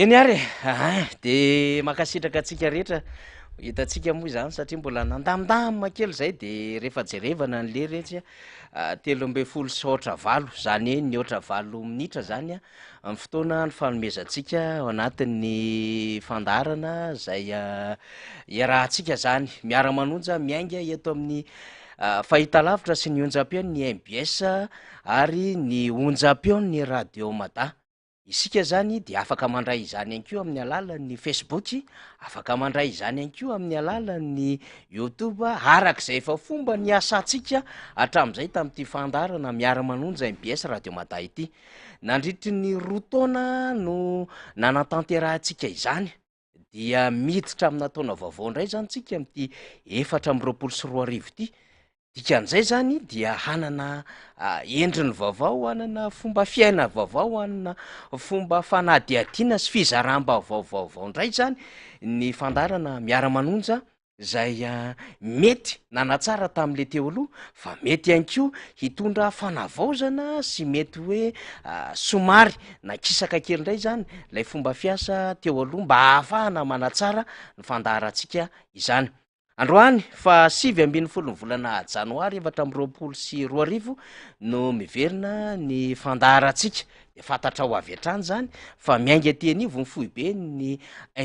Eny ary e, ahay, de mankasitraka antsika rehetra, hitantsika moa izany satria mbola nandamindamina kely zay de rehefa jerevana ny lera etsy a, 8:13, zany hoe nihoatra 8 minitra zany a ny fotoana nifanomezantsika ao anatin'ny fandaharana zay iarahantsika zany miara-manonja miainga eto amin'ny fahitalavitra sy ny onjam-peon'ny mbs ary ny onjam-peon'ny radio Mada. Isika izany dia afaka mandray izany ihany koa amin'ny alalan'ny Facebook, afaka mandray izany ihany koa amin'ny alalan'ny YouTube, araka izay efa fomba niasantsika hatramin'izay tamin'ity fandaharana Miara-manonja mbs Radio Mada ity. Nandritry ny 2 taona no nanatanterahantsika izany, dia miditra amina taona vaovao indray izany tsika amin'ity 2024 ity. Dikan'izay izany dia hanana endriny vaovao, hanana fomba fiaina vaovao, hanana fomba fanadihadiana sy fizaram-baovao vaovao indray izany ny fandaharana Miara-manonja izay mety nanatsara tamin'ilay teo aloha fa mety ihany koa hitondra fanavaozana sy mety hoe somary nakisaka kely indray izany ilay fomba fiasa teo aloha mba hahafahana manatsara ny fandaharantsika izany. Androany, faha 19 ny volana janoary 2024 no miverina ny fandaharantsika. Dia fantatrao avy hatrany izany fa miainga ety anivon'ny foiben'ny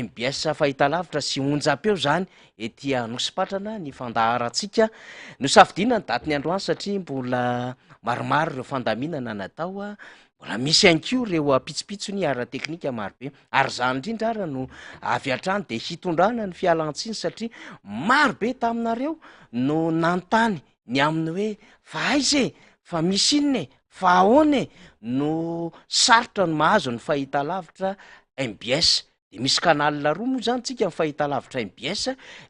mbs fahitalavitra sy onjam-peo izany ety Anosipatrana ny fandaharantsika. Nosafidiana ny datin'ny androany satria mbola maromaro ireo fandaminana natao, mbola misy ihany koa ireo pitsopitsony ara-teknika marobe. Ary izany indrindra ara no avy hatrany dia hitondrana ny fialantsiny satria maro be taminareo no nanontany ny amin'ny hoe fa aiza e, fa misy inona e, fa ahoana e, no sarotra ny mahazo ny fahitalavitra mbs. Dia misy canal 2 moa izany tsika ny fahitalavitra mbs,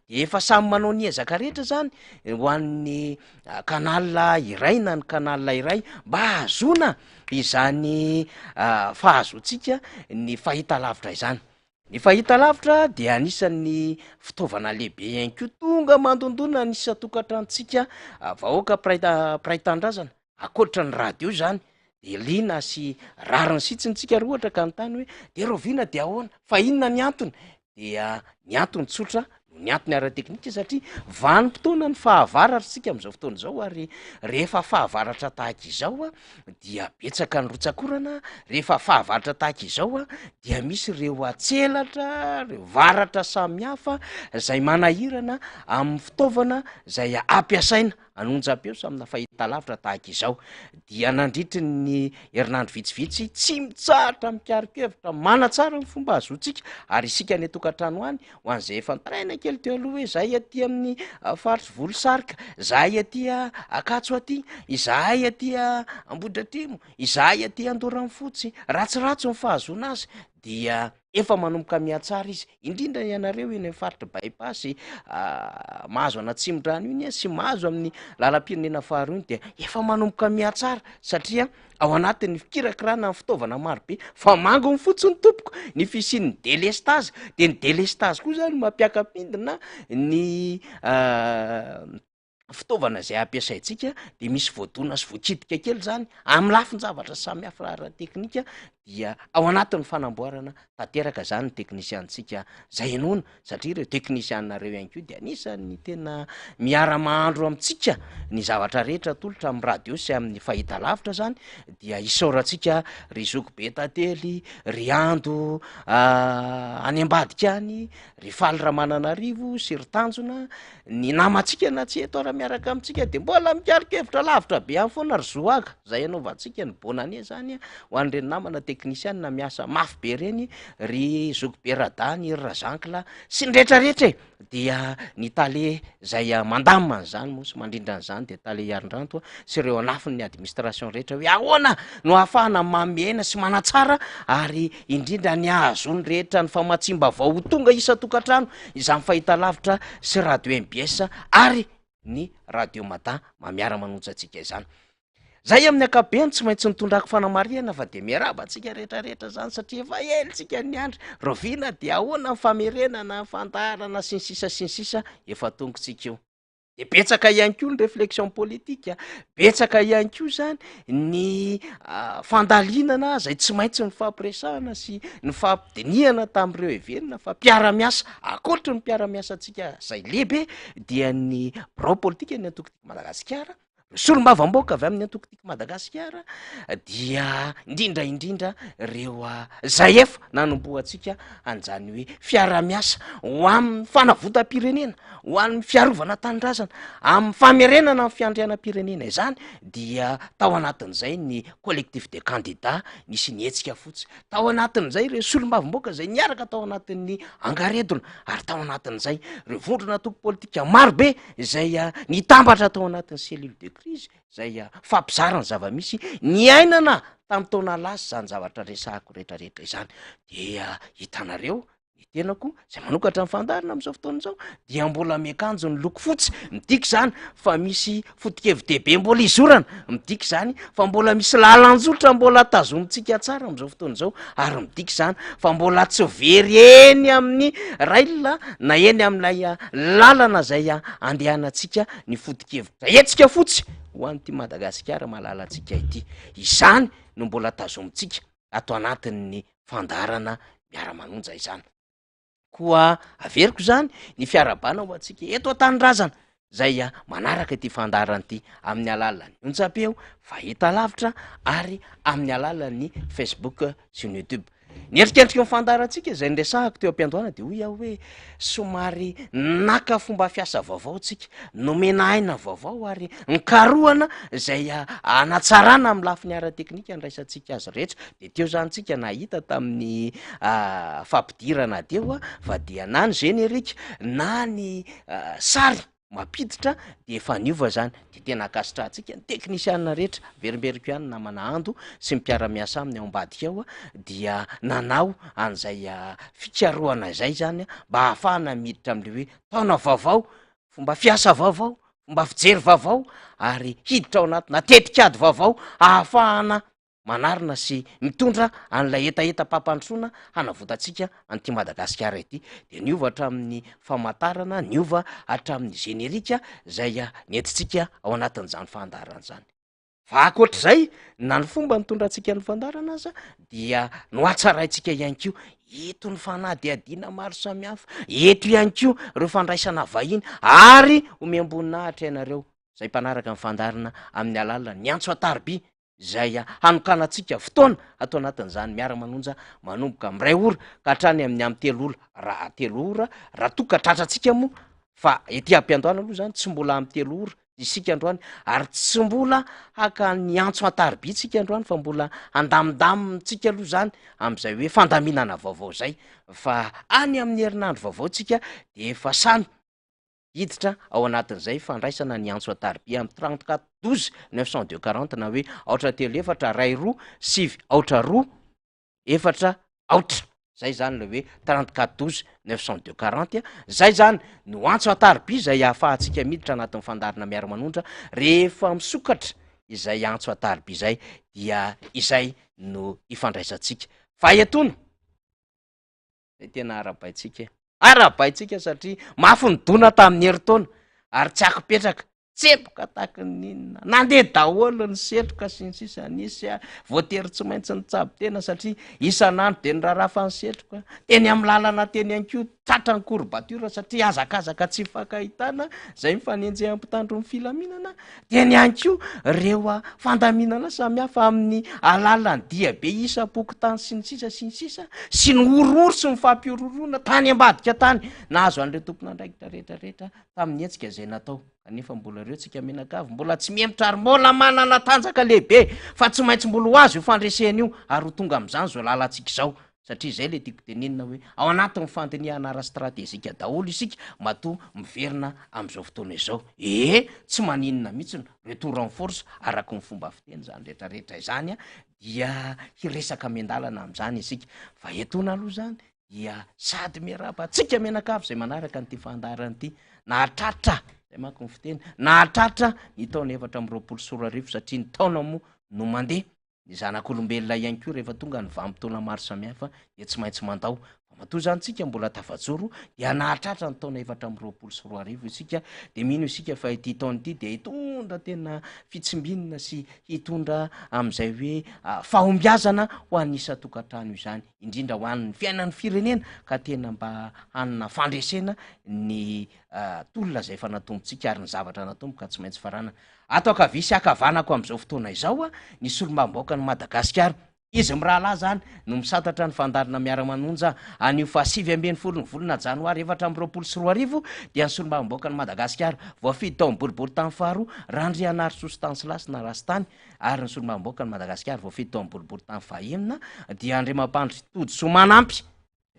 dia efa samy manao ny ezaka rehetra izany ho an'ny canal iray na ny canal iray mba hahazoana izany fahazoantsika ny fahitalavitra izany. Ny fahitalavitra dia anisan'ny fitaovana lehibe ihany koa tonga mandondona ny isan-tokantranontsika vahoaka mpiray mpiray tanindrazana, ankoatra ny radio izany de liana sy rariny sitsiny tsika raha ohatra ka anontany hoe de rahoviana de ahoana fa inona ny antony, dia ny antony tsotra noho ny antony ara-teknika satria vanim-potoana ny fahavaratra isika amin'izao fotoana izao ary rehefa fahavaratra tahaka izao dia betsaka ny rotsak'orana, rehefa fahavaratra tahaka izao dia misy ireo atselatra, ireo varatra samihafa izay manahirana amin'ny fitaovana izay ampiasaina. an'onjam-peo sy amina fahitalavitra tahaka izao dia nandritry ny herinandro vitsivitsy tsy mitsahatra mikaron-kevitra manatsara ny fomba ahazoantsika ary isika any an-tokantrano any ho an'izay efa nitaraina kely teo aloha hoe zahay aty amin'ny ah, faritry Volosarika, zahay aty ah, Ankatso aty, izahay aty ah, Ambohidratrimo, izahay aty Andoharanofotsy, ratsiratsy ny fahazoana azy dia Efa manomboka mihatsara izy, indrindra ianareo eny amin'ny faritry By-pass mahazo an'Atsimondrano iny sy mahazo amin'ny lalam-pirenena faharoa iny dia efa manomboka mihatsara satria ao anatin'ny fikirakirana ny fitaovana marobe fa manginy fotsiny tompoko ny fisian'ny delestazy, de ny delestazy koa zany mampiaka-pindina ny fitaovana izay ampiasaintsika de misy voadona sy voakitika kely zany amin'ny lafin-javatra samihafa ara-teknika dia ao anatin'ny fanamboarana tanteraka zany ny teknisianintsika zay inoana satria ireo teknisianareo ihany koa de anisan'ny tena miara-mahandro amintsika ny zavatra rehetra atolotra amin'ny radio sy amin'ny fahitalavitra zany dia isaorantsika ry zoky be tantely, ry Ando any ambadika any, ry Faly Ramananarivo sy ry Tanjona Ny namantsika na tsy eto ara miaraka amintsika de mbola mikaron-kevitra lavitra be any foana ry Zoaga, zay anaovantsika ny bonne année zany ho an'ireny namana teknisianina miasa mafy be ireny, ry zokibe Radany, ry Razankla sy ny retraretra e! Dia ny tale zay mandamina an'izany moa sy mandrindra an'izany de tale Iarindranto sy ireo anafin'ny administration rehetra hoe ahoana no ahafahana manome aina sy manatsara ary indrindra ny ahazoan'ny rehetra ny famatsiam-baovao ho tonga isan-tokantrano izany fahitalavitra sy radio mbs ary ny radio mada mamiara-manonja antsika izany. Zay amin'ny ankapobeny tsy maintsy nitondrako fanamarihana fa dia miarahaba antsika rehetrarehetra zany satria efa ela tsika niandry. Rahoviana dia ahoana ny famerenana ny fandaharana sy ny sisa sy ny sisa efa tongotsika io. De betsaka ihany koa ny réflexion politique, betsaka ihany koa zany ny fandalinana zay tsy maintsy nifampiresahana sy nifampidinihana tamin'ireo heverina fa mpiara-miasa. Ankoatry ny mpiara-miasa antsika zay lehibe dia ny birao politika ny antoko Tiako Madagasikara, Solombavambahoaka avy amin'ny antoko Tiako Madagasikara dia indrindra indrindra ireo zay efa nanombohantsika an'izany hoe fiarahamiasa ho amin'ny fanavotam-pirenena, ho an'ny fiarovana tanindrazana, amin'ny famerenana ny fiandrianam-pirenena izany dia tao anatin'izay ny collectif des candidats nisy ny hetsika fotsy, tao anatin'izay ireo solombavambahoaka izay niaraka tao anatin'ny angaredona ary tao anatin'izay ireo vondrona antoko politika marobe izay nitambatra tao anatin'ny cellule de crise izay fampizara ny zava-misy niainana tamin'ny taona lasa izany zavatra resahako rehetrarehetra izany. Dia hitanareo ny tenako izay manokatra ny fandaharana amin'izao fotoana izao dia mbola miakanjo ny loko fotsy, midika izany fa misy foto-kevi-dehibe mbola izorana, midika izany fa mbola misy lalan-jotra mbola tazomintsika tsara amin'izao fotoana izao, ary midika izany fa mbola tsy very eny amin'ny rail na eny amin'ilay lalana izay andehanantsika ny foto-kevitra hetsika fotsy ho an'ity Madagasikara malalantsika ity. Izany no mbola tazomintsika ato anatin'ny fandaharana miara-manonja izany. Koa averiko izany ny fiarahabana ho antsika eto an-tanindrazana izay manaraka ity fandaharana ity amin'ny alalan'ny onjam-peo, fahitalavitra ary amin'ny alalan'ny Facebook sy ny YouTube. Ny endrikendriky ny fandaharantsika izay niresahako teo am-piandohana dia hoy aho hoe somary naka fomba fiasa vaovao tsika, nomena aina vaovao ary nikarohana izay hanatsarana amin'ny lafiny ara-teknika andraisantsika azy rehetra. De teo zany tsika nahita tamin'ny fampidirana teo fa dia na ny générique na ny sary mampiditra de efa niova zany, de tena ankasitrahantsika ny teknisiana rehetra, averimberiko ihany namana Ando sy ny mpiara-miasa aminy ao ambadika ao dia nanao an'izay fikarohana izay zany mba ahafahana miditra am'le hoe taona vaovao, fomba fiasa vaovao, fomba fijery vaovao ary hiditra ao anatina tetikady vaovao ahafahana manarina sy mitondra an'ilay hetahetam-pampandrosoana hanavotantsika an'ity Madagasikara ity de niova hatramin'ny famantarana, niova hatramin'ny générique zay nentintsika ao anatin'izany fandaharana izany. Fa ankoatr'izay na ny fomba nitondrantsika ny fandaharana aza dia nohatsaraintsika ihany koa eto ny fanadihadiana maro samihafa, eto ihany koa ireo fandraisana vahiny ary omem-boninahitra ianareo izay mpanaraka ny fandaharana amin'ny alalan'ny antso an-tariby izay hanokanantsika fotoana ato anatin'izany miara-manonja manomboka amin'ny iray ora ka hatrany amin'ny amin'ny telo ora raha telo ora raha toa ka tratrantsika moa fa ety am-piandohana aloha zany tsy mbola amin'ny telo ora isika androany ary tsy mbola haka ny antso an-tariby tsika androany fa mbola handamindamitsika aloha zany amin'izay hoe fandaminana vaovao zay fa any amin'ny herinandro vaovao tsika de efa samy hiditra ao anatin'izay fandraisana ny antso an-tariby amin'ny 34 12 902 40 na hoe aotra telo efatra ray roa sivy aotra roa efatra aotra zay zany le hoe 34 12 902 40 zay zany no antso an-tariby zay ahafahantsika miditra anatin'ny fandaharana miara-manondra. Rehefa misokatra izay antso an-tariby izay dia izay no ifandraisantsika. Fa etoana Zay tena arahabaintsika e. Arahabaintsika satria mafy ny dona tamin'ny herintaona ary tsy akipetraka. Tsemboka tahaky ny inona. Nandeha daholo ny setroka sy ny sisa nisy a. Voatery tsy maintsy nitsabo tena satria isan'andro dia nirarafa ny setroka. Teny amin'ny lalana teny ihany koa tratra ny courbature satria hazakazaka tsy ifankahitana izay mifanenjehan'ny mpitandro ny filaminana. Teny ihany koa ireo fandaminana samihafa amin'ny alalan'ny diabe isam-pokontany sy ny sisa sy ny sisa sy ny horohoro sy ny fampihorohoroana tany ambadika tany nahazo an'ireo tompon'andraikitra rehetra rehetra tamin'ny hetsika izay natao. Kanefa mbola ireo tsika mianakavy mbola tsy mihemotra ary mbola manana tanjaka lehibe fa tsy maintsy mbola ho azo io fandresena io ary ho tonga amin'izany izao lalantsika izao. Satria izay ilay tiako tenenina hoe ao anatin'ny fandinihana ara-stratejika daholo isika matoa miverina amin'izao fotoana izao. Ee, tsy maninona mihitsy ny retour en force araka ny fomba fiteny izany rehetra rehetra izany dia hiresaka miandalana amin'izany isika. Fa etoana aloha izany dia sady miarahaba antsika mianakavy izay manaraka an'ity fandaharana ity nahatratra, izay manko ny fiteny, nahatratra ny taona 2024 satria ny taona moa no mandeha. Ny zanak'olombelona ihany koa rehefa tonga ny vanim-potoana maro samihafa dia tsy maintsy mandao. Matoa izany tsika mbola tafajoro dia nahatratra ny taona 2024 isika dia mino isika fa ity taona ity dia hitondra tena fitsimbinina sy hitondra amin'izay hoe fahombiazana ho an'ny isan-tokantrano izany, indrindra ho an'ny fiainan'ny firenena ka tena mba hanana fandresena ny tolona izay efa natombontsika ary ny zavatra natomboka tsy maintsy faranana. Ato ankavia sy ankavanako amin'izao fotoana izao ny solombavambahoakan'i Madagasikara. Izy mirahalahy izany no misantatra ny fandaharana Miara-manonja anio faha 19 ny volana janoary 2024 dia ny solombavambahoakan'i Madagasikara voafidy tao amin'ny boriborintany faharoa Randrianarisoa Stanislas na Rastany ary ny solombavambahoakan'i Madagasikara voafidy tao amin'ny boriborintany fahenina dia Andriamampandry Todisoa Manampy.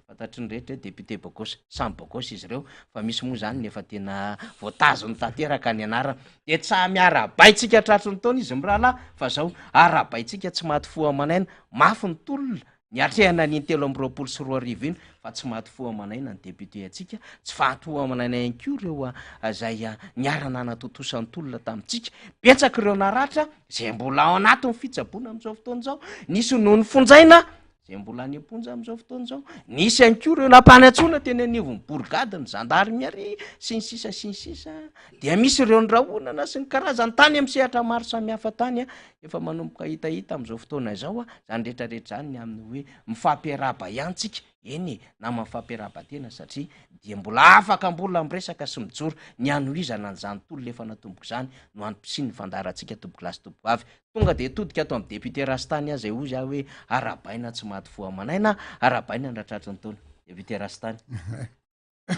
Fantatry ny rehetra hoe député bogosy, samy bogosy izy ireo fa misy moa izany ny efa tena voatazony tanteraka ny anarana. Dia tsy samy arahabaintsika tratry ny taona izy mirahalahy fa zao arahabaintsika tsy maty fo aman'aina, mafy ny tolona niatrehana an'iny 2023 iny fa tsy maty fo aman'aina ny député antsika, tsy faty fo aman'aina ihany koa ireo izay niara-nanatontosa ny tolona tamintsika. Betsaka ireo naratra izay mbola ao anatin'ny fitsaboana amin'izao fotoana izao, nisy noho ny fonjaina izay mbola any am-ponja amin'izao fotoana izao. Nisy ihany koa ireo nampanantsoina teny anivon'ny borigady, ny zandarimiaria sy ny sisa sy ny sisa. Dia misy ireo nirahonana sy ny karazany tany amin'ny sehatra maro samihafa tany. Efa manomboka hitahita amin'izao fotoana izao izany rehetrarehetra izany ny amin'ny hoe mifampiarahaba ihany tsika. Eny e, nama mifampiarahaba tena satria dia mbola afaka mbola miresaka sy mijoro ny hanohizana an'izany tolona efa natomboka izany no antom-pisian'ny fandaharantsika tompokolahy sy tompokovavy. Tonga dia hitodika ato amin'ny député Rastany aho izay hozy aho hoe arahabaina tsy maty fo aman'aina, arahabaina ny ratratry ny taona. Député Rastany.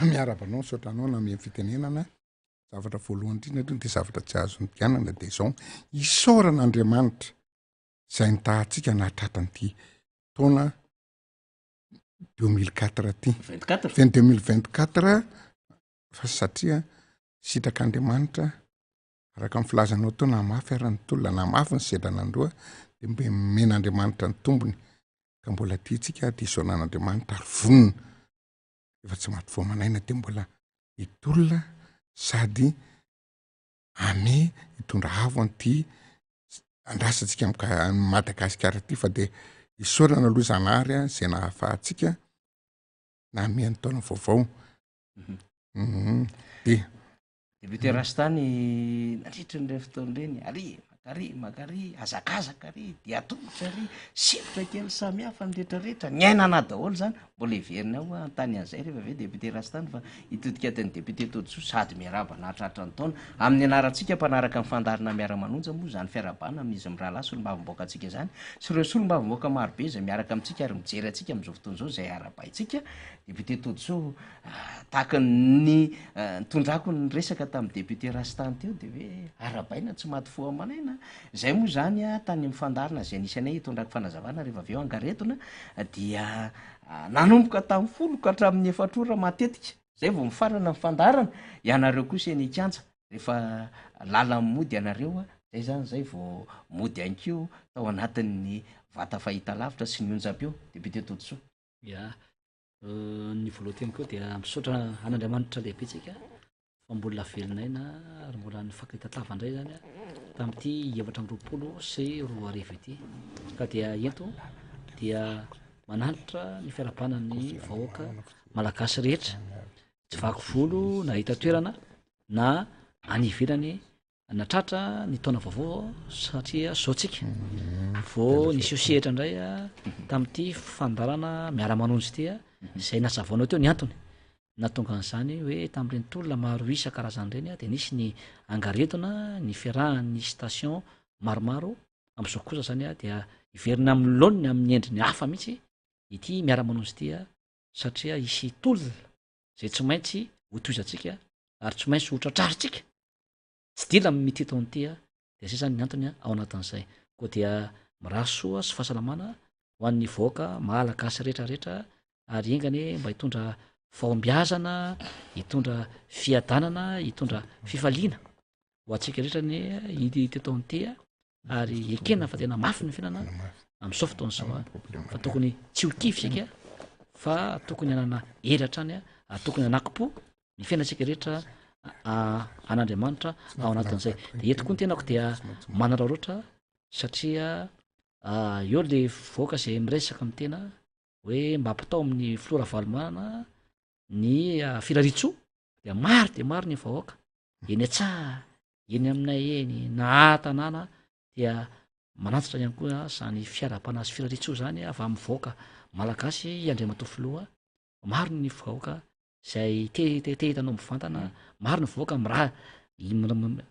Miarahaba anao, misaotra anao nanome ny fitenenana. Zavatra voalohany indrindra aloha dia zavatra tsy azo nidianana dia izao, isaorana Andriamanitra izay nitahantsika nahatratra an'ity taona 2004 ty. 24? Vingt 2024 fa satria sitrak'Andriamanitra Araka ny filazanao teo, na mafy ara ny tolona, na mafy ny sedra nandroa, dia mba omen'Andriamanitra ny tombony, ka mbola tiantsika dia isaorana an'Andriamanitra ary vonona, efa tsy maty vao aman'aina dia mbola hitolona sady ame hitondra avo an'ity andrasantsika amin'i Madagasikara ity fa dia isaorana aloha Zanahary izay nahafahantsika nanome ny taona vaovao. Mhm. Dia Député Rastany nandritra an'ireny fotoana ireny, ary makary makary, hazakazaka ary, dia tongotra ary, sefotra kely samihafa ny rehetrarehetra, niainana daholo izany, mbola heverina ao hanontany an'izay rehefa avy eo député Rastany fa hitodika aty amin'ny député Todisoa sady miarahaba nahatratra ny taona. Amin'ny anarantsika mpanaraka ny fandaharana Miara-manonja moa izany fiarahabana amin'izy mirahalahy solombavambahoaka antsika izany sy ireo solombavambahoaka marobe izay miaraka amintsika ary mijery antsika amin'izao fotoana izao izay arahabaintsika. Député Todisoa, Tahaka ny nitondrako ny resaka tamin'ny député Rastany teo dia hoe arahabaina tsy maty fo aman'aina. Izay moa izany tany amin'ny fandaharana izay nisy anay hitondrako fanazavana rehefa avy eo angaredona dia nanomboka tamin'ny folo ka hatramin'ny efatra ora matetika izay vao mifarana ny fandaharana. Ianareo kosa eny an-kianja rehefa lalan'ny mody ianareo, izay izany izay vao mody ihany koa tao anatin'ny vata fahitalavitra sy ny onjam-peo. Député Todisoa. Ya. Ny voalohan-teny koa dia misaotra an'Andriamanitra lehibe tsika fa mbola velon'aina ary mbola nifankahita tava indray zany tamin'ity 2024 ity. Ka dia ento dia mananitra ny fiarahabana ny vahoaka malagasy rehetra, tsy vaky volo na hita toerana na any ivelany Natratra ny taona vaovao satria zao tsika vao niseho sehatra indray tamin'ity fandaharana miara-manonja ity izay nazavainao teo ny antony nahatonga an'izany hoe tamin'ireny tolona maro isa karazany ireny dia nisy ny angaredona ny fiarahan'ny station maromaro amin'izao kosa zany dia hiverina amin'ny laoniny amin'ny endriny hafa mihitsy ity miara-manonja ity satria hisy tolona izay tsy maintsy hotohizantsika ary tsy maintsy hotratrarintsika tsy dila amin'ity taona ity a, dia zay zany ny antony ao anatin'izay. Koa dia mirary soa sy fahasalamana ho an'ny vahoaka malagasy rehetra rehetra ary enga anie mba hitondra fahombiazana, hitondra fiadanana, hitondra fifaliana ho antsika rehetra anie ity taona ity a, ary ekena fa tena mafy ny fiainana amin'izao fotoana izao a, fa tokony tsy ho kivy isika fa tokony hanana hery hatrany ary tokony hanakim-po ny fiainantsika rehetra an'Andriamanitra ao anatin'izay. De eto koa ny tenako dia manararaotra satria eo le vahoaka zay miresaka amin'ny tena. Hoe mba ampitao amin'ny filoha Ravalomanana ny firariantsoa dia maro dia maro ny vahoaka eny an-tsaha, eny aminay eny, na an-tanàna dia manantitra ihany koa izany fiarahabana sy firariantsoa izany avy amin'ny vahoaka malagasy i Andriamatoa Filoha. Maro ny vahoaka izay te te te hita anao mivantana, maro ny vahoaka mira-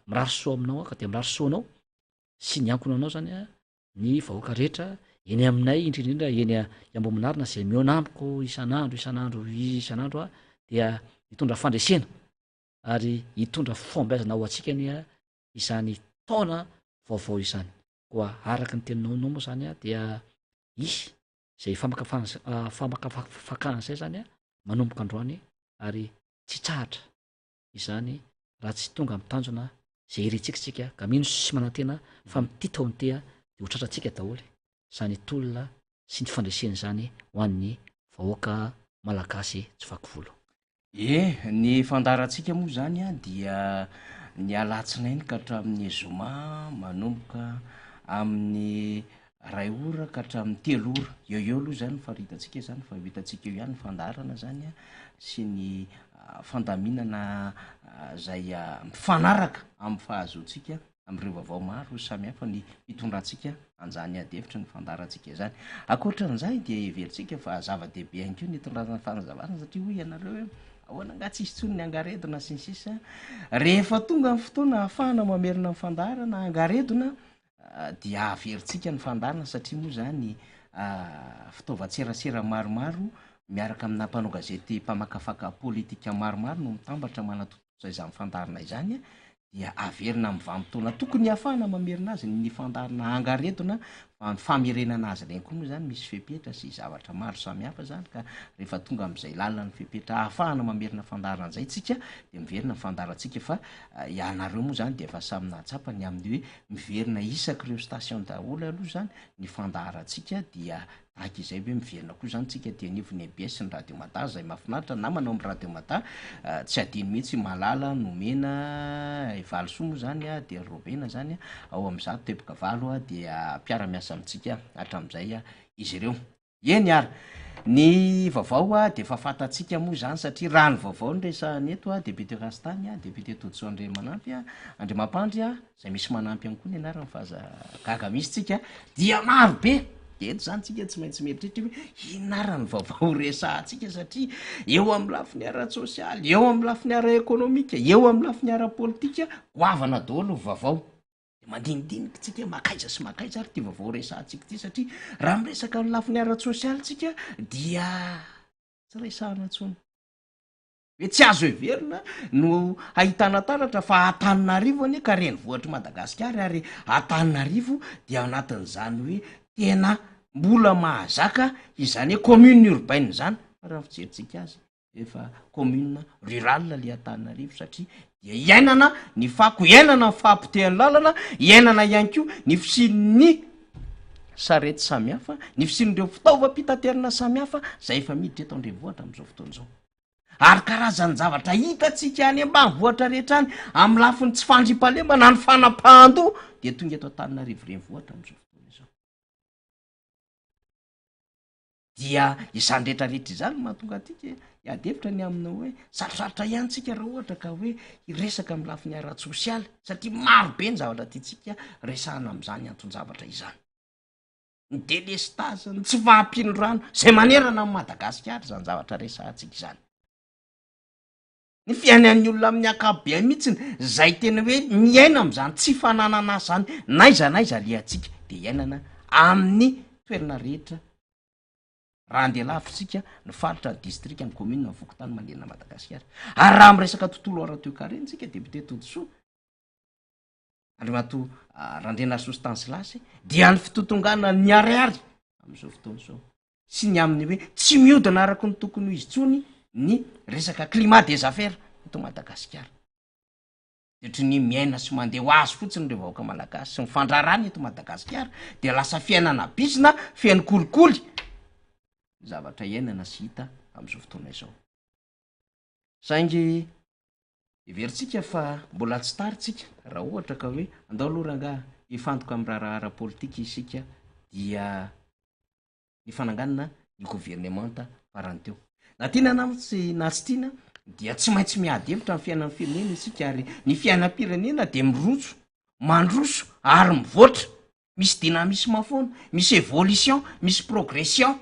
mirary soa aminao ka dia mirary soa anao sy ny ankohonanao zany a ny vahoaka rehetra eny aminay indrindra indrindra eny Ambohimanarina izay mihaona amiko isan'andro isan'andro isan'andro a dia hitondra fandresena ary hitondra fahombiazana ho antsika anie izany taona vaovao izany. Koa araka ny teninao moa zany a dia hisy izay famakafana famakafakana izay zany a manomboka androany ary tsy tsahatra izany raha tsy tonga amin'ny tanjona izay irintsika isika ka mino sy manantena fa amin'ity taona ity dia ho tratrantsika daholo izany tolona sy ny fandresena izany ho an'ny vahoaka malagasy tsy vaky volo. Ie, ny fandaharantsika moa izany dia ny alatsinainy ka hatramin'ny zoma manomboka amin'ny ray ora ka hatramin'ny telo ora, eo eo aloha izany ny faritantsika izany fa ho hitantsika eo ihany ny fandaharana izany sy ny fandaminana izay mifanaraka amin'ny fahazoantsika amin'ireo vaovao maro samihafa ny hitondrantsika an'izany ady hevitry ny fandaharantsika izany. Ankoatran'izay dia heverintsika fa zava-dehibe ihany koa ny hitondrana ny fanazavana satria hoy ianareo hoe ahoana angaha tsy hisy intsony ny angaredona sy ny sisa. Rehefa tonga ny fotoana ahafahana mamerina ny fandaharana angaredona dia averintsika ny fandaharana satria moa izany fitaovan-tserasera maromaro miaraka amina mpanao gazety mpamakafaka politika maromaro no mitambatra manatontosa izany fandaharana izany dia averina amin'ny vanim-potoana tokony hahafahana mamerina azy ny fandaharana angaredona fa ny famerenana azy ireny koa moa izany misy fepetra sy zavatra maro samihafa izany ka rehefa tonga amin'izay lalina ny fepetra hahafahana mamerina fandaharana izay tsika dia miverina ny fandaharantsika fa ianareo moa izany dia efa samy nahatsapa ny amin'ny hoe miverina isak'ireo station daholo aloha izany ny fandaharantsika dia tahaka izay hoe miverina koa izany tsika aty anivon'ny mbs sy ny radio mada izay mahafinaritra namana ao amin'ny radio mada tsy adino mihitsy i Malala Nomena i Valisoa moa izany dia ry Robena izany ao amin'ny zato teboka valo dia mpiara-miasa amintsika hatramin'izay izy ireo. Eny ary, ny vaovao dia efa fantatsika moa izany satria raha ny vaovao no resahana eto, député Rastany, député Todisoa Andriamanampy, Andriamampandry, izay misy manampy ihany koa ny anarany fa aza gaga mihitsy tsika, dia maro be, dia eto izany tsika tsy maintsy mieritreritra hoe inona ary ny vaovao resahantsika satria eo amin'ny lafiny ara-tsosialy, eo amin'ny lafiny ara-ekonomika, eo amin'ny lafiny ara-politika, goavana daholo ny vaovao. De mandinidinika tsika hoe makaiza sy makaiza ary ty vaovao resahantsika ity satria raha miresaka ny lafiny ara-tsosialy tsika dia tsy resahana intsony. Hoe tsy azo heverina no hahitana taratra fa Antananarivo anie ka renivohitr'i Madagasikara ary Antananarivo dia ao anatin'izany hoe tena mbola mahazaka izany hoe commune urbaine izany fa raha ny fijerintsika azy efa commune rurale le Antananarivo satria dia iainana ny fako, iainana ny fahapotehan'ny lalana, iainana ihany koa ny fisian'ny sarety samihafa, ny fisian'ireo fitaovam-pitaterana samihafa izay efa miditra eto an-drenivohitra amin'izao fotoana izao. Ary karazan-javatra hitantsika any ambanivohitra rehetra any amin'ny lafiny tsy fandriampahalemana, ny fanapahan-doha dia tonga eto Antananarivo renivohitra amin'izao fotoana izao. Dia izany rehetra rehetra izany no mahatonga antsika hiady hevitra ny amina hoe sarosarotra ihany tsika raha ohatra ka hoe hiresaka amin'ny lafiny ara-tsosialy satria maro be ny zavatra tiantsika resahana amin'izany anton-javatra izany. Ny delestazy, ny tsy fahampian'ny rano, izay manerana an'i Madagasikara izany zavatra resahantsika izany. Ny fiainan'ny olona amin'ny ankapobeany mihitsy izay tena hoe miaina amin'izany tsy fananana asa izany n'aiza n'aiza alehantsika dia iainana amin'ny toerana rehetra raha andeha lavitra isika ny faritra ny distrika ny commune ny fokontany manerana Madagasikara ary raha miresaka tontolo ara-toekarena isika député Todisoa Andriamatoa Randrianarisoa Stanislas dia ny fitotongana ny ariary amin'izao fotoana izao sy ny amin'ny hoe tsy miodina araka ny tokony ho izy intsony ny resaka climat des affaires eto Madagasikara. De ohatry ny miaina sy mandeha ho azy fotsiny ireo vahoaka malagasy sy ny fandraharahana eto Madagasikara dia lasa fiainana bizina feno kolikoly ny zavatra iainana sy hita amin'izao fotoana izao. Saingy heverintsika fa mbola tsy tara isika raha ohatra ka hoe andao aloha rangaha hifantoka amin'ny raharaha ara-politika isika dia ny fananganana Ny governemanta farany teo. Na tiana na tsy na tsy tiana dia tsy maintsy miady hevitra ny fiainan'ny firenena isika ary ny fiainam-pirenena dia mirotso, mandroso ary mivoatra. Misy dynamisme foana, misy évolution, misy progression.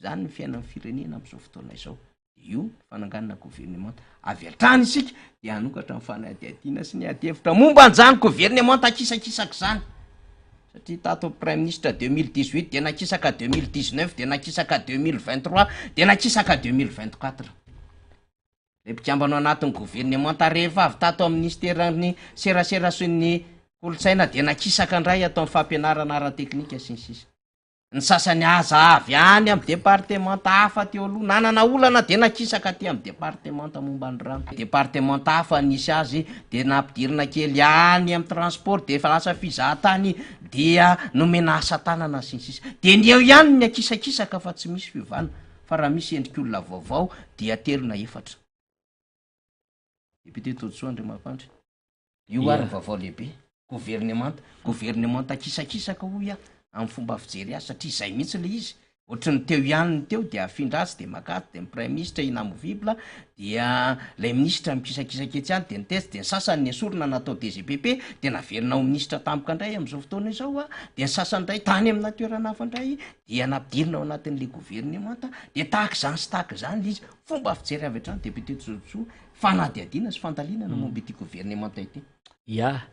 Zany ny fiainan'ny firenena amin'izao fotoana izao. Io ny fananganana governemanta. Avy hatrany isika dia hanokatra ny fanadihadiana sy ny adihevitra momba an'izany governemanta akisakisaka izany. Satria tato praiminisitra 2018 dia nakisaka 2019 dia nakisaka 2023 dia nakisaka 2024. Ilay mpikambana ao anatin'ny governemanta rehefa avy tato amin'ny ministeran'ny serasera sy ny kolontsaina dia nakisaka indray ato amin'ny fampianarana ara-teknika sy ny sisa. Ny sasany aza avy any amin'ny departemanta hafa teo aloha, nanana olana dia nakisaka aty amin'ny departemanta momba ny rano. Departemanta hafa nisy azy dia nampidirina kely any amin'ny transport dia efa lasa fizahatany dia nomena asa tanana sy ny sisa. Dia ny eo ihany ny akisakisaka fa tsy misy fiovana fa raha misy endrik'olona vaovao dia telo na efatra. Député Todisoa Andriamampandry. Io ary ny vaovao lehibe. Governemanta, governemanta kisakisaka hoy aho amin'ny fomba fijery azy satria izay mihitsy ilay izy. Ohatry ny teo ihany ny teo dia afindra atsy dia makato dia ny praiminisitra inamovible dia ilay minisitra mikisakisaka etsy ihany dia ny tetsy dia ny sasany nesorina natao DGPP dia naverina ho minisitra tampoka indray amin'izao fotoana izao a, dia ny sasany indray tany amina toerana hafa indray dia nampidirina ao anatin'ilay governemanta dia tahaka izany sy tahaka izany ilay izy. Fomba fijery avy hatrany député Tsojosoa Fanadihadiana sy fandalinana momba ity governemanta ity. Ya,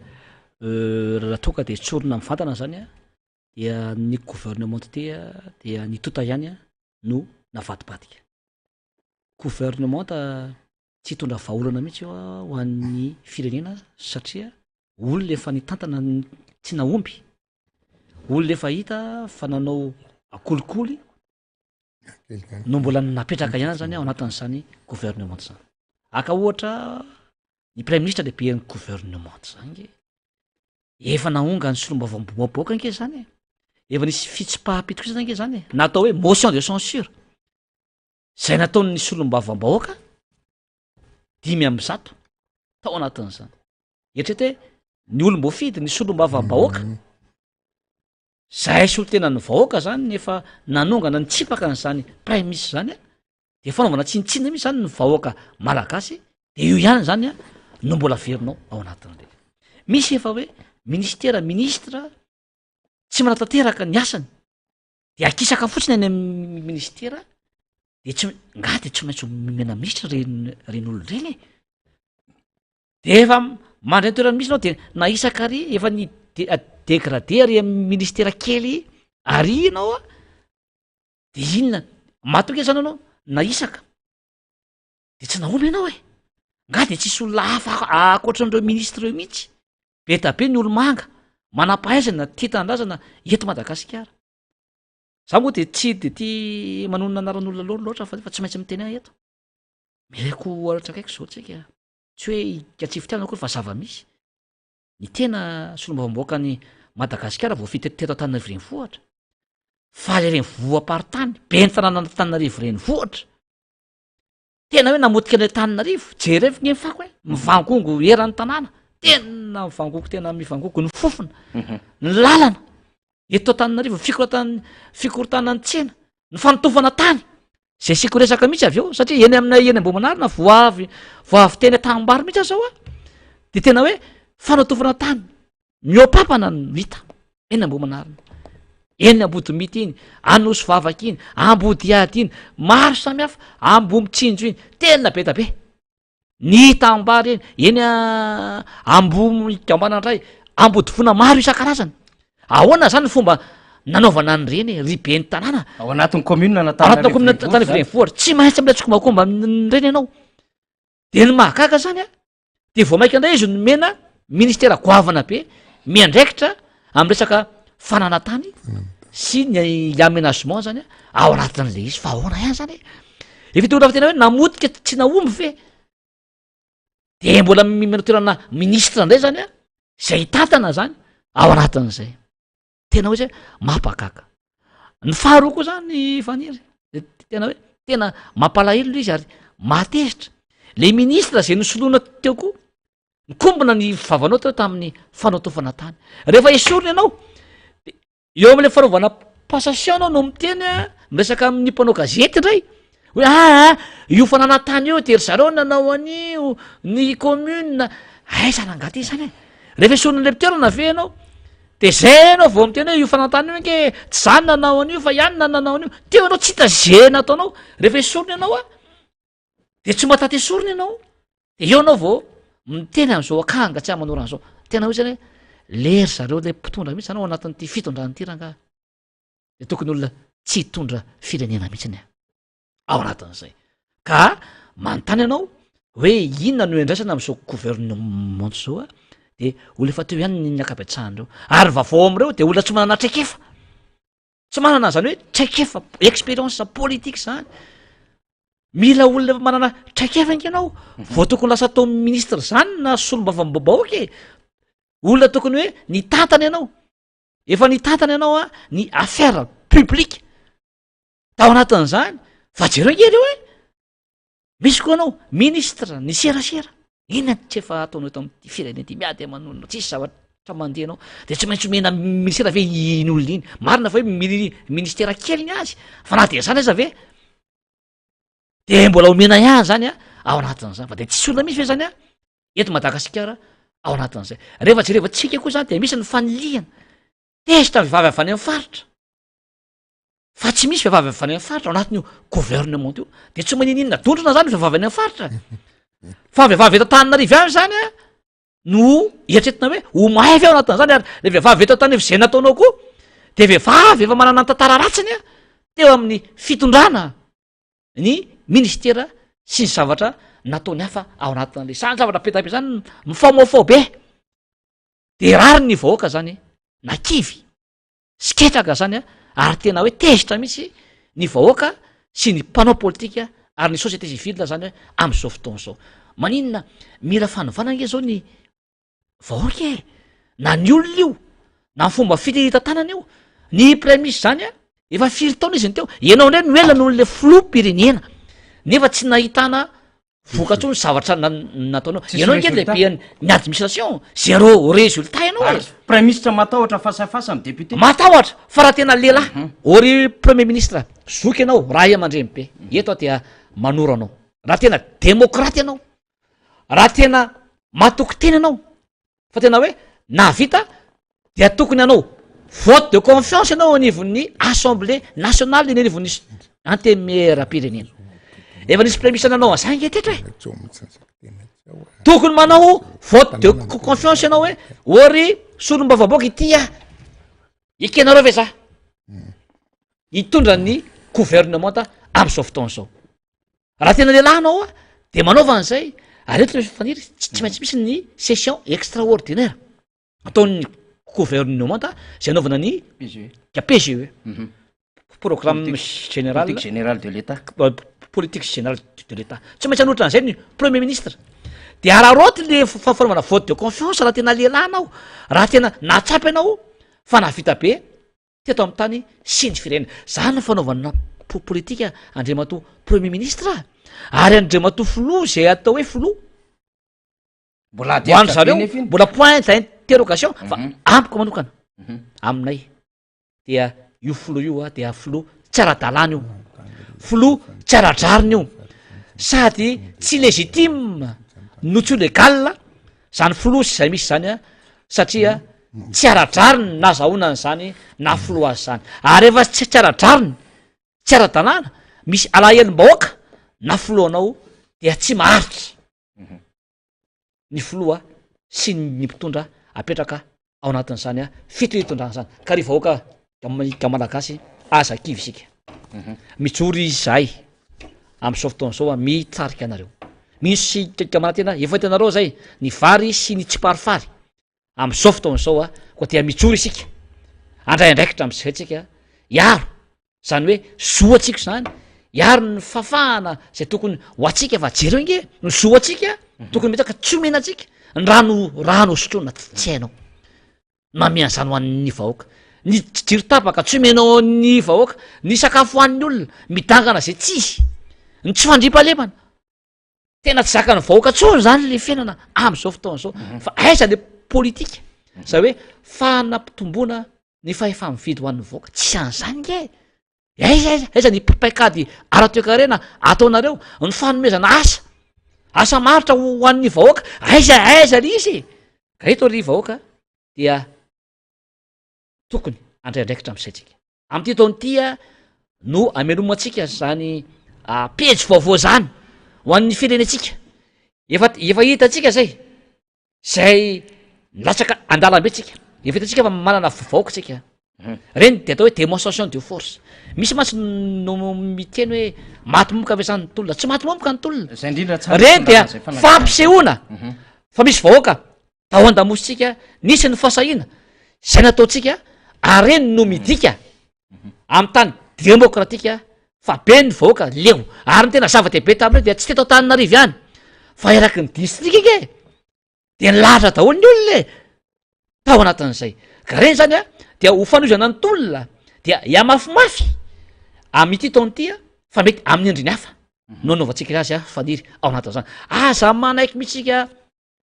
raha toa ka dia tsorina mivantana zany a, dia ny gouvernement ity dia ny tota ihany no navadibadika. Gouvernement tsy hitondra vahaolana mihitsy io ho an'ny firenena satria olona efa nitantana tsy nahomby, olona efa hita fa nanao kolikoly no mbola napetraka ihany zany ao anatin'izany gouvernement zany. Aka ohatra ny praiministra lehiben'ny gouvernement zany nge efa nahonga ny solombavambahoaka nge zany e, efa nisy fitsipaham-pitokisana nge zany e, natao hoe motion de censure zay nataon'ny solombavambahoaka 105 tao anatin'izany. Eritrereto hoe ny olom-boafidy, ny solombavambahoaka Zahay solontenan'ny vahoaka zany ny efa nanongana nitsipaka an'izany praiminisitra zany a, de fanaovana tsinontsinona mihitsy zany ny vahoaka malagasy de io ihany zany a no mbola averinao ao anatin'ireny. Misy efa hoe ministera ministra tsy manatanteraka ny asany de akisaka fotsiny any amin'ny ministera de tsy nga de tsy maintsy omena minisitra reny reny olona reny e. De efa mandray ny toerany mihitsy anao de na isaka ary efa ny degradé ary amin'ny ministera kely ary ianao a, de inona matoky zany anao na isaka de tsy nahomby ianao e, nga de tsisy olona hafa ankoatran'ireo ministra ireo mihitsy, be da be ny olo-manga manam-pahaizana tia tanindrazana eto Madagasikara, za moa de tsy de tia manonona anaran'olona loatra fa tsy maintsy miteny aho eto. Mireko ohatra akaiky zao tsika, tsy hoe ika tsy fitiavana akory fa zava-misy. Ny tena solombavambahoakan'i Madagasikara voafidy teto Antananarivo renivohitra, fa le renivoham-paritany, ben'ny tanànan'Antananarivo renivohitra, tena hoe namotika an'i Antananarivo, jerevo nge ny fako e, mivangongo eran'ny tanàna, tena mivangongo tena mivangongo ny fofona, ny lalana eto Antananarivo, ny fikorotan'ny fikorontanan'ny tsena, ny fanotofana tany. Zay asiako resaka mihitsy avy eo satria eny aminay eny Ambohimanarina vao avy vao avy teny an-tanimbary mihitsy aho zao a, de tena hoe fanatofana tany mihoa-papana no hita eny Ambohimanarina, eny Ambodimita iny, Anosivavaka iny, Ambodihady iny, maro samihafa, Ambohimitsinjo iny, tena be da be. Ny tanimbary eny, eny Ambohimikambana indray, Ambodivona maro isan-karazany. Ahoana zany ny fomba nanaovana an'ireny e, ry ben'ny tanàna? Ao anatin'ny commune Antananarivo Anatin'ny commune Antananarivo renivohitra, tsy maintsy amin'ilay tsikombakomba amin'ireny ianao. De ny mahagaga zany a, de vao mainka indray izy nomena ministera goavana be miandraikitra amin'ny resaka fananantany sy ny aménagement zany ao anatin'le izy fa ahoana ihany zany e? Efa tena tena hoe namotika tsy nahomby ve? De mbola manao toerana ministre ndray zany a, zay hitantana zany ao anatin'izay. Tena hoe zay mampagaga. Ny faharoa koa zany Faniry, de tena hoe tena mampalahelo le izy ary mahatezitra. Le ministre zay nosoloina teo koa, nikombona ny vavanao teo tamin'ny fanotofana tany. Rehefa esorina ianao, de eo am'le fanaovana. passation anao no miteny a, miresaka amin'ny mpanao gazety indray hoe aa io fananantany io de ry zareo nanao an'io, ny commune, aiza rangaha ty zany e? Rehefa esorin'ny le mpitoerana ve ianao de zay ianao vao miteny hoe io fanantany io ange tsy za no nanao an'io fa i anona nanao an'io, teo ianao tsy hita ze nataonao, rehefa esorina ianao a de tsy mba taty esorina ianao de eo anao vao miteny am'zao akanga tsy aman'orana zao, tena hoe zany hoe le ry zareo le mpitondra mihitsy zany ao anatin'ity fitondrana ity rangaha de tokony olona tsy hitondra firenena mihitsiny a ao anatin'izay ka manontany ianao hoe inona no iandraisana am'zao gouvernement zao a de olona efa teo ihany ny ankabetsahan'ireo ary vaovao am'ireo de olona tsy manana traikefa Tsy manana an'izany hoe traikefa, expérience politique zany. Mila olona efa manana traikefa ange ianao vao tokony lasa atao ministre zany na solombavambahoaka e. Olona tokony hoe nitantana ianao, efa nitantana ianao a ny affaire publique tao anatin'izany fa jereo ange ireo e. Misy koa anao ministre ny serasera, inona ny tsy efa ataonao eto amin'ity firenena ity, miady aman'olona, tsisy zavatra mandeha anao, de tsy maintsy omena ministera ve iny olona iny? Marina fa hoe ministera kely ny azy, fa na dia zany aza ve de mbola omena ihany zany a ao anatin'izany, fa de tsisy olona mihitsy ve zany a eto Madagasikara ao anatin'izay? Rehefa jerevantsika koa zany de misy ny fanilihana, tezitra ny vehivavy avy any amin'ny faritra. Fa tsy misy vehivavy avy any amin'ny faritra ao anatin'io gouvernement io, de tsy manininona dondrona zany vehivavy any amin'ny faritra, fa vehivavy eto Antananarivo ihany zany a no eritreretina hoe ho mahay ve ao anatin'izany, ary le vehivavy eto Antananarivo zay nataonao koa de vehivavy efa manana ny tantara ratsiny a teo amin'ny fitondrana ny ministera sy ny zavatra nataony hafa ao anatin'le zany zavatra be dia be zany mifamoafao be, de rariny ny vahoaka zany na kivy. sy ketraka zany a, ary tena hoe tezitra mihitsy ny vahoaka sy ny mpanao politika ary ny société civile zany hoe am'zao fotoana zao. Maninona? Mila fanovana ange zao ny vahoaka e, na ny olona io, na ny fomba fitantanana io, ny praiminisitra zany a, efa firy taona izy no teo, ianao indray no ela noho le filoham-pirenena nefa tsy nahitana Vokatsoa ny zavatra nataonao. Tsisy Ianao ange résultat. lehiben'ny ny administration, zéro résultat ianao e. Ary praiminisitra matahotra fasafasa amin'ny député. Matahotra fa raha tena lehilahy, ô ry premier ministre, zoky ianao, ray aman-dreny be, eto aho dia manoro anao. Raha tena démocrate ianao, raha tena matoky tena ianao, Fa tena hoe nahavita dia tokony hanao vote de confiance ianao anivon'ny assemblée nationale eny anivon'ny antenimieram-pirenena. Efa nisy premier nanao an'izay ange teto e. Tokony manao vote de confiance ianao hoe ô ry solombavambahoaka ity aho, ekenareo ve za hitondra ny gouvernementa amin'izao fotoana izao. Raha tena lehilahy anao a, de manaova an'izay, ary eto rehefa faniry tsy maintsy misy ny session extraordinaire ataon'ny gouvernementa zay anaovana ny PGE. PGE, programme général, Politique générale de l'État. Politique générale de l'État. Tsy maintsy hanolotra an'izay ny premier ministre. De araraoty le fanaovana vote de confiance raha tena lehilahy anao, raha tena nahatsapa ianao fa nahavita be teto amin'ny tany sy ny firenena. Zany ny fanaovana politika Andriamatoa Premier ministre a! Ary Andriamatoa Filoha izay atao hoe Filoha, Mbola ady ho an-dry hevitra be zareo nefa iny. mbola point d'interrogation fa amiko manokana, aminay dia io Filoha io a dia Filoha tsy ara-dalàna io, Filoha tsy ara-drariny io, sady tsy légitime no tsy légal Zany filoha sy zay misy zany a, satria tsy ara-drariny nazahoana an'izany na filoha azy zany, ary efa tsy tsy ara-drariny, tsy ara-dalàna, misy alahelom-bahoaka na filohanao dia tsy maharitra ny filoha sy ny mpitondra apetraka ao anatin'izany a fitohitondrana zany, ka ry vahoaka ka malagasy aza kivy isika, mijoro izahay am'zao fotoana zao a mitarika anareo, misy ka manantena efa hitanareo zay ny vary sy ny tsiparifary am'zao fotoana zao a, koa dia mijoro isika handray andraikitra am'zay tsika hiaro Zany hoe zo antsika zany hiaro ny fahafahana zay tokony ho antsika fa jereo nge ny zo antsika tokony metaka tsy omena antsika ny rano rano sotroina tsy hainao manome an'izany ho an'ny vahoaka ny jiro tapaka tsy omenao ny vahoaka ny sakafo hoan'ny olona midangana zay tsy izy ny tsy fandriampahalemana Tena tsy zakan'ny vahoaka tsony zany le fiainana am'zao fotoana zao fa aiza le politika zay hoe fanampitomboana. Ny fahefa-mividy ho an'ny vahoaka, tsisy an'izany nge! Aiza aiza aiza ny paikady ara-toekarena ataonareo, ny fanomezana asa, asa maharitra ho an'ny vahoaka, aiza aiza le izy e! Ka eto ry vahoaka dia tokony handray andraikitra amin'ny saintsika. Amin'ity taona ity no amelomantsika zany pejy vaovao zany ho an'ny firenentsika. Efa efa hitantsika zay, zay nilatsaka an-dalambe tsika, efa hitantsika fa manana vahoaka tsika. Reny de atao hoe démonstration de force. Misy mantsy no miteny hoe maty momoka ve zany ny tolona? Tsy maty momoka ny tolona. Zay indrindra tsara Reny dia fitondrana zay fanazavana. fampisehoana fa misy vahoaka tao an-damosintsika, nisy ny fahasahiana zay nataontsika ary reny no midika amin'ny tany demokratika fa be ny vahoaka leo. Ary ny tena zava-dehibe tamin'ireo dia tsy teto Antananarivo ihany fa eraky ny distrika ange de nilahatra daholo ny olona e tao anatin'izay. Ka reny zany a dia ho fanohizana ny tolona dia hihamafimafy amin'ity taona ity a fa mety amin'ny endriny hafa no anaovantsika azy a faniry ao anatin'izany. Aza manaiky mihitsy isika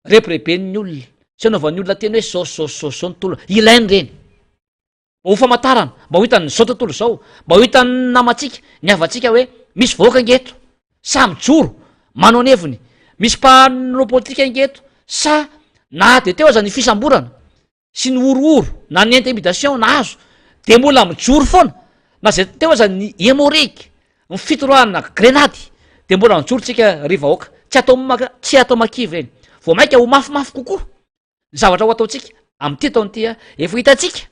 rebireben'ny olona sy anaovan'ny olona teny hoe zao zao zao zao ny tolona. Ilaina ireny. Mba ho famantarana, mba ho hitan'izao tontolo izao, mba ho hitan'ny namantsika, ny havantsika hoe misy vahoaka ange eto, sahy mijoro, manao ny heviny, misy mpanao politika ange eto, sahy na dia teo aza ny fisamborana sy ny horohoro na ny intimidation nahazo dia mbola mijoro foana, na zay teo aza ny hemorrique, ny fitorahana grenady dia mbola mijoro tsika ry vahoaka, tsy atao maka, tsy atao makivy ireny, vao mainka ho mafimafy kokoa. Ny zavatra ho ataontsika amin'ity taona ity, efa hitantsika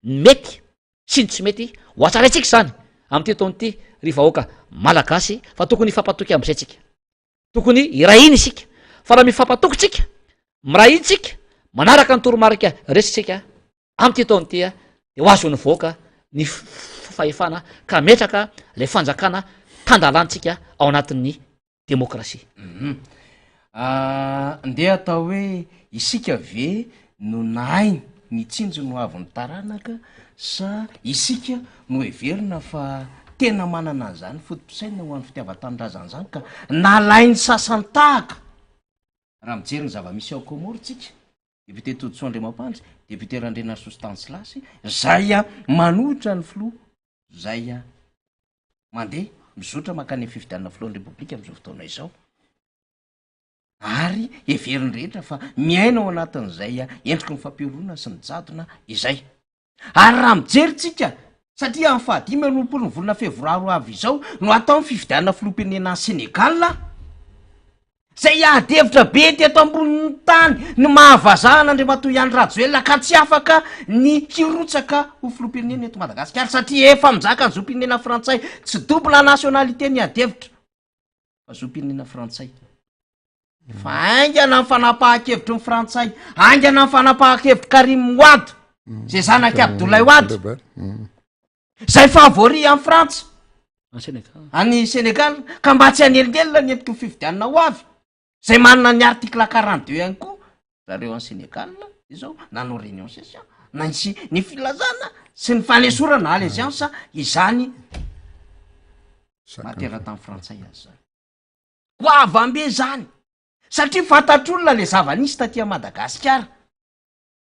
ny mety sy ny tsy mety, ho hatsaraintsika izany amin'ity taona ity ry vahoaka malagasy fa tokony hifampatoky amin'izay tsika. Tokony hiray hina isika, fa raha mifampatoky tsika, miray hina tsika, manaraka ny toromarika resy tsika amin'ity taona ity dia ho azon'ny vahoaka ny fahefana ka hametraka ilay fanjakana tan-dalàntsika ao anatin'ny demokrasia. Hum. Ndeha atao hoe isika ve no nahay nitsinjo ny hoavin'ny taranaka sa isika no heverina fa tena manana an'izany foto-pisainana ho an'ny fitiavan-tanindrazana izany ka nalain'ny sasany tahaka? Raha mijery ny zava-misy ao Comores tsika, député Todisoa Andriamampandry, député Randrianarisoa Stanislas, zay manohitra ny filoha zay mandeha mizotra mankany amin'ny fifidianana filohan'ny Repoblika amin'izao fotoana izao, ary heverin'ny rehetra fa miaina ao anatin'izay endriky ny fampihorohoroana sy ny jadona izay. Ary raha mijery tsika, satria amin'ny fahadimy amby 20 ny volana febroary ho avy izao no hatao ny fifidianana filoham-pirenena any Sénégal, Zay ady hevitra be teto ambonin'ny tany ny maha vazaha an'Andriamatoa Andry Rajoelina ka tsy afaka ny hirotsaka ho filoham-pirenena eto Madagasikara satria efa mizaka ny zom-pirenena frantsay, tsy double nationalité ny ady hevitra fa zom-pirenena frantsay. Fa haingana ny fanapahan-kevitry ny frantsay, haingana ny fanapahan-kevitr'i Karim Wade, zay zanak'i Abdoulaye Wade. Zay favori any Frantsa, any Sénégal, ka mba tsy hanelingelina ny endriky ny fifidianana ho avy, zay manana ny article 42 ihany koa zareo any Sénégal izao nanao réunion session, nanisy ny filazana sy ny fanesorana allégeance izany maha teratany frantsay azy zany. Goavam-be zany, satria fantatr'olona le zava-nisy taty a Madagasikara.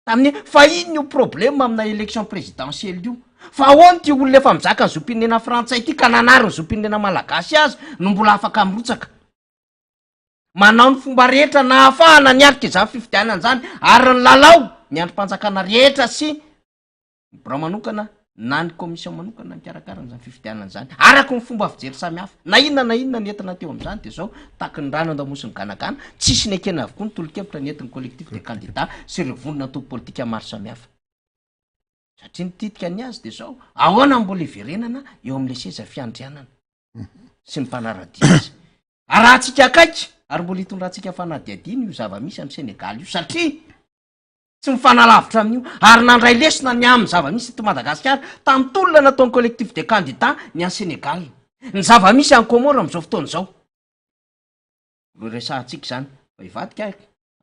Tamin'ny hoe fa inona io problème amina élection présidentielle io? Fa ahoana ity olona efa mizaka ny zom-pirenena frantsay ity ka nanary ny zom-pirenena malagasy azy no mbola afaka mirotsaka? Manao ny fomba rehetra nahafahana niatrika izany fifidianana izany ary ny lalao ny andrim-panjakana rehetra sy ny birao manokana na ny commission manokana nikarakara an'izany fifidianana izany araka ny fomba fijery samihafa na inona na inona nentina teo amin'izany de zao taky ny rano andamosin'ny ganagana tsisy nekena avokoa ny tolo-kevitra nentin'ny collectif des candidats sy ireo vondrona antoko politika maro samihafa satria ny titika ny azy de zao ahoana mbola iverenana eo amin'le seza fiandrianana sy ny mpanaradia azy arahantsika akaiky ary mbola hitondrantsika fanadihadiana io zava-misy any Senegaly io satria Tsy mifanalavitra amin'io ary nandray lesona ny amin'ny zava-misy eto Madagasikara tamin'ny tolona nataon'ny Collectif des candidats ny any Sénégal. Ny zava-misy any Comores amin'izao fotoana izao. Mbola resahantsika izany fa hivadika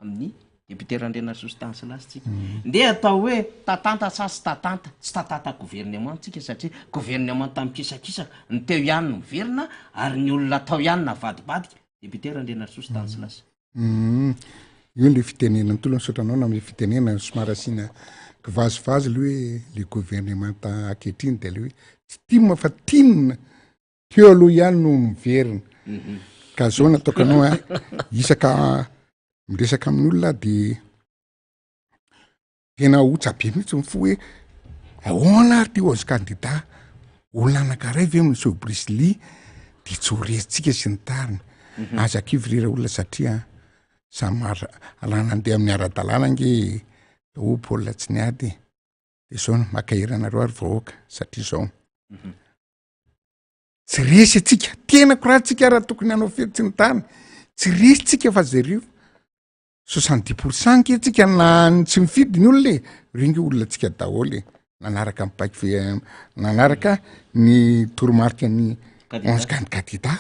amin'ny député Randrianarisoa Stanislas tsika. Ndeha atao hoe tatanta sa tsy tatanta? Tsy tatanta gouvernement tsika satria gouvernement tamin'ny kisakisaka, ny teo ihany no miverina ary ny olona tao ihany navadibadika, député Randrianarisoa Stanislas. Humm io le fitenenana tolona misaotra anao na le fitenenana somary asiana. Kivazivazy le hoe le gouvernemanta ankehitriny de le hoe tsy tim fa tin teo aloha ihany no miverina. Ka zao nataoko anao a, isaka miresaka amin'olona aho de tena hotsa be mihitsy ny fo hoe ahoana ary ty ozy kandida olona anankiray ve miseho Bruce Lee de tsy ho resintsika sy ny tariny. Aza kivy ry raolona satria samy ara- raha nandeha amin'ny ara-dalàna ange oh baolina tsy niady e. De zao no mankahery anareo ary vahoaka satria zao tsy resy atsika, tena courage tsika raha tokony hanao fety sy ny tariny, tsy resy tsika fa jereo 70 pour cent ange tsika na ny tsy mifidy ny olona e, reo nge olona tsika daholo e, nanaraka ny baiko ve nanaraka ny toromarika ny 11 kandida,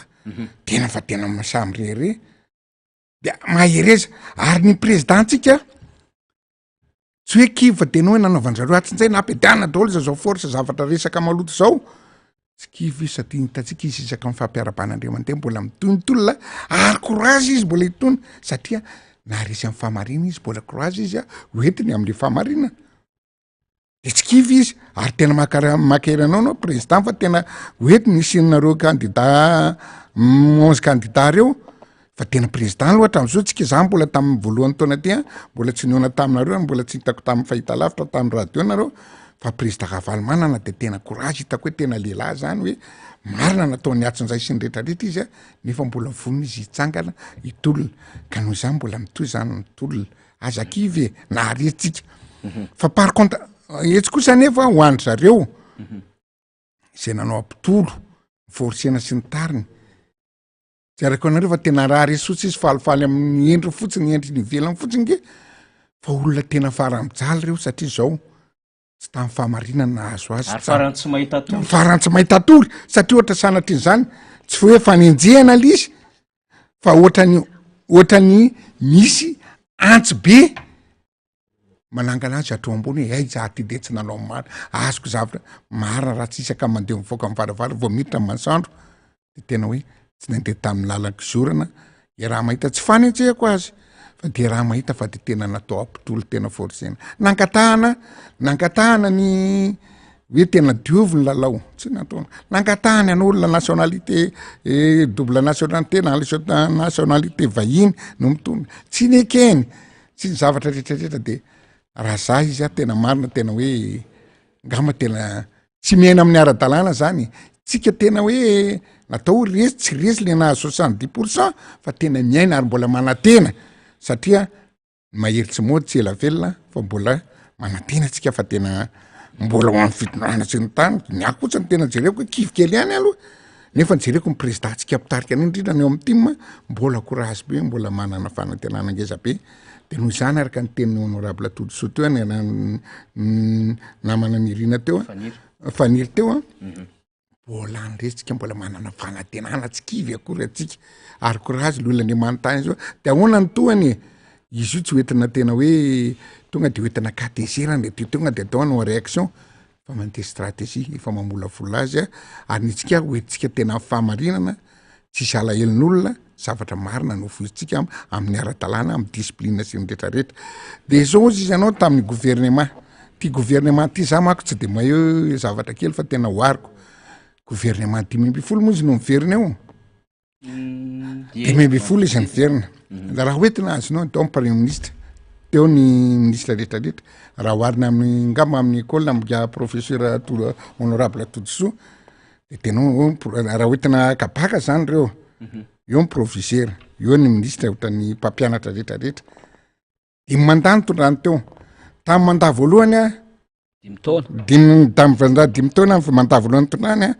tena fa tena samy rehareha, de mahereza ary ny président tsika tsy hoe kivy fa tena hoe nanaovan-jareo atsinjay nampiadiana daholo zao zao force zavatra resaka maloto zao, tsy kivy izy satria hitantsika izy isaka mifampiarabana indray mandeha mbola mitohy ny tolona ary courage izy mbola hitony satria naharesy amin'ny fahamarinana izy mbola courage izy a hoentiny am'le fahamarinana. De tsy kivy izy ary tena makara- makahery anao anao président fa tena hoentiny hisianareo candidat 11 candidat reo fa tena président aloha hatram'izao tsika, za mbola tamin'ny voalohan'ny taona ty an, mbola tsy nihaona taminareo, mbola tsy hitako tamin'ny fahitalavitra tamin'ny radio nareo fa président Ravalomanana de tena courage hitako hoe tena lehilahy zany hoe marina nataony atsinjay sy ny retraretra izy a nefa mbola vonona izy hitsangana hitolona ka noho izany mbola mitohy zany ny tolona. Aza kivy e, nahare tsika. Fa par contre, etsy kosa anefa ho an-dry zareo, izay nanao ampitolo, forcena sy ny tariny, tsy araka anareo fa tena raha resotsy izy falifaly amin'ny endriny fotsiny, endriny ivelany fotsiny nge, fa olona tena farany mijaly reo satria zao, tsy tamin'ny fahamarinana nahazo azy. Ary farany tsy mahita tory. Farany tsy mahita tory, satria ohatra sanatrin'izany, tsy hoe fanenjehana le izy, fa ohatrany ohatrany misy antsy be manangana azy hatreo ambony hoe aiza aty de tsy nanao marina, azoko zavatra marina raha tsy isaka mandeha mivoaka amin'ny varavarana vao miditra ny masoandro de tena hoe tsy nandeha tamin'ny lalan-kizorana i raha mahita tsy fanenjehako azy fa de raha mahita fa de tena natao ampitolo tena forcena nangatahana nangatahana ny hoe tena diovy ny lalao tsy nataona nangatahany an olona nationalité eh, double nationalité na nationalité vahiny no mitondra tsy nekeny tsy ny zavatra rehetrarehetra de raha za izy a tena marina tena hoe ngamba tena Tsy miaina amin'ny ara-dalàna zany tsika tena hoe natao ho resy tsy resy le nahazo 70 % fa tena miaina ary mbola manantena satria ny mahery tsy mody tsy ela velona fa mbola manantena tsika fa tena mbola ho amin'ny fitondrana sy ny tany ny ahy kosa ny tena jereko hoe kivy kely ihany aloha nefa ny jereko ny président tsika mpitarika an'io indrindra ny eo amin'ny tim mbola courage be mbola manana fanantenana ngeza be De noho izany araka ny tenin'ny honorable Todisoa teo ny namana Nirina teo a, Faniry teo a, mbola any resika mbola manana fanantenana tsy kivy akory atsika ary courage le olona Andriamanitra zao de ahoana ny tohany e? Izy io tsy hoentina tena hoe tonga de hoentina katezerana de tonga de atao hanao réaction fa mandeha stratégie efa mamolavola azy a, ary ny antsika hoentintsika tena amin'ny fahamarinana, tsisy alahelon'olona, zavatra marina no voizintsika amin'ny ara-dalàna, amin'ny discipline sy ny retraretra. De zao ozy izy anao tamin'ny gouvernement, ty gouvernement ty za manko tsy de mahay hoe zavatra kely fa tena ohariko, gouvernement 15 moa izy no miverina eo. 15 izy niverina mhm. raha hoentina azonao teo ny premier ministre teo ny ministre rehetrarehetra raha oharina amin'ny ngamba amin'ny école amga professeur to honorable Todisoa de tena raha hoentina kabaka zany reo mhm. eo ny proviseur eo ny ministre ohatran'ny mpampianatra rehetrarehetra dimy mandat nitondrany teo tamy mandat voalohany a Dimy taona. Dimy damy mandat dimy taona ny mandat voalohany nitondrany a,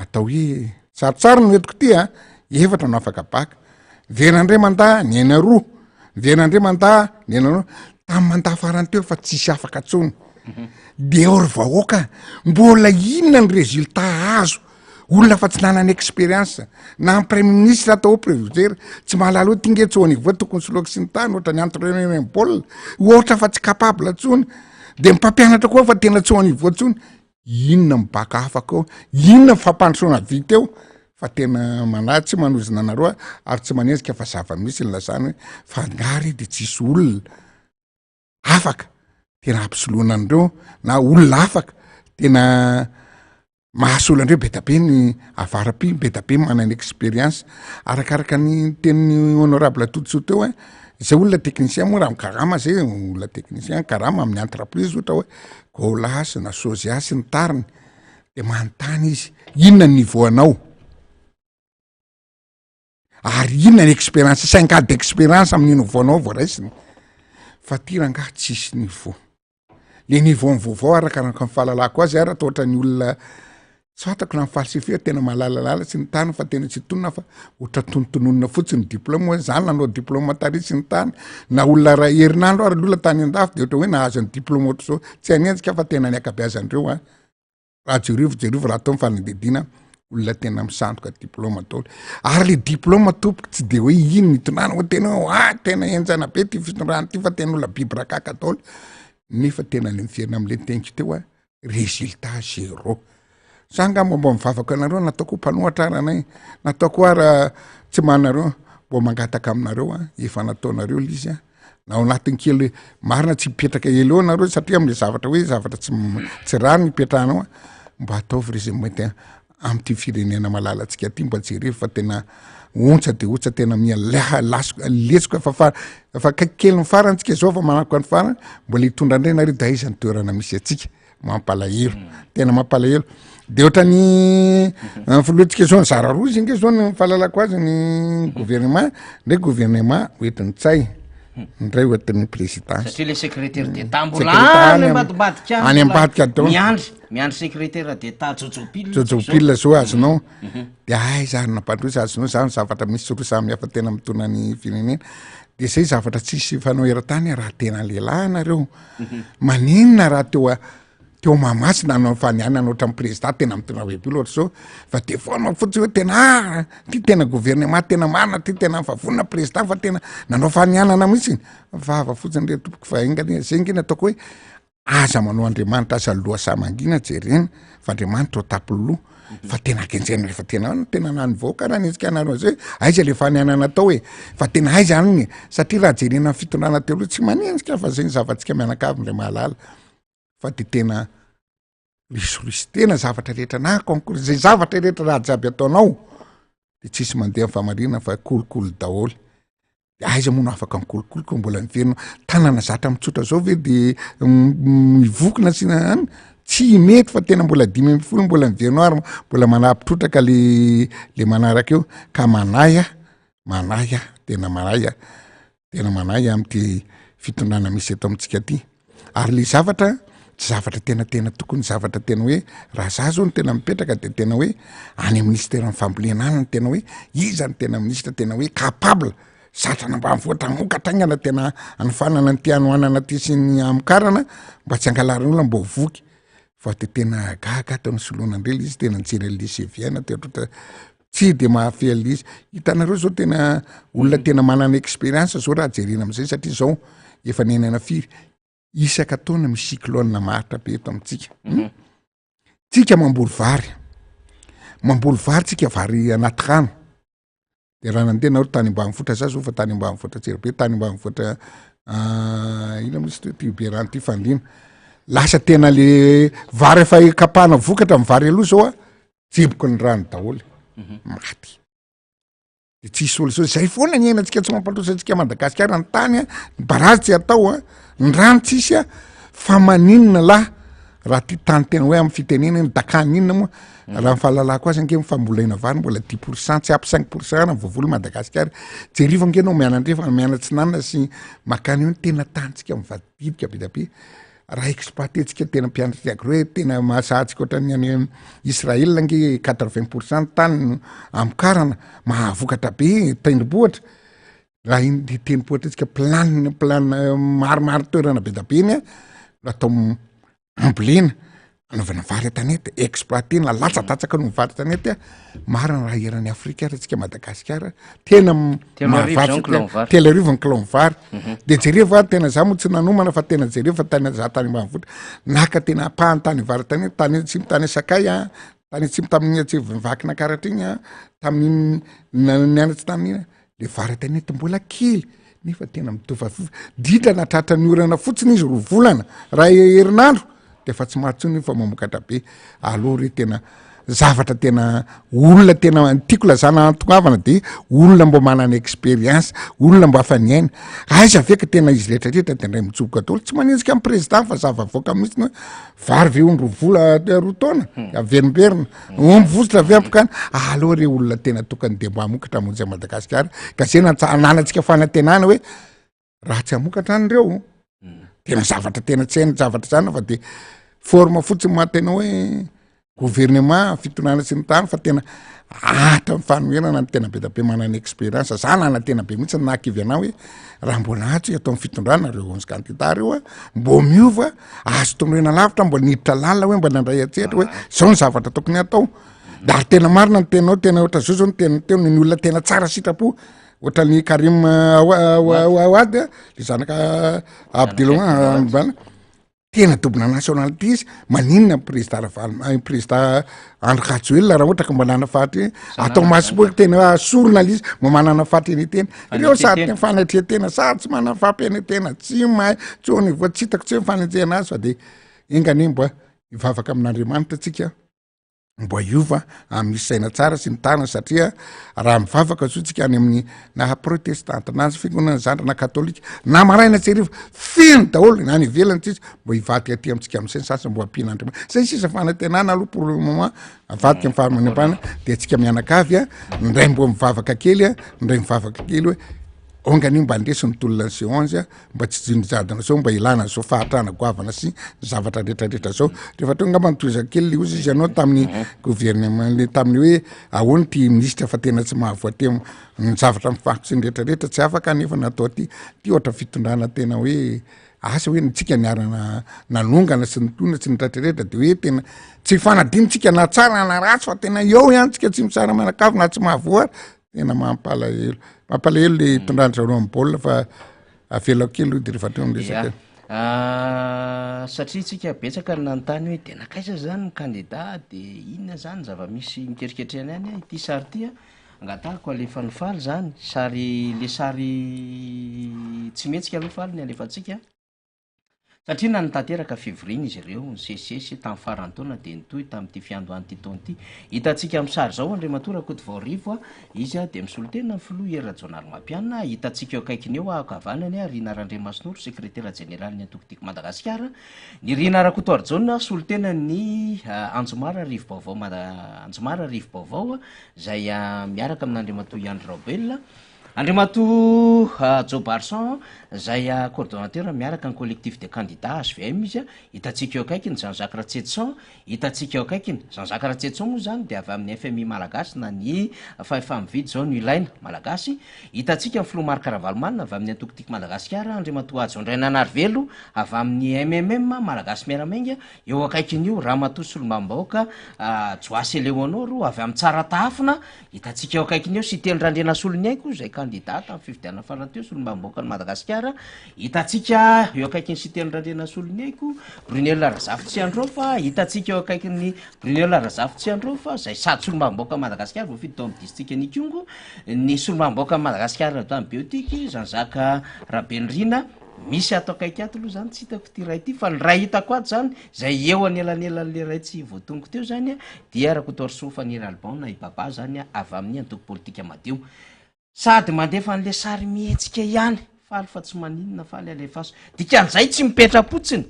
atao hoe sarotsarony no entiko ty a, efatra no afaka baka, miverina indray mandat niaina roa, miverina indray mandat niaina roa, tamy mandat farany teo fa tsisy afaka tsony, de eo ry vahoaka mbola inona ny résultat azo Olona fa tsy nanana expérience na ny premier ministre atao hoe préviseur tsy mahalala hoe ty nge tsy au niveau tokony soloako sy ny tany ohatra ny entraîneur ny baolina ohatra fa tsy capable tsony de ny mpampianatra koa fa tena tsy au niveau tsony inona ny baka afaka eo inona ny fampandrosoana vita eo fa tena manahy tsy manozona anareo ary tsy manenjika fa zava-misy ny lazany hoe fa nga re de tsisy olona afaka. tena hampisoloana an'ireo na olona afaka tena mahasolo andreo be da be ny avara-pi be da be manana expérience arakaraka ny tenin'ny honorable Todisoa teo a zay olona technicien moa raha mikarama zay olona technicien karama amin'ny entreprise ohatra hoe Colas na Sozia sy ny tariny de manontany izy inona ny niveau anao ary inona ny expérience cinq ans d'expérience amin'ny niveau anao vao raisina fa ty rangaha tsisy niveau le niveau ny vaovao arakaraka ny fahalalako azy ary atao ohatran'ny olona tsy fantako na mi-falsifier tena malalalala sy ny tany fa tena tsy tonona fa ohatra tonontononina fotsiny diplôme hoe za nanao diplôme tary sy ny tany na olona ray herinandro ary olona tany andafy de ohatra hoe nahazo ny diplôme ohatra zao tsy hanenjika fa tena ny ankabeazandreo a Raha jereo jereo raha atao ny fanadihadiana olona tena misandoka diplôme daholo ary le diplôme tompoko tsy de hoe ino ny itondrana hoe tena hoe ah tena henjana be ty fitondrana ty fa tena olona biby rakaka daholo nefa tena le miverina am'le teniko teo a résultat zéro za angamba mba mivavaka anareo nataoko mpanohatra ara anay nataoko ara tsy manareo mbo mangataka aminareo a efa nataonareo le izy a na ao anatin'ny kely marina tsy hipetraka ela eo nareo satria am'le zavatra hoe zavatra tsy tsy rariny ipetrahanao a mba ataovy re zay mety am'ty firenena malalantsika ty mba jereo fa tena ontsa de ontsa tena miha leha lasoka lesoka fa fa fa akaiky kely ny farany tsika zao fa manako ny farany mbola hitondra indray nareo de aiza ny toerana misy antsika mampalahelo tena mampalahelo de ohatrany eh, filohantsika zao nizara roa izy nge zao ny fahalalako azy ny gouvernement ndray gouvernement hoentin'ny tsay ndray hoentin'ny présidence satria le secrétaire d'état mbola Secrétaire any any am- ambadimbadika any ambadika daholo. miandry miandry secrétaire d'état jojopile jojopile zao azonao de aiza ary nampandroso azonao zany zavatra misy roa samy hafa tena mitona ny firenena de zay zavatra tsisy fanao eran-tany raha tena lehilahy nareo Maninona raha teo a teo Mahamasina nanao fanianana ohatran'ny président tena mitondra baiboly ohatra zao fa de foana fotsiny hoe tena ah ty tena gouvernement tena marina ty tena mivavonona président fa tena nanao fanianana mihitsy vava fotsiny re tompoko fa enga anie zay nge ny ataoko hoe aza manao Andriamanitra aza lohasaha mangina jerena fa Andriamanitra ao tampony loha fa tena kenjena rehefa tena any tena nany vahoaka raha nihetsika anareo zay aiza le fanianana atao e fa tena aiza any e satria raha jerena ny fitondrana teo aloha tsy manenjika fa zay ny zavatsika mianakavy ndray mahalala fa de tena risoriso tena zavatra rehetra na concours zay zavatra rehetra raha jiaby ataonao de tsisy mandeha ny famarinana fa kolikoly daholo De aiza moa no afaka mikolokolo ko mbola miverina tanana zatra mitsotra zao ve de mivokona sy na any tsy mety fa tena mbola 15 mbola miverina ary mbola manampy trotraka le le manaraka eo ka manahy ah manahy ah tena manahy ah tena manahy am'ty fitondrana misy eto amintsika ty Ary le zavatra, tsy zavatra tena tena tokony zavatra tena hoe raha za zao no tena mipetraka de tena hoe any am ministeran'ny fambolena any no tena hoe iza no tena ministra tena hoe capable zatra ny ambanivohitra hamokatra haingana tena hanofanana an'ity hanohanana ty sy ny hamokarana mba tsy hangalarana olona mba ho voky fa de tena gaga ato nisoloana andreo le izy tena nijery an'le CV na te ohatrohatra tsy de mahafehy an'le izy hitanareo zao tena olona tena manana expérience zao raha jerena am'izay satria zao efa niainana firy isaka taona misy cyclone maharitra be eto amintsika hmm? Tsika mamboly vary mamboly vary tsika vary anaty rano de raha nandeha nareo tany ambanivohitra za zao fa tany ambanivohitra Antsirabe tany ambanivohitra ah, ina moa izy ty ty Berano ty Fandriana lasa tena le vary efa kapahana vokatra ny vary aloha zao a Jeboky ny rano daholo maty de tsisy solution zay foana ny iainantsika tsy mampandroso antsika Madagasikara ny tany a ny barazy tsy atao a ny rano tsisy a fa maninona lahy raha ty tany tena hoe amin'ny fitenena ny dakany inona moa raha ny fahalalako azy ange ny fambolena vary mbola 10 pourcent tsy ampy 5 pourcent na voavoly Madagasikara jerivo ange anao mianandrefa mianatsinanana sy makany eo ny tena tanitsika mivadibadika be da be Raha exploiter-tsika tena mpianatra agro hoe tena mahasahantsika ohatran'ny any Israël ange 80 pourcent ny tany no amokarana, mahavokatra be tendrombohitra, raha iny tendrombohitra tsika planina planina maromaro toerana be da be iny an, atao ambolena anaovana vary an-tanety, exploiter-na latsadatsaka noho ny vary an-tanety an, marina raha eran'i Afrika ary tsika Madagasikara tena 3000 zao ny kilao vary. 3000 ny kilao vary. De jereo fa tena za moa tsy nanomana fa tena jereo fa tany za tany ambanivohitra naka tena ampahany tany vary tany tany atsimo tany sakay a tany atsimo tamin'iny atsimo Vakinankaratra iny a tamin'iny nianatsy tamin'iny le vary an-tanety mbola kely. Nefa tena mitofafifa. Ditra na tratran'ny orana fotsiny izy roa volana, raha herinandro de efa tsy maty tsony io fa mamokatra be. Aleo re tena zavatra tena olona tena tiako lazana antongavana de olona mbo manana expérience, olona mbo afa niaina. Aiza ve ka tena izy rehetra rehetra de ndray mitsoboka daholo, tsy manenjika ny président fa zava-avoaka mihitsy ny hoe vary ve hono roa vola roa taona averimberina. Omby vositra ve ampokana? Aleo re olona tena tokony de mba hamokatra hamonjy an'i Madagasikara. Ka zay natsa- ananantsika fanantenana hoe raha tsy hamokatra any reo, tena zavatra tena tsy hainy zavatra zany fa de forme fotsiny maha tena hoe gouvernement fitondrana sy ny tany fa tena atra ny fanoherana ny tena be da be manana expérience. Za nanantena be mihitsy nahakivy anah hoe raha mbola atsy atao amin'ny fitondrana reo 11 candidats reo a, mbo miova Azo tondroina lavitra mbola niditra lalina hoe mba nandray an-tsehatra hoe zao ny zavatra tokony hatao. Da ary tena marina ny teninao, tena ohatra zao zao ny tena teo ny olona tena tsara sitrapo ohatran'ny Karim Awad le zanaka Abdel tena double nationalité izy, maninona ny président Ravalo président Andry Rajoelina raha ohatra ka mba nanana fahatry atao maso tena hoe asorina le izy mba manana fahatrenetena ireo sady tena fanatretena sady tsy manana fahampianetena tsy mahay tsy au niveau tsy hitako tsy hoe fanenjehana azy fa de enga anie mba hivavaka amin'Andriamanitra tsika mba hiova amin'ny saina tsara sy ny tariny satria raha mivavaka zao tsika any amin'ny na protestanta na fiangonana zandry na katolika na maraina tsy hariva feno daholo na any ivelany tsisy mba hivadika aty amintsika am'izay ny sasany mbo ampian'Andriamanitra zay sisa fanantenana aloha pour le moment avadika ny fahamanempana de atsika mianakavy a ndray mbo mivavaka kely a ndray mivavaka kely hoe onga anio mba andresy ny tolona ny C11 a mba tsy jinijadina zao mba ilana zao fahatrana goavana sy zavatra retraretra zao rehefa teo angamba nitohizako kely le ozy izy ianao tamin'ny gouvernement le tamin'ny hoe ahoana ty ministra fa tena tsy mahavoatemo ny zavatra mifakotsy ny retraretra tsy afaka nefa natao ty ty ohatra fitondrana tena hoe asa hoe ntsika niarana nanongana sy nitona sy nitratraretra de hoe tena tsy fanadino tsika na tsara na ratsy fa tena eo ihany tsika tsy misara manakavy na tsy mahavoa ary tena mampalahelo mampalahelo le tondrany zareo am baolina fa avelako kely aloha de rehefa teo ny resaka ah, satria tsika betsaka ny nanontany hoe de nakaiza zany ny kandida de inona zany zava-misy mikeriketrehana any ity sary ity a Angatahako alefan'i Faly zany sary le sary tsy mihetsika aloha Faly ny alefantsika satria nanatanteraka fivoriana izy ireo nisesisesy tamin'ny faran'ny taona dia nitohy tamin'ity fiandohan'ity taona ity. Hitantsika amin'ny sary izao Andriamatoa Rakotovaorivo a, izy a dia misolo tena ny filoha Hery Rajaonarimampianina, hitantsika eo akaikiny eo ankavanany a Rina Randriamasinoro sekretera jeneralin'ny antoko Tiako Madagasikara, Ny Rina Rakotoarijaona solontenan'ny Anjomara Rivobaovao Mada- Anjomara Rivobaovao izay miaraka amin'Andriamatoa Andry Raobelina, Andriamatoa Joe Barson izay coordonnateur miaraka ny collectif des candidats HVM izy, hitantsika eo akaikiny Jean Jacques Ratsietison, hitantsika eo akaikiny, Jean Jacques Ratsietison moa izany dia avy amin'ny FMI Malagasy na ny fahefa-mividy izao no ilaina Malagasy, hitantsika ny filoha Marc Ravalomanana avy amin'ny antoko Tiako Madagasikara, Andriamatoa Hajo Andriananarivelo avy amin'ny MMM Malagasy Miara-Miainga, Eo akaikin'io, Ramatoa Solombavambahoaka Joasy Eleonoro avy amin'ny Tsaratahafina, hitantsika eo akaikiny eo, Siteny Randrianasoloniaiko izay kandida tamin'ny fifidianana farany teo, Solombavambahoakan'i Madagasikara, hitantsika eo akaikin'i Siteny Randrianasoloniaiko, Brunelle Razafitsiandraofa, hitantsika eo akaikin'i Brunelle Razafitsiandraofa izay sady Solombavambahoakan'i Madagasikara voafidy tao amin'ny distrikan'Ikongo, ny Solombavambahoakan'i Madagasikara tany Behotiky, Jean Jacques Rabenirina, Misy ato akaiky ato aloha zany tsy hitako ity ray ity fa ny ray hitako ato zany zay eo anelanelan'le ray tsy voatonoko teo zany a dia Rakotoarisoa Faniry Alban na i Baba zany a avy amin'ny antoko politika madio sady mandefa an'le sary mihetsika ihany faly fa tsy maninona faly alefaso dikan'izay tsy mipetra-potsiny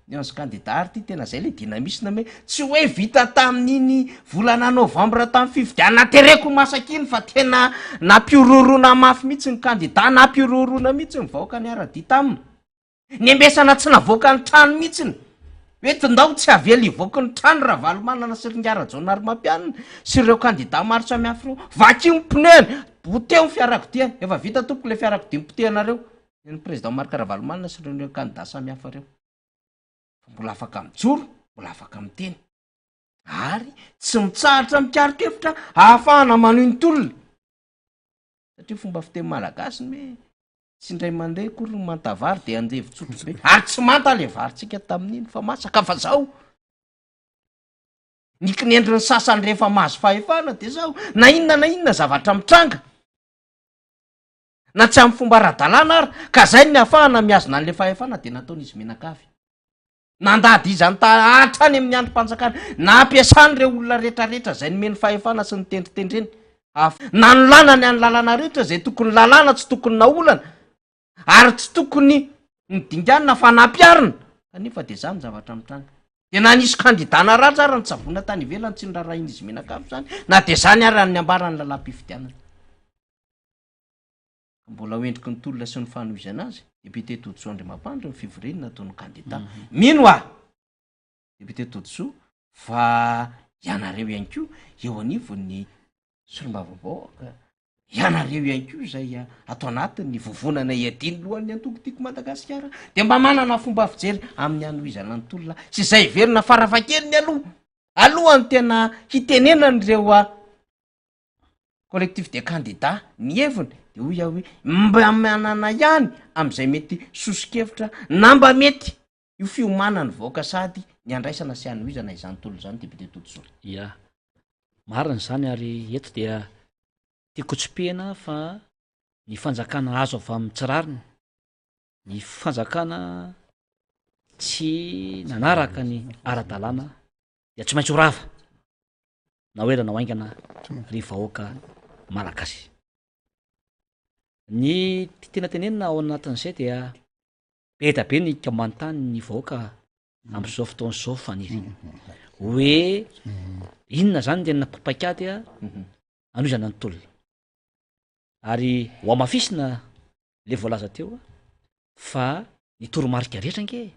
Ny 11 candidats ary ty tena zay le dynamisme hoe tsy hoe vita tamin'iny volana novembre tamin'ny fifidianana tereko masaka iny fa tena nampihorohoroana mafy mihitsy ny candidat, nampihorohoroana mihitsy ny vahoaka niara-dia taminy. Nembesana tsy navoaka ny trano mihitsiny. Hoe tndao tsy avela hivoaka ny trano Ravalomanana sy Ringa Rajaonarimampianina sy ireo candidats maro samihafa ireo. Vakio ny pneu-ny, poteho ny fiarakodiany. Efa vita tompoko le fiarakodia nopotehanareo. Ny président Marc Ravalomanana sy ireo ireo candidat samihafa ireo. Fa mbola afaka mijoro, mbola afaka miteny. Ary tsy mitsahatra mikaro-kevitra ahafahana manohy ny tolona. Satria fomba fiteny malagasy ny hoe tsy indray mandeha akory ny manta vary dia andevo tsotro be. Ary tsy manta le varintsika tamin'iny fa masaka fa zao. Ny kinendrin'ny sasany rehefa mahazo fahefana dia zao, na inona na inona zavatra mitranga. Na tsy amin'ny fomba ara-dalàna ary, ka zay ny ahafahana mihazona an'le fahefana dia nataon'izy mianakavy. Nandady izany ta hatrany amin'ny andrim-panjakana, nampiasany ireo olona rehetrarehetra izay nomeny fahefana sy nitendritendreny, haf- nanolanany any lalàna rehetra izay tokony lalàna tsy tokony naolana ary tsy tokony nodinganina fa nampiharina, kanefa dia izany zavatra mitranga. Dia na nisy kandida naratra ary nitsavoana tany ivelany tsy noraharahian'izy mianakavy izany, na dia izany ary ny ambaran'ny lalàm-pifidianana. Mbola ho endriky ny tolona sy ny fanohizana azy, Député Todisoa Andriamampandry ny fivoriana nataon'ny kandida. Mino aho, Député Todisoa, fa ianareo ihany koa eo anivon'ny solombavambahoaka, ianareo ihany koa izay ato anatin'ny vovonana iadian'ny lohan'ny antoko Tiako Madagasikara dia mba manana fomba fijery amin'ny hanohizana ny tolona sy izay heverina farafahakeliny aloha, alohan'ny tena hitenenan'ireo Collectif des candidats ny heviny de hoy aho hoe mba manana ihany am'izay mety soso-kevitra na mba mety io fiomanan'ny vahoaka sady ny andraisana sy hanohizana izany tolona izany Député Todisoa. Ya, marina izany ary eto dia tiako hotsipihina fa ny fanjakana azo avy amin'ny tsy rariny, ny fanjakana tsy nanaraka ny ara-dalàna dia tsy maintsy ho rava na ho ela na ho haingana ry vahoaka malagasy. Ny tiana tenenina ao anatin'izay dia be da be ny manontany ny vahoaka amin'izao fotoana izao faniry hoe inona zany tena paikady a anohizana ny tolona ary ho hamafisina le voalaza teo fa ny toromarika rehetra ange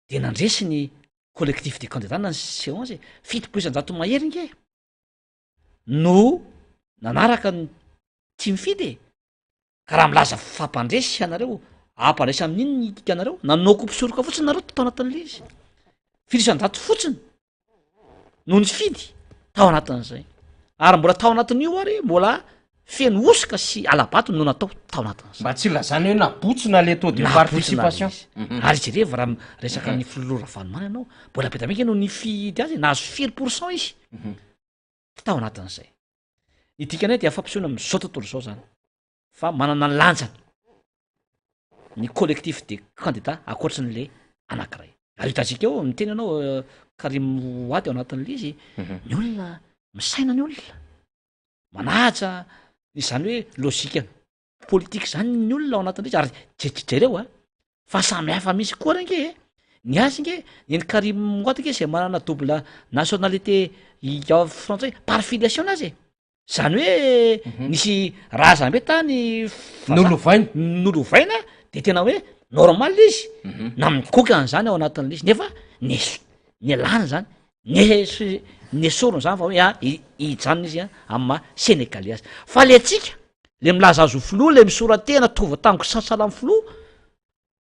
de nandresy ny collectif des candidats na ny C11 e, 70% mahery nge no nanaraka ny tsy mifidy e, ka raha milaza fampandresy ianareo, ampandresy amin'inona ny ikanareo? Nanao kopisoroka fotsiny nareo tao anatin'le izy, firy isan-jato fotsiny no nifidy tao anatin'izay, ary mbola tao anatin'io ary mbola feno hosoka sy alabato no natao tao anatin'izay. Mba tsy ilazana hoe nabotsina le taux de participation. Mhm. Ary jerevo raha resaka ny filoha Ravalomanana ianao, mbola be dia be ange no nifidy azy e, nahazo firy pour cent izy mhm. tao anatin'izay. Ny dikanay dia fampisehoana amin'izao tontolo izao zany fa manana ny lanjany ny collectif de candidat ankoatran'le anankiray. Ary hitantsika eo, miteny ianao euh, Karim Wade ao anatin'le izy, mhm. ny olona misaina ny olona. Manaja izany hoe logique politique zany ny olona ao anatin'ilay izy ary je-jereo a, fa samy hafa mihitsy koa re nge e, ny azy nge ny an'i Karim Wade nge zay manana double nationalité frantsay par filiation ny azy e, zany hoe nisy razambe tany vazaha Nolovaina. nolovaina de tena hoe normal izy na mikoky an'izany ao anatin'ilay izy nefa nes- nialany zany Neso- nesoriny zany fa hoe a i- hijanona izy a amin'ny maha Sénégalais azy. Fa le antsika, le milaza azy ho filoha, le misora-tena tovy tango sa- sahala amin'ny filoha,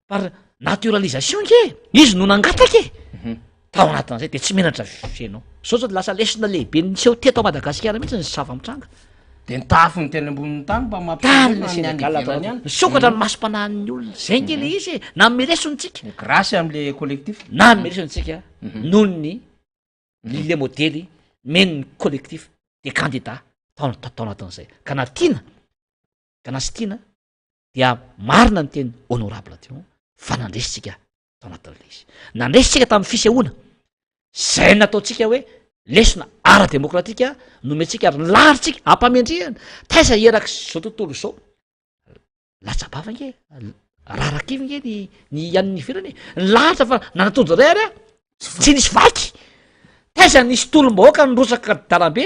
par naturalisation nge, izy no nangataka e! Tao anatin'izay de tsy menatra fenao. Zao zao de lasa lesona lehibe niseho teto Madagasikara mihitsy ny zava-mitranga. De ny tafony teny ambonin'ny tany mba mampiseho Tany fa ny any Sénégal atao ivelany any. Misokatra ny masom-panahin'ny olona. Zay nge le izy e! Nanome lesona tsika. Grâce am'le collectif. Nanome lesona tsika. noho ny le modely nomen'ny collectif des candidats tao tao anatin'izay ka na tiana ka na tsy tiana dia marina ny teny honorable teo fa nandresy tsika tao anatin'ilay izy nandresy tsika tamin'ny fisehoana zay nataontsika hoe lesona ara-demokratika nomentsika ary nilarintsika ampamendrehana taiza erak' izao tontolo izao Latsa-bava nge, rarakivy nge ny ny an'ny ivelany e. Ny lahatra fa nanatody iray ary a, tsy nisy vaky. Taiza nisy tolom-bahoaka nirotsaka dalambe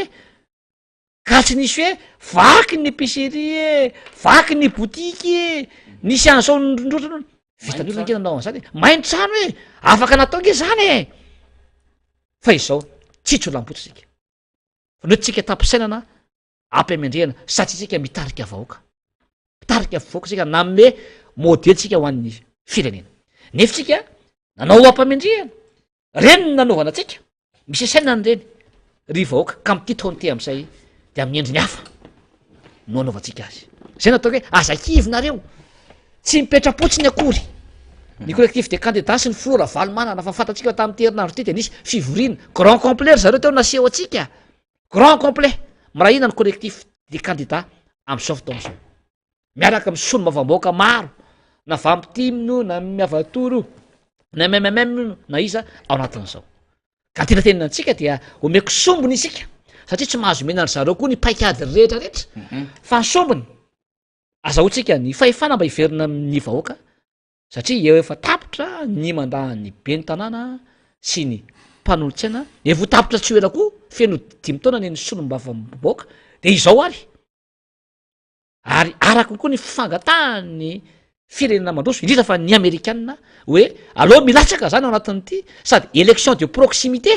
ka tsy nisy hoe vaky ny épicerie e, vaky ny boutique e, nisy an'izao nindrotrona. Vitan'ny olona nge nanao an'izany e, may ny trano e, afaka natao nge zany e. Fa izao, tsy tsolam-boto isika. Fa ny hoe tsika tampisainana Ampiamendrehana satria isika mitarika vahoaka. Mpitarika vahoaka isika, nanome modely tsika ho an'ny firenena. Nefa tsika nanao ho ampamendrehana. Reny no nanaovana antsika. Misy saina an'ireny ry vahoaka ka amin'ity taona ity amin'izay dia amin'ny endriny hafa no anaovantsika azy. Zay no ataoko hoe aza kivy nareo. Tsy mipetra-potsiny akory ny collectif des candidats sy ny filoha Ravalomanana fa fantatsika fa tamin'ity herinandro ity dia nisy fivoriana grand complet ry zareo teo naseho antsika. Grand complet! Miray hina ny collectif des candidats amin'izao fotoana izao. miaraka amin'ny solombavambahoaka maro, na Vampitim io na Miavatory io, na MMM io na iza ao anatin'izao. Ka ny tena tenenina antsika dia omeko sombiny isika satria tsy mahazo omena an-dry zareo koa ny paikady rehetra rehetra fa ny sombiny azahoantsika ny fahefana mba hiverina amin'ny vahoaka satria eo efa tapitra ny mandat-n'ny ben'ny tanàna sy ny mpanolotsaina, efa ho tapitra tsy ho ela koa feno dimy taona ny solombavambahoaka de izao ary. Ary araka koa ny fangatahan'ny firenena mandroso, indrindra fa ny amerikana, hoe aleo milatsaka zany ao anatin'ity, sady élection de proximité,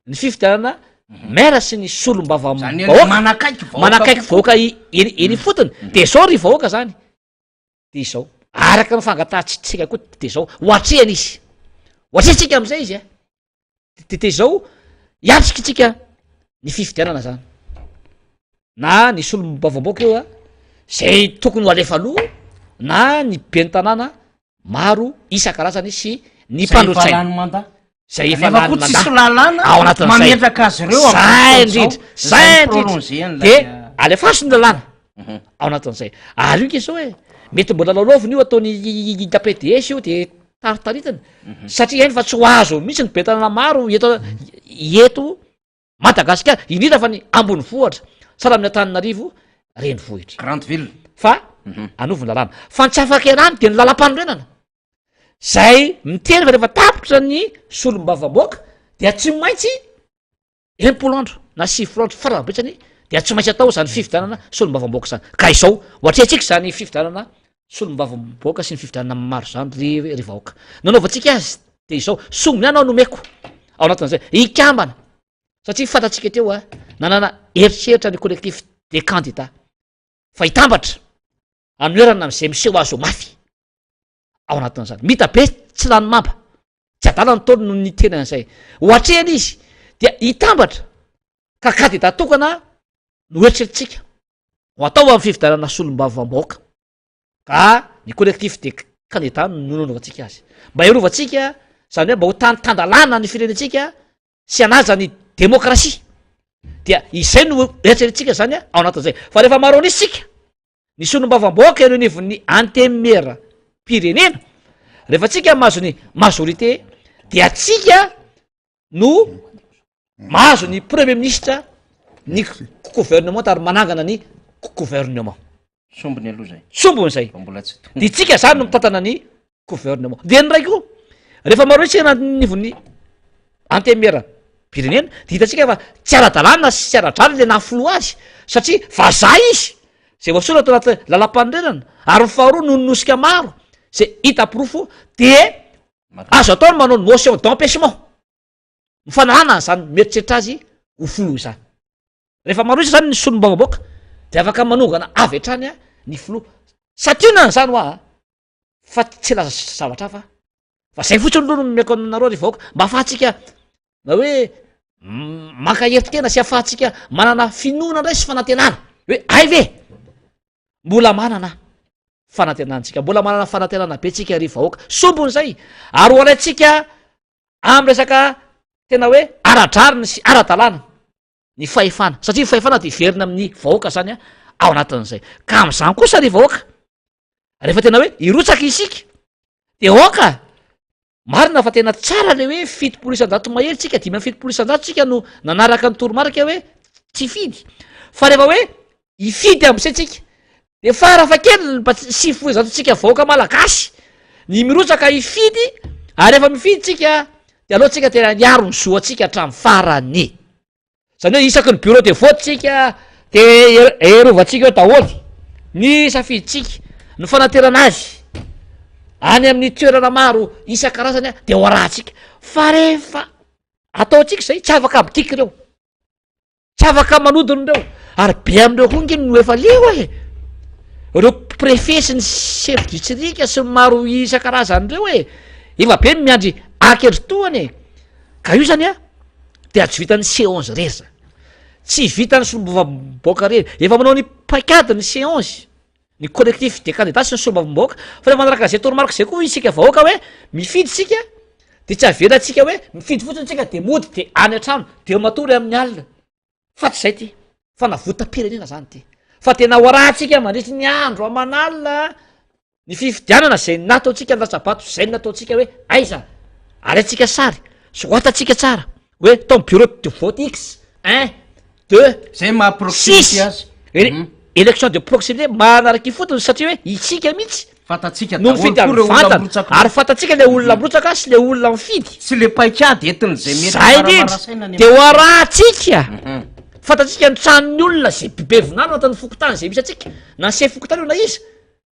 ny fifidianana maire sy ny solombavambahoaka, manakaiky vahoaka manakaiky vahoaka eny eny ifotony, de zao ry vahoaka zany, de izao, araka ny fangatahantsika koa de zao, ho atrehana izy, ho atrehantsika am'izay izy a. De zao hiatrika tsika ny fifidianana zany na ny solombavambahoaka eo a zay tokony ho alefa aloha na ny ben'ny tanàna maro isan-karazany sy ny Zay efa mpanolotsaina lany mandat. zay efa Nefa lany koa tsisy mandat lalàna ao anatin'izay. mametraka azy ireo Zay amin'izao indrindra, fotoana izao, zay izay indrindra. mi-prolonger an'ilay, De ah, alefaso ny lalàna ao anatin'izay. Ary io nge zao e, mety mbola lalaovina io ataon'ny KPDS io de taritaritana satria hainy fa tsy ho azo mihitsy ny be tanàna maro eto eto Madagasikara, indrindra fa ny ambonivohitra sahala amin'ny Antananarivo renivohitra. Grande ville. Fa anovo ny lalàna. Fa ny tsy afaka ialana dia ny lalàm-panorenana zay miteny fa rehefa tapitra ny solombavambahoaka dia tsy maintsy 60 andro na 90 andro farabetsany dia tsy maintsy atao zany fifidianana solombavambahoaka zany. Ka izao ho atrehantsika zany fifidianana solombavambahoaka sy ny fifidianana maro zany ry ry vahoaka. Nanaovantsika azy de izao, sombiny ihany aho nomeko ao anatin'izay, hikambana satria fantatsika teo a, nanana eritreritra ny collectif des candidats fa hitambatra anoherana am'izay miseho azy ho mafy ao anatin'izany. Mita be tsy lany mamba, tsy adala ny Ntaolo no niteny an'izay. Ho atrehana izy dia hitambatra ka candidat tokana no eritreritritsika ho atao amin'ny fifidianana solombavambahoaka ka ny collectif des candidats no nanaovantsika azy mba hiarovantsika, zany hoe mba ho tany tan-dalàna ny firenentsika sy hanaja ny demokrasia dia izay no eritreretintsika zany ao anatin'izay. Fa rehefa maro an'isa isika ny solombavambahoaka eny anivon'ny antenimieram-pirenena, rehefa tsika mahazo ny majorité dia tsika no mahazo ny premier ministre ny gouvernement ary manangana ny gouvernement. Sombiny aloha zay. Sombiny zay. Fa mbola tsy tonga. Dia tsika zany no mitantana ny gouvernement. Dia ny ray koa, rehefa maro isika anivon'ny antenimieram-pirenena, dia hitantsika fa tsy ara-dalàna sy tsy ara-drariny le naha filoha azy, satria vazaha izy, zay voasoratra tao anaty lalàmpanorenana, ary ny faharoa noho ny nosika maro zay hita porofo, dia azo atao ny manao ny motion d'empêchement, ny fanalana an'izany mieritreritra azy ho filoha izany. Rehefa maro isa zany ny solombavambahoaka de afaka manongana avy hatrany ny filoha. Santionany zany hoa fa tsy hilaza zavatra hafa fa zay fotsiny aloha no nomeko anareo ry vahoaka mba ahafahantsika na hoe mankahery tena sy ahafahantsika manana finoana indray sy fanantenana hoe hay ve mbola manana fanantenantsika, mbola manana fanantenana be tsika ry vahoaka, sombiny zay ary ho alaintsika amy resaka tena hoe ara-drariny sy ara-dalàna ny fahefana, satria ny fahefana de hiverina amin'ny vahoaka zany a ao anatin'izay, ka am'izany kosa ry vahoaka rehefa tena hoe hirotsaka isika de aoka marina fa tena tsara le hoe 70% mahery tsika, 75% tsika no nanaraka ny toromarika hoe tsy hifidy, fa rehefa hoe hifidy am'izay tsika de farafahakeliny mba 90% tsika vahoaka malagasy ny mirotsaka hifidy, ary rehefa mifidy tsika de aleo tsika tena hiaro ny zo antsika hatramin'ny farany. Zany hoe isaky ny bureau de vote tsika de erovantsika eo daholo ny safidintsika, ny fanaterana azy any amin'ny toerana maro isan-karazany de ho arahantsika, fa rehefa ataontsika zay tsy afaka mikiky ireo, tsy afaka manodina ireo, ary be amin'ireo koa nge no efa leo e, ireo préfet sy ny chef district sy ny maro isan-karazany ireo e, efa be ny miandry akendritohana e, ka io zany a dia tsy vitan'ny C onze rery zany, tsy vitan'ny solombavambahoaka rery, efa manao ny paikady ny C onze, ny collectif des candidats sy ny solombavambahoaka, fa rehefa manaraka zay toromarika zay koa isika vahoaka hoe mifidy isika de tsy avelantsika hoe mifidy fotsiny tsika de mody de any an-trano de matory amin'ny alina, fa tsy zay ty, fanavotam-pirenena zany ty. Fa tena ho arahantsika mandritry ny andro aman'alina ny fifidianana izay nataontsika ny latsa-bato izay nataontsika hoe aiza alaintsika sary, soratantsika tsara hoe tao amin'ny bureau de vote X, un, deux, Zay maha proximité six, azy. Ele- élection de proximité manaraka ifotony satria hoe isika mihitsy Fantatsika no daholo mifidy koa amin'ny ireo olona vantana mirotsaka ary fantatsika le olona mirotsaka sy le olona mifidy. Sy le paikady entin'izay mety Zay maramara indrindra saina any de ho amin'ny arahantsika. Fantatsika ny tranon'ny olona zay be vinany ao anatin'ny fokontany zay misy antsika na ny sefo fokontany io na iza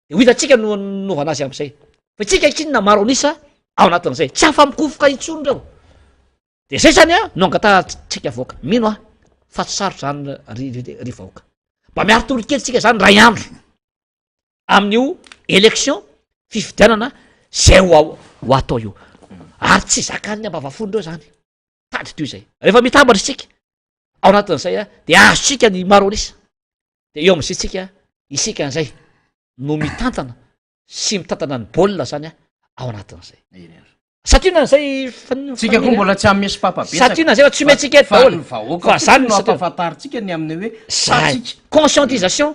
de ho hitantsika no nanaovana azy am'zay. Fa tsika ankehitriny maro an'isa ao anatin'izay. Tsy afa-mikofoka intsony reo. De zay zany an no angatahantsika vahoaka. Mino aho fa tsy sarotra zany ry ry vahoaka. Mba miaro tory kely tsika zany ray andro. amin'io élection fifidianana zay ho ao ho atao io ary tsy zakan'ny ambavafony reo zany tadidio izay rehefa mitambatra isika ao anatin'izay a de azontsika ny maro an'isa de eo am'izay tsika isika an'izay no mitantana sy mitantana ny baolina zany a ao anatin'izay Satria na zay Tsika koa mbola tsy hanome sopapa betsaka. Satria na zay fa tsy omentsika eto daholo. Fa ny vahoaka Fa zany no ampahafantarintsika ny amin'ny hoe Zay. Conscientisation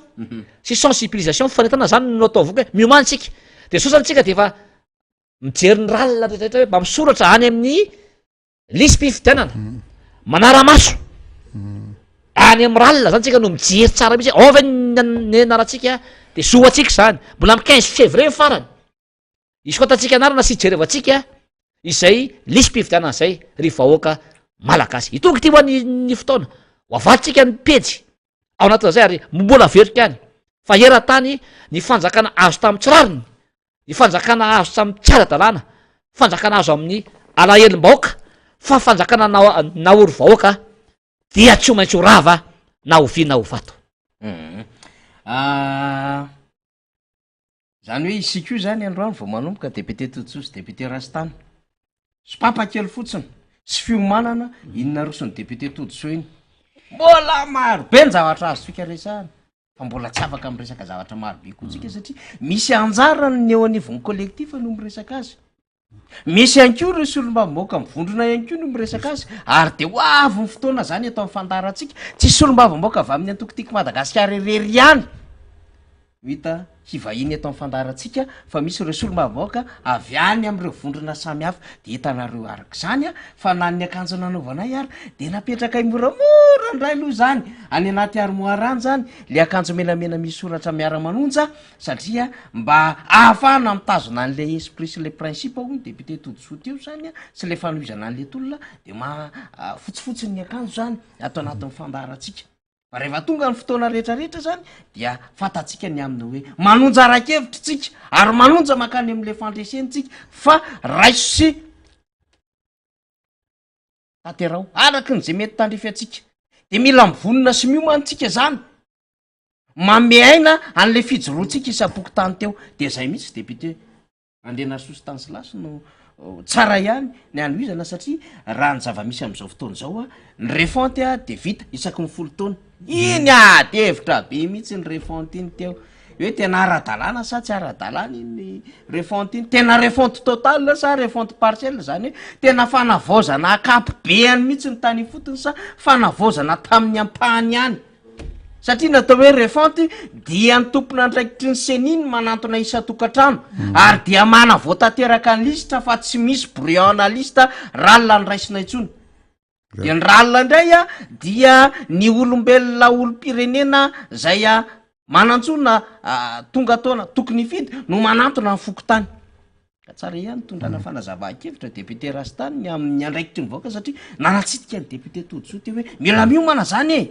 sy sensibilisation fanentana zany no atao voka hoe miomàna tsika. De sao zany tsika de efa mijery ny ralina rehetra rehetra hoe mba misoratra any amin'ny lisi-pifidianana. Manara-maso. Any amin'ny ralina zany tsika no mijery tsara mihitsy hoe ao ve ny anarantsika de zo ho antsika zany. Mbola amin'ny 15 février ny farany. Isokatantsika anarana sy ijerevantsika izay lisi-pifidianana izay ry vahoaka malagasy. Hitonga ity ho an'ny ny fotoana, ho avadintsika ny pejy ao anatin'izay ary mbola averiko ihany fa eran-tany ny fanjakana azo tamin'ny tsy rariny, ny fanjakana azo tamin'ny tsy ara-dalàna, fanjakana azo amin'ny alahelom-bahoaka fa fanjakana naory vahoaka dia tsy ho maintsy ho rava na oviana ho vato. Zany hoe isika io zany androany vao manomboka député Todisoa sy député Rastany. Sopapa kely fotsiny sy fiomanana iny naroson'ny député Todisoa iny. Mbola maro be ny zavatra azontsika resahana fa mbola tsy afaka miresaka zavatra maro be koa tsika satria misy anjarany ny eo anivon'ny collectif no miresaka azy. Misy ihany koa ireo solombavambahoaka mivondrona ihany koa no miresaka azy ary dia ho avy ny fotoana izany eto amin'ny fandaharantsika. Tsy solombavambahoaka avy amin'ny antoko Tiako Madagasikara irery ihany no hita hivahiny eto amin'ny fandaharantsika fa misy ireo solombavambahoaka avy any amin'ireo vondrona samihafa. Dia hitanareo araka izany fa na ny akanjo nanaovanay ary dia napetrakay moramora indray aloha izany any anaty armoire any izany ilay akanjo menamena misy soratra miara-manonja satria mba ahafahana mitazona an'ilay esprit sy ilay principe hoy ny député Todisoa teo zany a, sy ilay fanohizana an'ilay tolona de maha fotsifotsy ny akanjo zany ato anatin'ny fandaharantsika, fa rehefa tonga ny fotoana rehetrarehetra zany dia fantatsika ny amin'ny hoe manonja ara-kevitra tsika ary manonja mankany amin'ilay fandresena tsika fa raiso sy tanteraho araky ny zay mety tandrify antsika, de mila mivonona sy miomana tsika zany. Manome aina an'ilay fijoroantsika isam-pokontany teo. Dia izay mihitsy député Andrianarisoa Stanislas no tsara ihany ny hanohizana satria raha ny zava-misy amin'izao fotoana izao, ny refonte dia vita isaky ny folo taona. Iny ady hevitra be mihitsy ny refonte iny teo. Hoe tena ara-dalàna sa tsy ara-dalàna iny refonte iny. Tena refonte totale sa refonte partielle, izany hoe tena fanavaozana ankapobeany mihitsy ny tany ifotony sa fanavaozana tamin'ny ampahany ihany. Satria ny atao hoe refonte dia ny tompon'andraikitry ny ceni no manantona isan-tokantrano ary dia manavao tanteraka ny lisitra fa tsy misy brouillon-na liste ralina ny raisina intsony. Dia ny ralina indray a dia ny olombelona olom-pirenena zay a manan-tso na tonga taona tokony hifidy no manantona ny fokontany. Ka tsara ihany nitondrana fanazavan-kevitra député Rastany ny amin'ny andraikitry ny vahoaka satria nanatsidika ny député Todisoa teo hoe mila miomana zany e!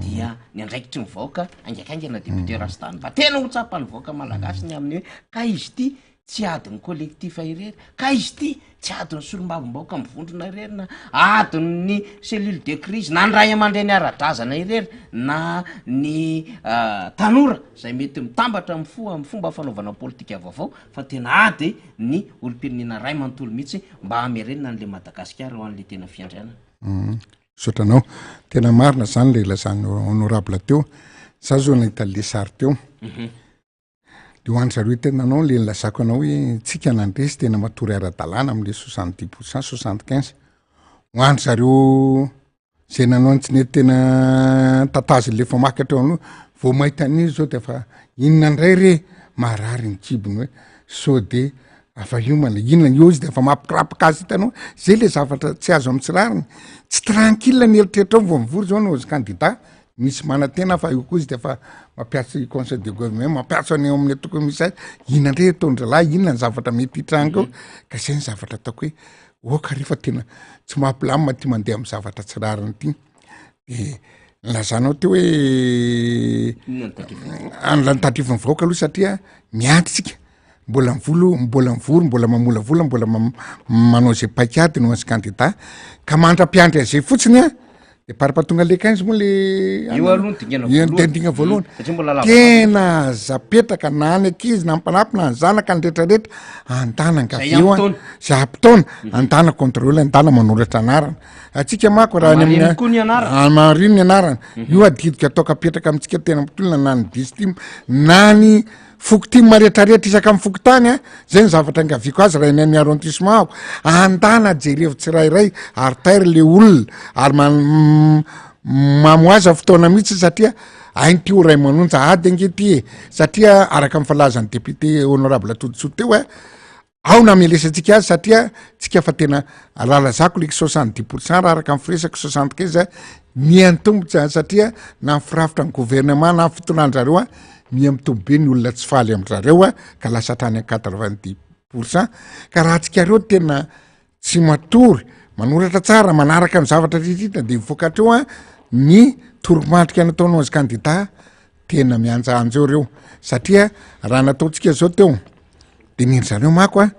Dia ny andraikitry ny vahoaka haingakaingana député Rastany fa tena ho tsapan'ny vahoaka malagasy ny amin'ny hoe ka izy ity tsy adin'ny collectif irery, ka izy ity tsy adin'ny solombavambahoaka mivondrona irery na adin'ny cellule de crise na ny ray aman-dreny ara-drazana irery na ny tanora izay mety mitambatra amin'ny fo amin'ny fomba fanaovana politika vaovao fa tena ady ny olom-pirenena ray manontolo mihitsy mba hamerenana an'le Madagasikara ho an'le tena fiandrianana. Misaotra anao. Tena marina zany le lazan'ny honorable teo. Za zao nahita le sary teo. De ho an-dry zareo tena nanao le nilazako anao hoe tsika nandresy tena matory ara-dalàna am'le 70 pourcent, 75. Ho an-dry zareo zay nanao ny tsy nety tena tatazin'le famaky hatreo aloha. Vao mahita an'io zao de efa inona indray re marary ny kibony hoe sao de afa hiomana inona eo izy de efa mampikirapaka azy hitanao zay le zavatra tsy azo amy tsy rariny tsy tranquille ny eritreritrao vao mivory zao ny ozy candidat misy manantena fa eo koa izy de efa mampiasa conseil de gouvernement mampiasa ny eo amin'ny tokony misy azy inona ndray ataon-dralahy inona ny zavatra mety hitranga eo ka zay ny zavatra ataoko hoe oka refa tena tsy mampilamina ty mandeha amy zavatra tsy rariny ty de nilazanao teo hoe anla ny tandrifin'ny vahoaka aloha satria miandry tsika mbola mivolo mbola mivory mbola mamolavola mbola manao zay paikady no azy kandida ka mandra-piandry an'izay fotsiny a de parapatonga le quinze moa le io aloha ny dingana voalohany de dingana voalohany satria mbola lava tena aza apetraka na ny ankizy na ny mpanampy na ny zanaka ny rehetrarehetra andana Zay angavio a ampitaona. zay ampitaona andana contrôle andana manoratra anarana Atsika manko raha any amin'ny Amarino koa ny anarana. Amarino ny anarana. Io adidiko ataoko apetraka amintsika tena mpitolona na ny distim na ny fokotim rehetrarehetra isaka amin'ny fokontany a, zay ny zavatra angaviako azy raha eny amin'ny arrondissement aho, andana jerevo tsirairay ary tairo le olona ary man- mamoaza fotoana mihitsy satria hain'ity ho ray manonja ady ange ty e, satria araka ny filazan'ny député honorable Todisoa teo a, Ao no amelesantsika azy satria tsika fa tena raha lazako le 70% raha araka ny firesako 75 miha mitombo tsy satria na ny firafitra ny gouvernement na ny fitondran-drareo a miha mitombo be ny olona tsy faly amin-drareo a ka lasa hatrany 90% ka raha tsika reo tena tsy matory manoratra tsara manaraka ny zavatra rehetra de mivoaka hatreo a ny toromarika nataonao azy kandida tena mianjaanja eo reo satria raha nataontsika zao teo de ny ndry zareo mako a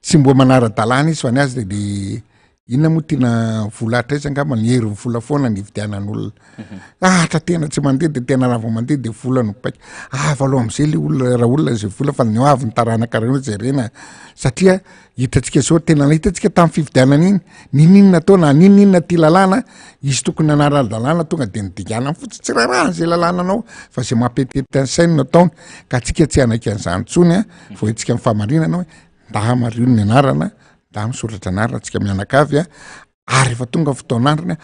tsy mbo manara-dalàna izy fa ny azy de le inona moa tiana vola hatraiza angamba ny herin'ny vola foana ny ividianan'olona mhm. ahatra tena tsy mandeha de tena raha vao mandeha de vola no paika ava aloha am'izay le olona raha olona zay vola fa ny ho avy ny taranaka reo jerena satria Hitantsika zao tena hitantsika tamin'ny fifidianana iny, ninoninona atao na ninoninona ty lalàna, izy tokony hanara-dalàna tonga de nidiganany fotsiny, tsy raharahany zay lalàna anao fa zay mampetipety ny sainy no ataony, ka antsika tsy hanaiky an'izany intsony an, vao hetsika amin'ny fahamarinana hoe nda mario ny anarana, nda misoratra anarana antsika mianakavy an, ary rehefa tonga ny fotoan'androny an,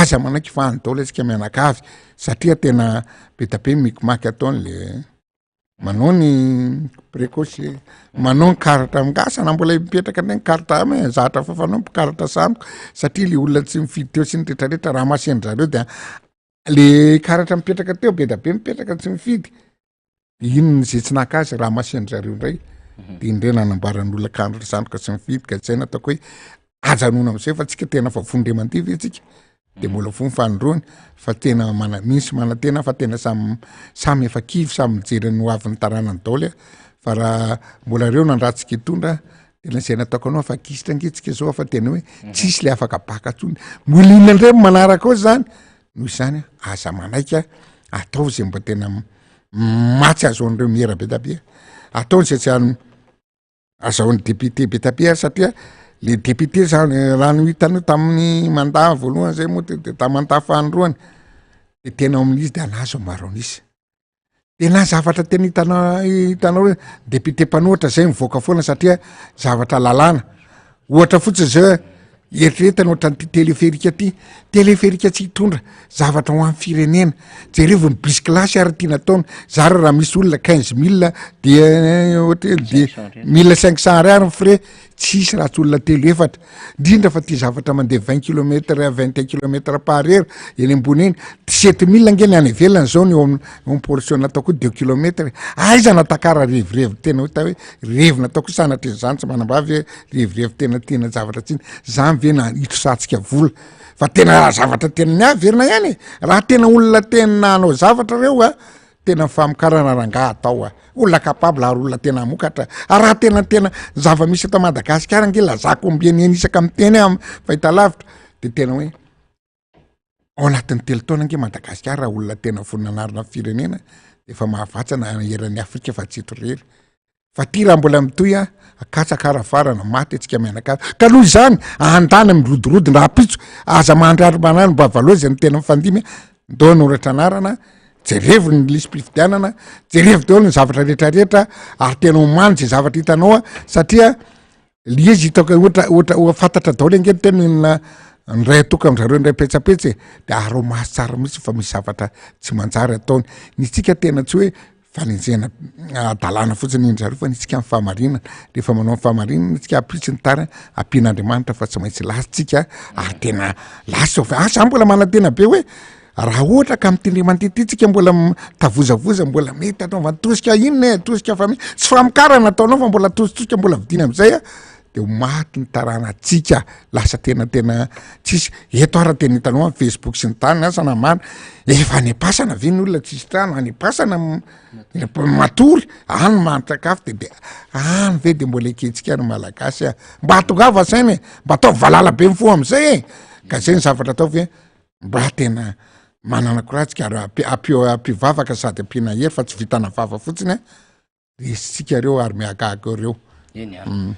aza manaiky fa any daholo antsika mianakavy satria tena be dia be ny mikimaky ataony le. Manao ny précoce, manao ny karatra am-gasa na mbola mipetraka ndray ny karatra am e, zatra fa fanao mpikaratra sandoka satria le olona tsy mifidy teo sy ny retraretra raha masen-dry zareo de le karatra mipetraka teo be da be mipetraka tsy mifidy, de iny zay tsy naka azy raha masen-dry zareo ndray de iny ndray nanamboaran'olona karatra sandoka tsy mifidy ka zay nataoko hoe ajanona am'zay fa tsika tena fa vondre mandeha ve tsika? de mbola voa ny fanindroany fa tena mana- misy manantena fa tena samy samy efa kivy samy mijery ny hoavin'ny taranany daholo a fa raha mbola reo nandrantsika hitondra tena zay nataoko anao fa gisitra ange tsika zao fa tena hoe tsisy le afaka baka tsony mbola inona ndray manaraka ao zany noho izany aza manaiky a ataovy zay mba tena matsy ahazoan'ireo miera be da be ataony zay tsy an- azahoan'ny député be dia be ary satria le député zany raha ny hitanao tamin'ny mandat voalohany zay moa de tamin'ny mandat fahandroany de tena ao amin'izy de anazy maro an'isa tena zavatra tena hitanao hitanao hoe député mpanohitra zay mivoaka foana satria zavatra lalàna ohatra fotsiny zay hoe Eritreretana ohatran'ity téléphérique ty, téléphérique tsy hitondra zavatra ho an'ny firenena, jerevo ny bus classe ary ty nataony, zara raha misy olona 15 mille de ohatra hoe de 1500 ariary ny frais, tsisy raha tsy olona telo efatra, indrindra fa ty zavatra mandeha 20 kilomètre 21 kilomètre par heure eny ambony eny, 17 mille ange ny any ivelany zao ny eo amin'ny eo amin'ny portion natao koa deux kilomètre, aiza na takara revirevy tena hita hoe revy natao koa sanatria zany tsy manambavy hoe Revirevy tena tena zavatra tsiny zany ve na hitrosantsika vola fa tena raha zavatra tena ny averina ihany e raha tena olona tena hanao zavatra reo a tena famokarana rangaha atao a olona capable ary olona tena hamokatra ary raha tena tena zava-misy eto Madagasikara ange lazako ombieny eny isaka miteny aho fahitalavitra de tena hoe ao anatin'ny telo taona ange Madagasikara raha olona tena vonona anarina firenena de efa mahavatsana eran'ny Afrika fa tsy eto irery fa ty raha mbola mitohy a katsaka ara-varana maty antsika mianakavy ka noho izany andana mirodorodo rahampitso aza mandry ary manano mba valoha izay ny tena mifandimy ndao hanoratra anarana jerevo ny lisi-pifidianana jerevo daholo ny zavatra rehetrarehetra ary tena omany zay zavatra hitanao a satria Le izy hitako ohatra ohatra fantatra daholo ange ny tena inona Ny ray atoka amin-dry zareo indray petsapetsa e, de araho maso tsara mihitsy fa misy zavatra tsy manjary ataony. Ny tsika tena tsy hoe fanenjehana hadalana fotsiny iny zareo fa ny tsika ny fahamarinana. Rehefa manao ny fahamarinana tsika ampitsy ny tariny, ampian'Andriamanitra fa tsy maintsy lasa tsika ary tena lasa fa za mbola manantena be hoe raha ohatra ka am'ty ndray mandeha ty tsika mbola mitavozavoza mbola mety anaovana tosika inona e, tosika fa tsy famokarana ataonao fa mbola tositosika mbola vidiana am'zay a. de ho maty ny taranatsika lasa tena tena tsisy eto ara tena hitanao am facebook sy ny tariny asa na marina efa any am-pasana ve ny olona tsisy trano any am-pasana matory any mahan-tsakafo de de any ve de mbola ekentsika ny malagasy a mba tongava saina e mba ataovy valala be ny fo am'izay e ka zay ny zavatra atao ve mba tena manana courage ka ary ampio ampivavaka sady ampiana hery fa tsy vitana vava fotsiny a Resintsika ireo ary mihagaga ireo. Eny ary. Mm.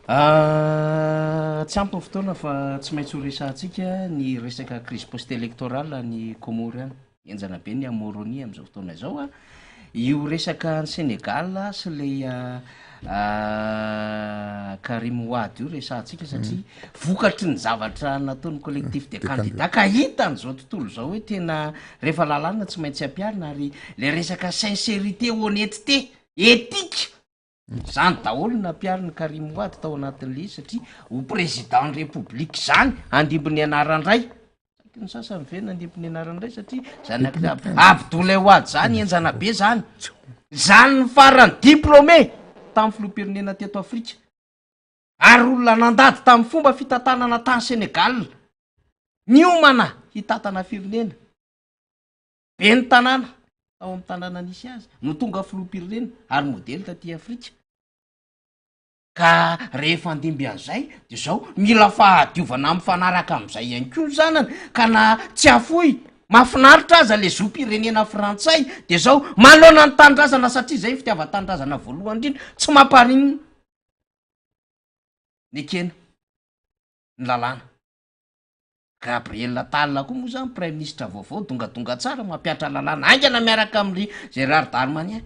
Ah, tsy ampy ny fotoana fa tsy maintsy ho resahantsika ny resaka crise post électorale any Comores any. Henjana be ny à Moroni amin'izao fotoana izao a. Io resaka any Sénégal sy ilay ah, ah, Karim Wade io resahantsika satria vokatry ny zavatra nataon'ny collectif des candidats ka hitan'izao tontolo izao hoe tena Rehefa lalàna tsy maintsy ampiharina ary le resaka sincérité, honnêteté, éthique, zany daholo no nampiharin'i Karim Wade tao anatin'le izy satria ho président ny république zany handimby ny anaran-dray, saiky ny sasany ve nandimby ny anaran-dray satria zanak'i Abdoulaye Wade zany henjana be zany, zany ny farany diplômé tamin'ny filoham-pirenena teto Afrika ary olona nandady tamin'ny fomba fitantanana tany Sénégal. Niomana hitantana firenena. Ben'ny tanàna tao amin'ny tanàna nisy azy no tonga filoham-pirenena ary modely taty Afrika. Ka rehefa handimby an'izay dia izao, mila fahadiovana mifanaraka amin'izay ihany koa ny zanany ka na tsy hafoy mahafinaritra aza le zom-pirenena frantsay dia izao, manoloana ny tanindrazana satria izay ny fitiavan-tanindrazana voalohany indrindra, tsy mampaninona nekena ny lalàna. Gabriel Attal koa moa zany praiminisitra vaovao dongadonga tsara mampihatra lalàna haingana miaraka amin'ry Gérard Darmanin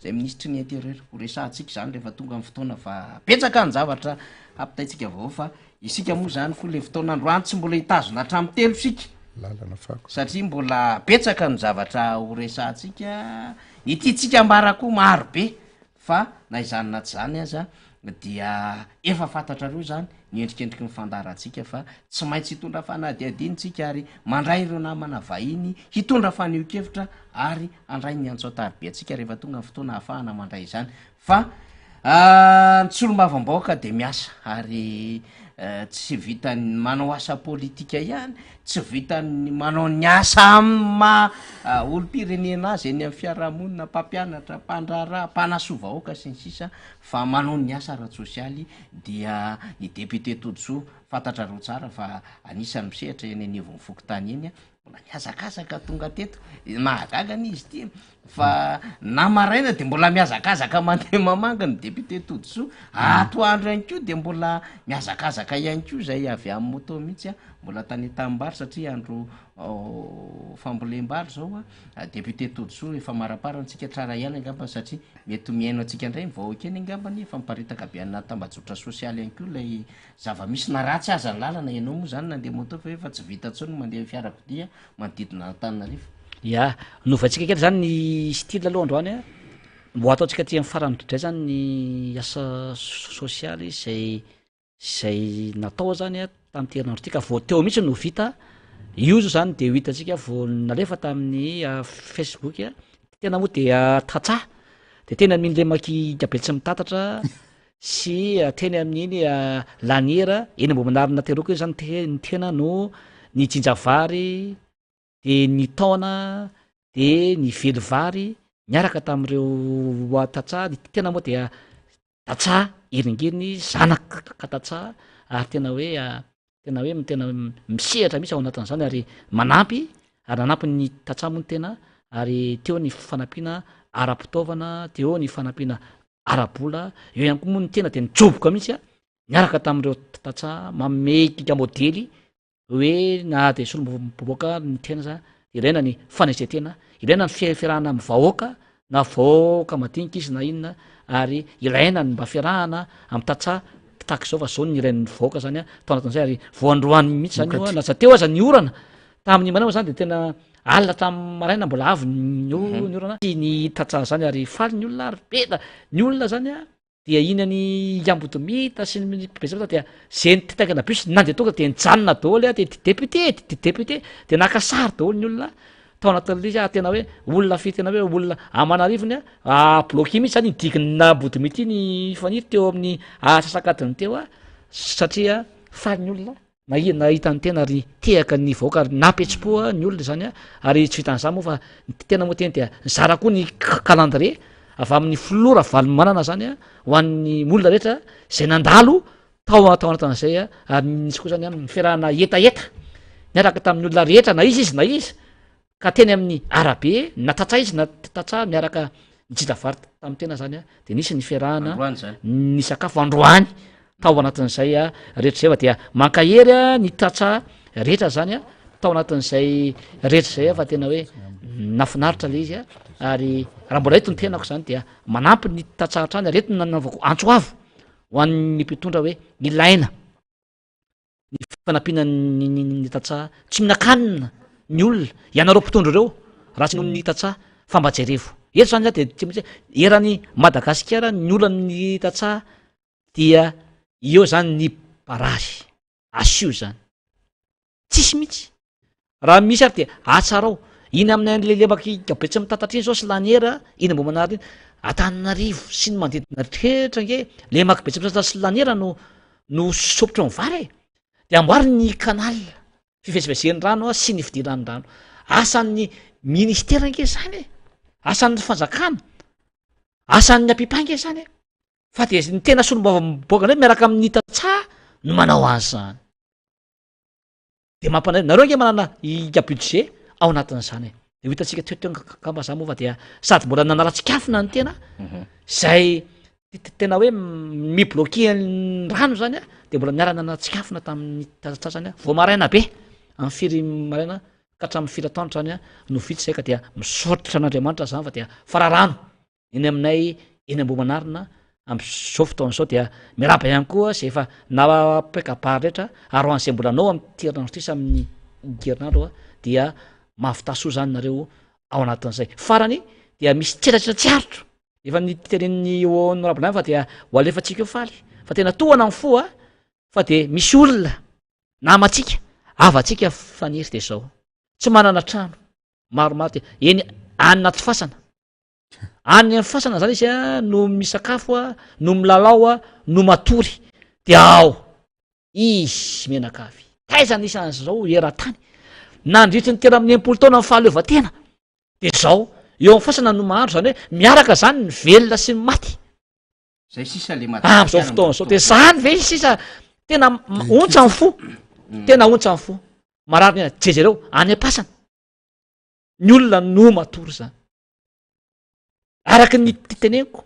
zay minisitry ny intérieur. Ho resahantsika izany rehefa tonga ny fotoana fa betsaka ny zavatra hampitaintsika vaovao fa isika moa zany koa le fotoana androany tsy mbola hitazona hatramin'ny telo isika Lalana fako. satria mbola betsaka ny zavatra ho resahantsika, ny tiantsika ambara koa maro be Fa na izany na tsy izany aza dia efa fantatrareo izany ny endrikendriky ny fandaharantsika fa tsy maintsy hitondra fanadihadiana isika ary mandray ireo namana vahiny hitondra fanehoan-kevitra ary handray ny antso an-tariby antsika rehefa tonga ny fotoana ahafahana mandray izany fa ny solombavambahoaka dia miasa ary tsy vitan'ny manao asa politika ihany, tsy vitan'ny manao ny asa amin'ny maha olom-pirenena azy eny amin'ny fiarahamonina, mpampianatra, mpandraharaha, mpanasoa vahoaka sy ny sisa fa manao ny asa ara-tsosialy dia ny député Todisoa fantatrareo tsara fa anisan'ny misehatra eny anivon'ny fokontany eny Mbola nihazakazaka tonga teto. Mahagaga anie izy ity e, fa na maraina de mbola mihazakazaka mandeha mamangy ny député Todisoa, atoandro ihany koa de mbola mihazakazaka ihany koa izay avy amin'ny moto mihitsy a, mbola tany an-tanimbary satria andro fambolem-bary zao a, député Todisoa efa maraparany tsika tsara ihany angamba satria mety mihaino antsika indray ny vahoaka eny angambany, efa miparitaka be any anaty tambajotra sosialy ihany koa ilay Zava-misy na ratsy aza ny lalana, ianao moa zany nandeha moto fa efa tsy vita intsony ny mandeha fiarakodia manodidina an'Antananarivo. Ya, novaintsika kely zany ny style aloha androany a, mbo ataontsika aty amin'ny farany indray zany ny asa sosialy izay izay natao zany a tamin'ity herinandro ity ka vao teo mihitsy no vita, io zao zany de ho hitantsika vao nalefa tamin'ny facebook a, tena moa dia tantsaha de teny amin'iny lemak'i Betsimitatatra sy teny amin'iny Laniera eny Ambohimanarina Teroko iny zany ny tena no nijinja vary de nitaona de nively vary niaraka tamin'ireo tantsaha, ny tena moa dia tantsaha hiringiriny, zanaka tantsaha ary tena hoe tena hoe tena misehatra mihitsy ao anatin'izany ary manampy ary nanampy ny tantsaha moa ny tena ary teo ny fanampiana ara-pitaovana, teo ny fanampiana ara-bola, eo ihany koa moa ny tena dia nijoboka mihitsy a, niaraka tamin'ireo tantsaha manome kika modely hoe na dia solombavambahoaka ny tena aza ilaina ny fanetren-tena, ilaina ny fiarahana amin'ny vahoaka na vahoaka madinika izy na inona ary ilaina ny mba fiarahana amin'ny tantsaha. tahaka izao fa zao ny ilain'ny vahoaka zany a tao anatin'izay ary vao androany mihitsy zany io a na za teo aza ny orana tamin'ny maraina moa zany de tena alina hatramin'ny maraina mbola avy ny ny orana sy ny tantsaha zany ary faly ny olona ary be da ny olona zany a dia iny any Ambodimita sy ny Besarety dia ze nitaingina bus nandeha tonga dia nijanona daholo a dia député député dia naka sary daholo ny olona tao anatin'ilay izy a tena hoe olona firy tena hoe olona aman'arivony a bloqué mihitsy zany iny digue-na Ambodimita iny Faniry teo amin'ny asasak'adiny teo a satria faly ny olona Nahi- nahita ny tena ary tehaka ny vahoaka ary nampihetsi-po ny olona izany ary tsy vitan'izany moa fa ny tena moa teny dia nizara koa ny calendrier avy amin'ny filoha Ravalomanana zany ho an'ny olona rehetra izay nandalo tao tao anatin'izay ary nisy koa zany ny fiarahana hetaheta niaraka tamin'ny olona rehetra na iza izy na iza Ka teny amin'ny arabe, na tantsaha izy na tantsaha miaraka nijinja vary tamin'ny tena zany a, de nisy ny fiarahana Androany zany. nisakafo androany tao anatin'izay a rehetra izay fa dia mankahery a ny tantsaha rehetra zany a tao anatin'izay rehetra izay a fa tena hoe nafinaritra le izy a, ary raha mbola eto ny tenako zany dia manampy ny tantsaha hatrany ary eto no nanaovako antso avo ho an'ny mpitondra hoe ilaina ny fanampiana ny ny tantsaha, tsy mihinan-kanina ny olona, ianareo mpitondra ireo raha tsy noho ny tantsaha fa mba jerevo, eto zany za de tsy maintsy hoe eran'i Madagasikara ny olan'ny tantsaha dia eo zany ny barazy, asio zany, tsisy mihitsy. Raha misy ary dia atsarao. Iny amin'ny an'le lemak'i Betsimitatatra iny zao sy Laniera, iny Ambohimanarina iny, Antananarivo sy ny manodidina rehetra ange lemak'i Betsimitatatra sy Laniera no no sopotry ny vary e! De amboary ny canal fivezivezen'ny rano sy ny fidiran'ny rano. Asan'ny ministera ange zany e! Asan'ny fanjakana, asan'ny APIPA ange zany e! Fa de ny tena solombavambahoaka ndray miaraka amin'ny tantsaha no manao an'zany. De mampanahy, nareo ange manana ika budget ao anatin'izany e, de ho hitantsika teo teo angamba za moa fa dia sady mbola nanala tsikafona ny tena zay tena hoe mi-bloquer ny rano zany a, de mbola niara nanala tsikafona tamin'ny tsatsany a, vao maraina be, amin'ny firy maraina ka hatramin'ny firy atoandro zany a no vita zay ka dia misaotra an'Andriamanitra zany fa dia fararano Eny aminay eny Ambohimanarina amin'izao fotoana izao dia miarahaba ihany koa izay efa napetra-bary rehetra ary ho an'izay mbola hanao amin'ity herinandro ity sy amin'ny herinandro dia mahavità soa izany nareo ao anatin'izay. Farany dia misy tsetratsetra tsy aritro efa nitenenin'ny honorable ihany fa dia ho alefantsika eo faly fa tena tohana ny fo a fa dia misy olona namantsika havantsika faniry dia izao tsy manana trano maromaro dia eny any anaty fasana Any amin'ny fasana zany izy a no misakafo a, no milalao a, no matory. De ao izy mianakavy. Taiza nisy an'izao eran-tany? Nandritry ny 63 taona ny fahaleovantena. De zao, eo amin'ny fasana no mahandro, zany hoe miaraka zany ny velona sy ny maty. Zay sisa le Am'izao fotoana zao. De zany ve sisa tena ontsa ny fo. Tena ontsa ny fo. Marary ny aina. Jereo, any am-pasana. Ny olona no matory zany. Araka ny teneniko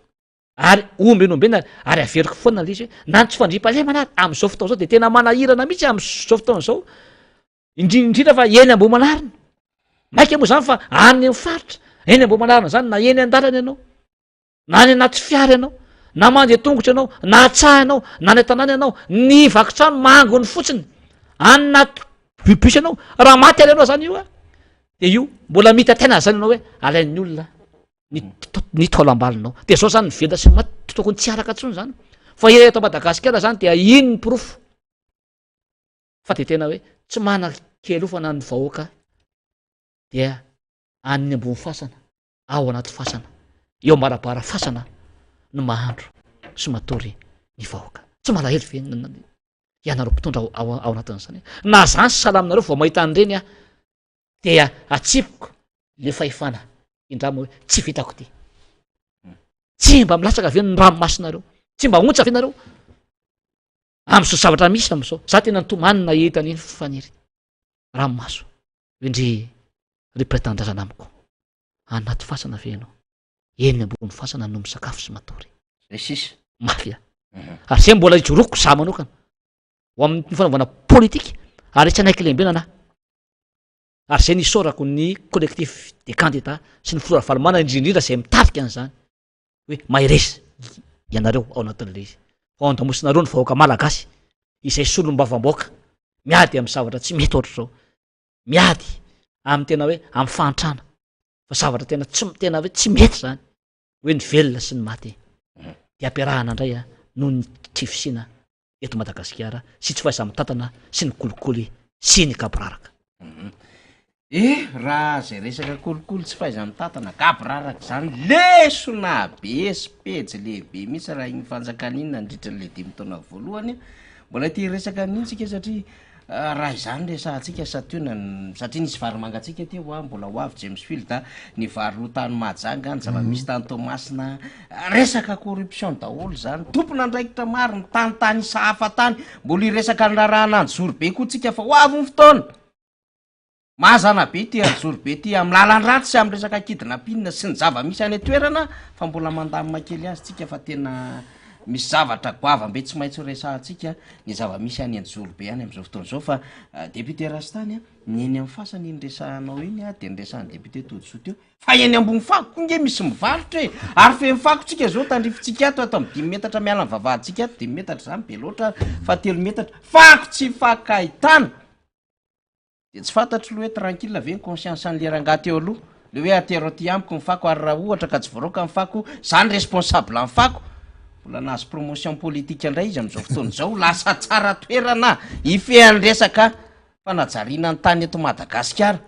ary omby nombena ary averiko foana le izy hoe na ny tsy fandriampahalemana ary am'izao fotoana izao de tena manahirana mihitsy am'izao fotoana izao, indrindrindrindra fa eny Ambohimanarina, maika moa zany fa any amin'ny faritra, eny Ambohimanarina zany na eny an-dalana ianao, na any anaty fiara ianao, na mandeha tongotra ianao, na an-tsaha ianao, na any an-tanàna ianao, ny vaky trano mangony fotsiny, any anaty bus ianao, raha maty ary ianao zany io a, de io mbola mitaitaina zany ianao hoe alain'ny olona ny ny taolam-balonao, de zao zany ny velona sy ny maty tokony tsy hiaraka intsony zany, fa eto Madagasikara zany dia iny ny porofo fa de tena hoe tsy manan-kelofana ny vahoaka dia any ambony fasana. ao anaty fasana, eo ambarabara fasana no mahandro sy matory ny vahoaka. Tsy malahelo ve ianareo mpitondra ao ao anatin'izany? Na zany sy sahala aminareo vao mahita an'ireny aho dia atsipiko le fahefana indrama hoe tsy vitako ity. Tsy mba milatsaka ve ny ranomasonareo? Tsy mba ontsa ve nareo? Amin'izao zavatra misy amin'izao, za tena nitomany nahita an'iny Faniry ranomaso. Hoe ndry ry mpiray tanindrazana amiko, any anaty fasana ve ianao? Eny ambony fasana no misakafo sy matory. Zay sisa. Mafy a. Ary zay mbola ijoroako za manokana ho amin'ny fanaovana politika ary tsy hanaiky lembenana aho. Ary zay nisaorako ny collectif des candidats sy ny filoha Ravalomanana indrindra indrindra zay mitarika an'izany hoe mahereza ianareo ao anatin'ilay izy. Ao an-damosinareo ny vahoaka malagasy izay solombavambahoaka miady amin'ny zavatra tsy mety ohatr'izao. Miady amin'ny tena hoe amin'ny fahantrana. Fa zavatra tena tsy tena hoe tsy mety zany hoe ny velona sy ny maty dia ampiarahana indray a noho ny tsy fisiana eto Madagasikara sy tsy fahaiza-mitantana sy ny kolikoly sy ny gaboraraka. Eh, raha zay resaka kolikoly tsy fahaiza-mitantana, gaboraraka zany, lesona be sy pejy lehibe mihitsy raha iny fanjakana iny nandritra an'le dimy taona voalohany. Mbola te hiresaka an'iny tsika satria Raha izany resahantsika santionany satria nisy vary mangatsiaka teo a, mbola ho avy James Field a, ny vary roa tany Mahajanga, ny zava-misy tany Toamasina, resaka corruption daholo izany, tompon'andraikitra maro ny tany tany isahafa tany, mbola hiresaka ny raharahan'Anjozorobe koa tsika fa ho avy ny fotoana. Mazana be ity Anjozorobe ity amin'ny lalan-dratsy sy amin'ny resaka kidnapping sy ny zava-misy any an-toerana fa mbola mandamina kely azy tsika fa tena misy zavatra goavam-be tsy maintsy ho resahantsika ny zava-misy any Anjozorobe any amin'izao fotoana izao fa député Rastany a, ny eny amin'ny fasana iny resahanao iny a de niresahan'ny député Todisoa teo fa eny ambony fako koa nge misy mivarotra e, ary feno fako tsika zao tandrifintsika ato, ato amin'ny dimy metatra miala ny vavahadintsika ato, dimy metatra zany be loatra fa telo metatra, fako tsy fankahitana. De tsy fantatro lo hoe tranquille ve ny conscience an'le rangahy teo aloha, le hoe atero aty amiko ny fako ary raha ohatra ka tsy voaroaka ny fako, za ny responsable ny fako, mbola nahazo promotion politique indray izy amin'izao fotoana izao, lasa tsara toerana hifehy ny resaka fanajariana ny tany eto Madagasikara.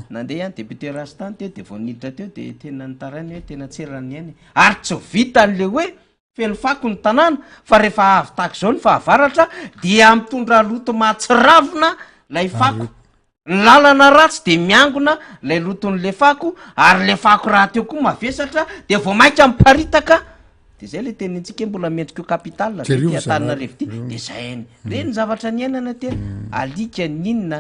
Nandeha ihany député Rastany teo de vao niditra teo de tena nitaraina hoe tena tsy eran'ny aina e. Ary tsy vitan'le hoe feno fako ny tanàna fa rehefa avy tahaka izao ny fahavaratra dia mitondra loto mahatsiravina lay fako. Ny lalana ratsy de miangona lay loton'le fako ary le fako rahateo koa mavesatra de vao mainka miparitaka. De zay le tenintsika hoe mbola mendrika ho capital ve Jereo ty ry zalahy. Antananarivo ty? De zay any. Reny zavatra niainana tena. Alika n'inona,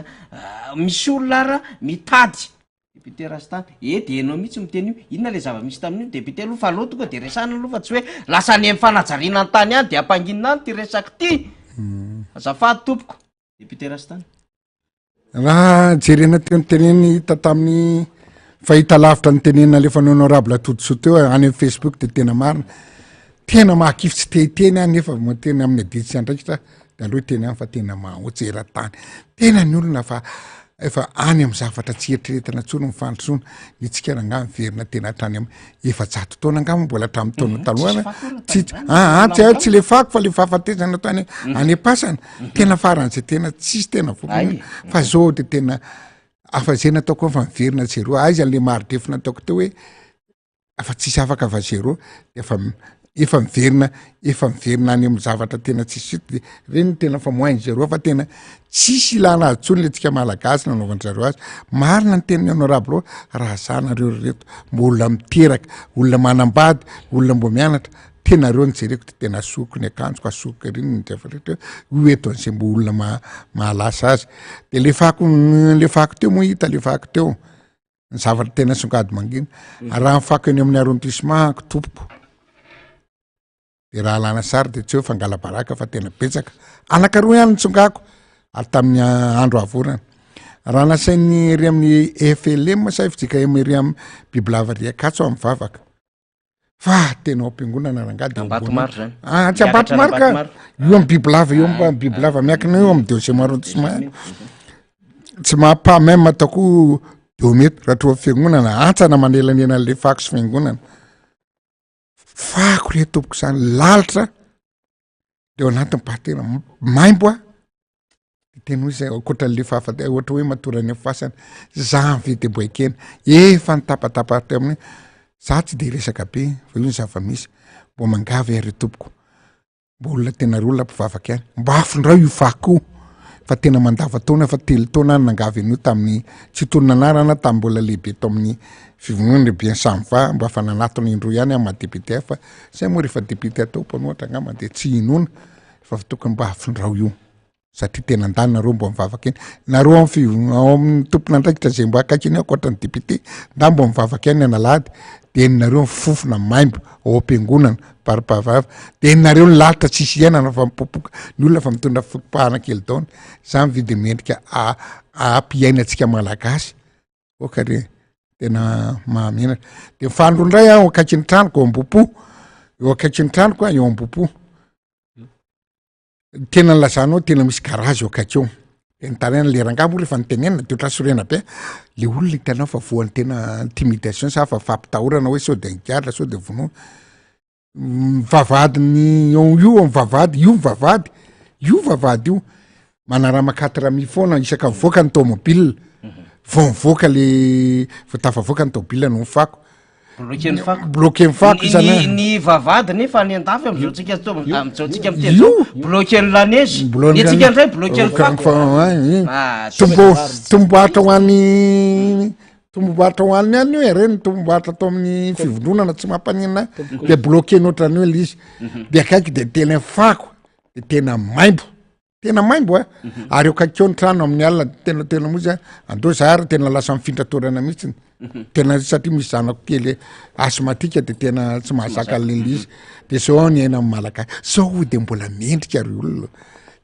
misy olona ara mitady député Rasta, eh de enao mihitsy miteny io, inona le zava-misy tamin'io député aloha fa aleo tonga de resahana aloha fa tsy hoe lasa any amin'ny fanajariana ny tany any de ampanginina any ty resaka ty. Azafady tompoko. Député Rasta. Raha jerena teo ny teneny hita tamin'ny fahitalavitra ny teneny nalefan'ny honorable Todisoa teo any amin'ny Facebook de tena marina. Tena mahakivy tsy te hiteny aho nefa miteny amin'ny adidy sy andraikitra de aleo hiteny ihany fa tena mahaotsy eran-tany. Tena ny olona fa efa any amin'ny zavatra tsy eritreretina intsony ny fandrosoana. Ny tsika rangahy miverina tena hatrany amin'ny 400 taona angamba mbola hatramin'ny taona Mhm, taloha tsisy ary. fako aloha Tsy- tamin'izany, ah, ah, mbola tsy- mbola. tsy le fako fa le fahafatesana tany Mhm. any am-pasana. Tena faran'izay tena tsisy tena vokany Ay. fa zao de tena afa zay nataoko fa miverina zéro aiza le mari-drefy nataoko teo hoe afa tsisy afaka fa zéro de efa efa miverina efa miverina any amin'ny zavatra tena tsisy ito de reny no tena fa moins zéro fa tena tsisy ilana azy tsony le tsika malagasy nanaovan-dry zareo azy. Marina ny tenin'ny honorable eo, raha za nareo ry reto mbo olona miteraka, olona manambady, olona mbo mianatra, tena reo no jereko de tena asoko ny akanjoko, asoko ery ny zavatra rehetra io eto an'izay mbo olona mahalasa azy. De le fako, le fako teo moa hita le fako teo, ny zavatra tena songady mangina. Raha ny fako eny amin'ny arrondissement ko tompoko, de raha alana sary de tsy hoe fangala-baraka fa tena betsaka. Anankiroa ihany ny tsongako ary tamin'ny andro avorana. Raha nasain'ny ery amin'ny FLM sa FJKM ery amin'ny bibilava ery Ankatso aho mivavaka. Fa tena ao am-piangonana rangahy de Ambatomaro zany. Ah, tsy Miakatra Ambatomaro ka. an'Ambatomaro. Io amin'ny bibilava io amin'ny Ah, bibilava ah. miankina io amin'ny deuxième arrondissement. Tsy maha-pas même ataoko deux mètres raha toa fiangonana antsana manelanelana an'le fako sy fiangonana. Fako re tompoko zany lalitra de ao anatin'ny patena maimbo a de tena hoe zay ankoatran'le fahafate ohatra hoe matory any amin'ny fasana za ve de mbo ekena efa nitapatapa teo amin'ny za tsy de resaka be fa io ny zava-misy mbo mangavy aho ry tompoko Mba olona tena ry olona mpivavaka ihany. Mba afindrao io fako io fa tena mandava-taona fa telo taona aho nangavy an'io tamin'ny tsy hitonona anarana tamin'ny mbola lehibe tao amin'ny fivondronana le bien Samva mba fa nanatona indroa ihany aho maha député ahy fa zay moa rehefa député atao mpanohatra angamba de tsy inoana fa tokony mba afindrao io. satria tena andany nareo mbo mivavaka eny nareo am fi ao amin'ny tompon'andraikitra zay mbo akaiky eny ankoatra ny député nda mbo mivavaka eny analady de nareo mifofona maimbo ao am-piangonana baribavava de nareo ny lalitra tsisy iainana fa mipopoka ny olona fa mitondra fipahana kely daona zany ve de mendrika a ampiaina antsika malagasy oka re tena mahamenatra de ny faharoa indray aho akaiky ny tranoko eo Ambohipo eo akaiky ny tranoko a eo Ambohipo. Tena nilazanao tena misy garage eo akaiky eo. De nitaraina le rangahy moa rehefa nitenenina de ohatran'ny sorena be, le olona hitanao fa voan'ny tena intimidation sa fa fampitahorana hoe sao de migadra sao de vonoina. Ny vavahadin'ny eo io amin'ny vavahady, io ny vavahady, io vavahady io manarama quatre mille foana isaka mivoaka ny tomobile, vao mivoaka le vao tafavoaka ny tomobile no fako. Bloqué ny fako. Bloqué ny fako izany. Ny, ny vavahady nefa any andafy am'izao tsika am'izao tsika miteny zao bloqué ny lanezy. Ny antsika indray bloqué ny fako. Ah, tombo tomboatra ho an'ny tomboatra ho an'ny any io e, reny tomboatra atao amin'ny fivondronana tsy mampaninona de bloqué ny ohatran'io le izy. Mhm. De akaiky de tena fako de tena maimbo. Tena maimbo a! Mhm. Ary eo akaiky eo ny trano amin'ny alina tena tena moa izy a, andao za ary tena lasa mifindra toerana mihitsiny. Mhm. Tena satria misy zanako kely asthmatique de tena tsy mahazaka an'ilay izy. De zao ny aina amin'ny Malagasy. Zao de mbola mendrika ry olona.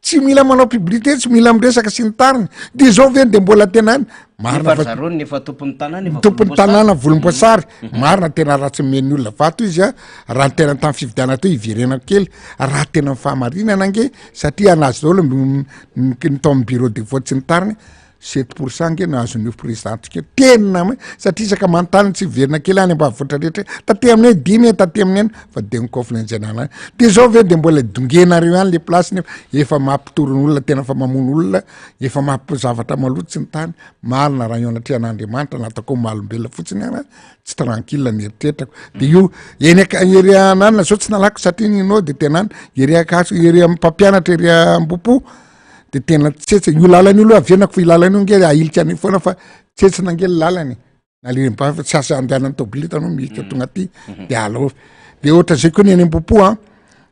Tsy mila manao publicité, tsy mila miresaka sy ny tariny. De zao ve de mbola tena any? Marina fa zareo ny efa tompon'ny tanàna efa tompon'ny tanàna volomboasary. Mhm. Marina tena raha tsy omen'ny olona vato izy a, raha ny tena tamin'ny fifidianana teo hiverenako kely, raha tena ny fahamarinana ange satria anazy daholo ny tao amin'ny bureau de vote sy ny tariny, 7% ange no azon'io président-tsika io, tena ma-, satria isaka manontany tsy hiverina kely any ambanivohitra rehetra hoe taty aminay dimy e, taty aminay any, fa de nikôfina an'izay nanana, de zao ve de mbola dongenareo ihany le place nefa efa mampitory ny olona tena fa mamono olona, efa mampi- zavatra maloto sy ny tany, marina raha eo anatrehan'Andriamanitra na ataoko maha olombelona fotsiny ara, tsy tranquille ny eritreritrako de io eny aka- ery ananona zao tsy nalako satria ny nao de tena any ery Ankatso ery amin'ny mpampianatra ery Ambohipo de tena tsetsina io lalana io aloha averina fa io lalana io nge ahilika any foana fa tsetsina nge ny lalana e na le mba fa tsy asa andehanan'ny tôbily hitanao milika tonga aty de alao de ohatra zay koa ny eny Ambohipo an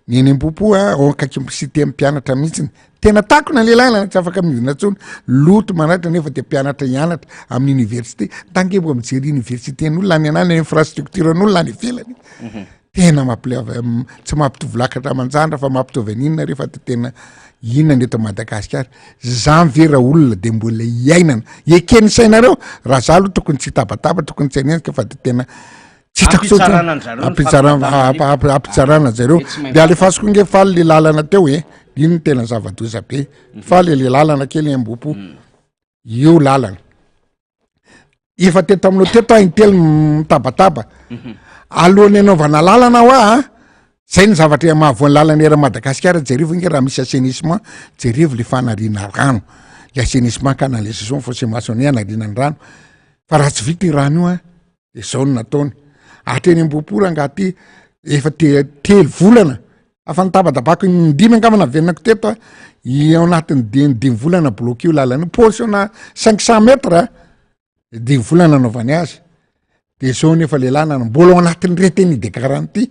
Ny eny Ambohipo a, ao akaiky amin'ny cité mpianatra mihitsiny. Tena takona le lalana, tsy afaka midina intsony. Loto manaitra nefa dia mpianatra hianatra amin'ny université. Ndange mba mijery université n'olona any anany, infrastructure n'olona any ivelany. Mhm. Tena mampileva, tsy mampitovy lakatra aman-jandrana fa mampitovy an'inona rehefa de tena inona ny eto Madagasikara. Zany ve raha olona de mbola iainana. Eken'ny sainareo, raha za aloha tokony tsy hitabataba, tokony tsy hanenjika fa de tena Tsy hitako tsotra. Ampitsarana an-dry zareo ny Ampitsarana, fampitana ampa- ampa- ampitsarana zareo. Dia tsy maintsy De alefaso koa nge faly le lalana teo e. Iny no tena zava-doza be. Faly le lalana kely Ambohipo. Io lalana. Efa teto aminao teto aho intelo mitabataba. Alohan'ny hanaovana lalana hoa a, zay ny zavatra mahavoa ny lalana eran'i Madagasikara, jerevo nge raha misy assainissement, jerevo le fanariana rano. Le assainissement canalisation fossé maçonné anariana ny rano. Fa raha tsy vita io rano io a, de zao no nataony hatreny Ambohipo rangaha ty efa te telo volana afa nitabatabako indimy angamba naverinako teto a i ao anatin'ny dimy dimy volana bloqué io lalana io portion na 500 mètres dimy volana nanaovany azy de zao nefa le lalana mbola ao anatin'ny retenu de garantie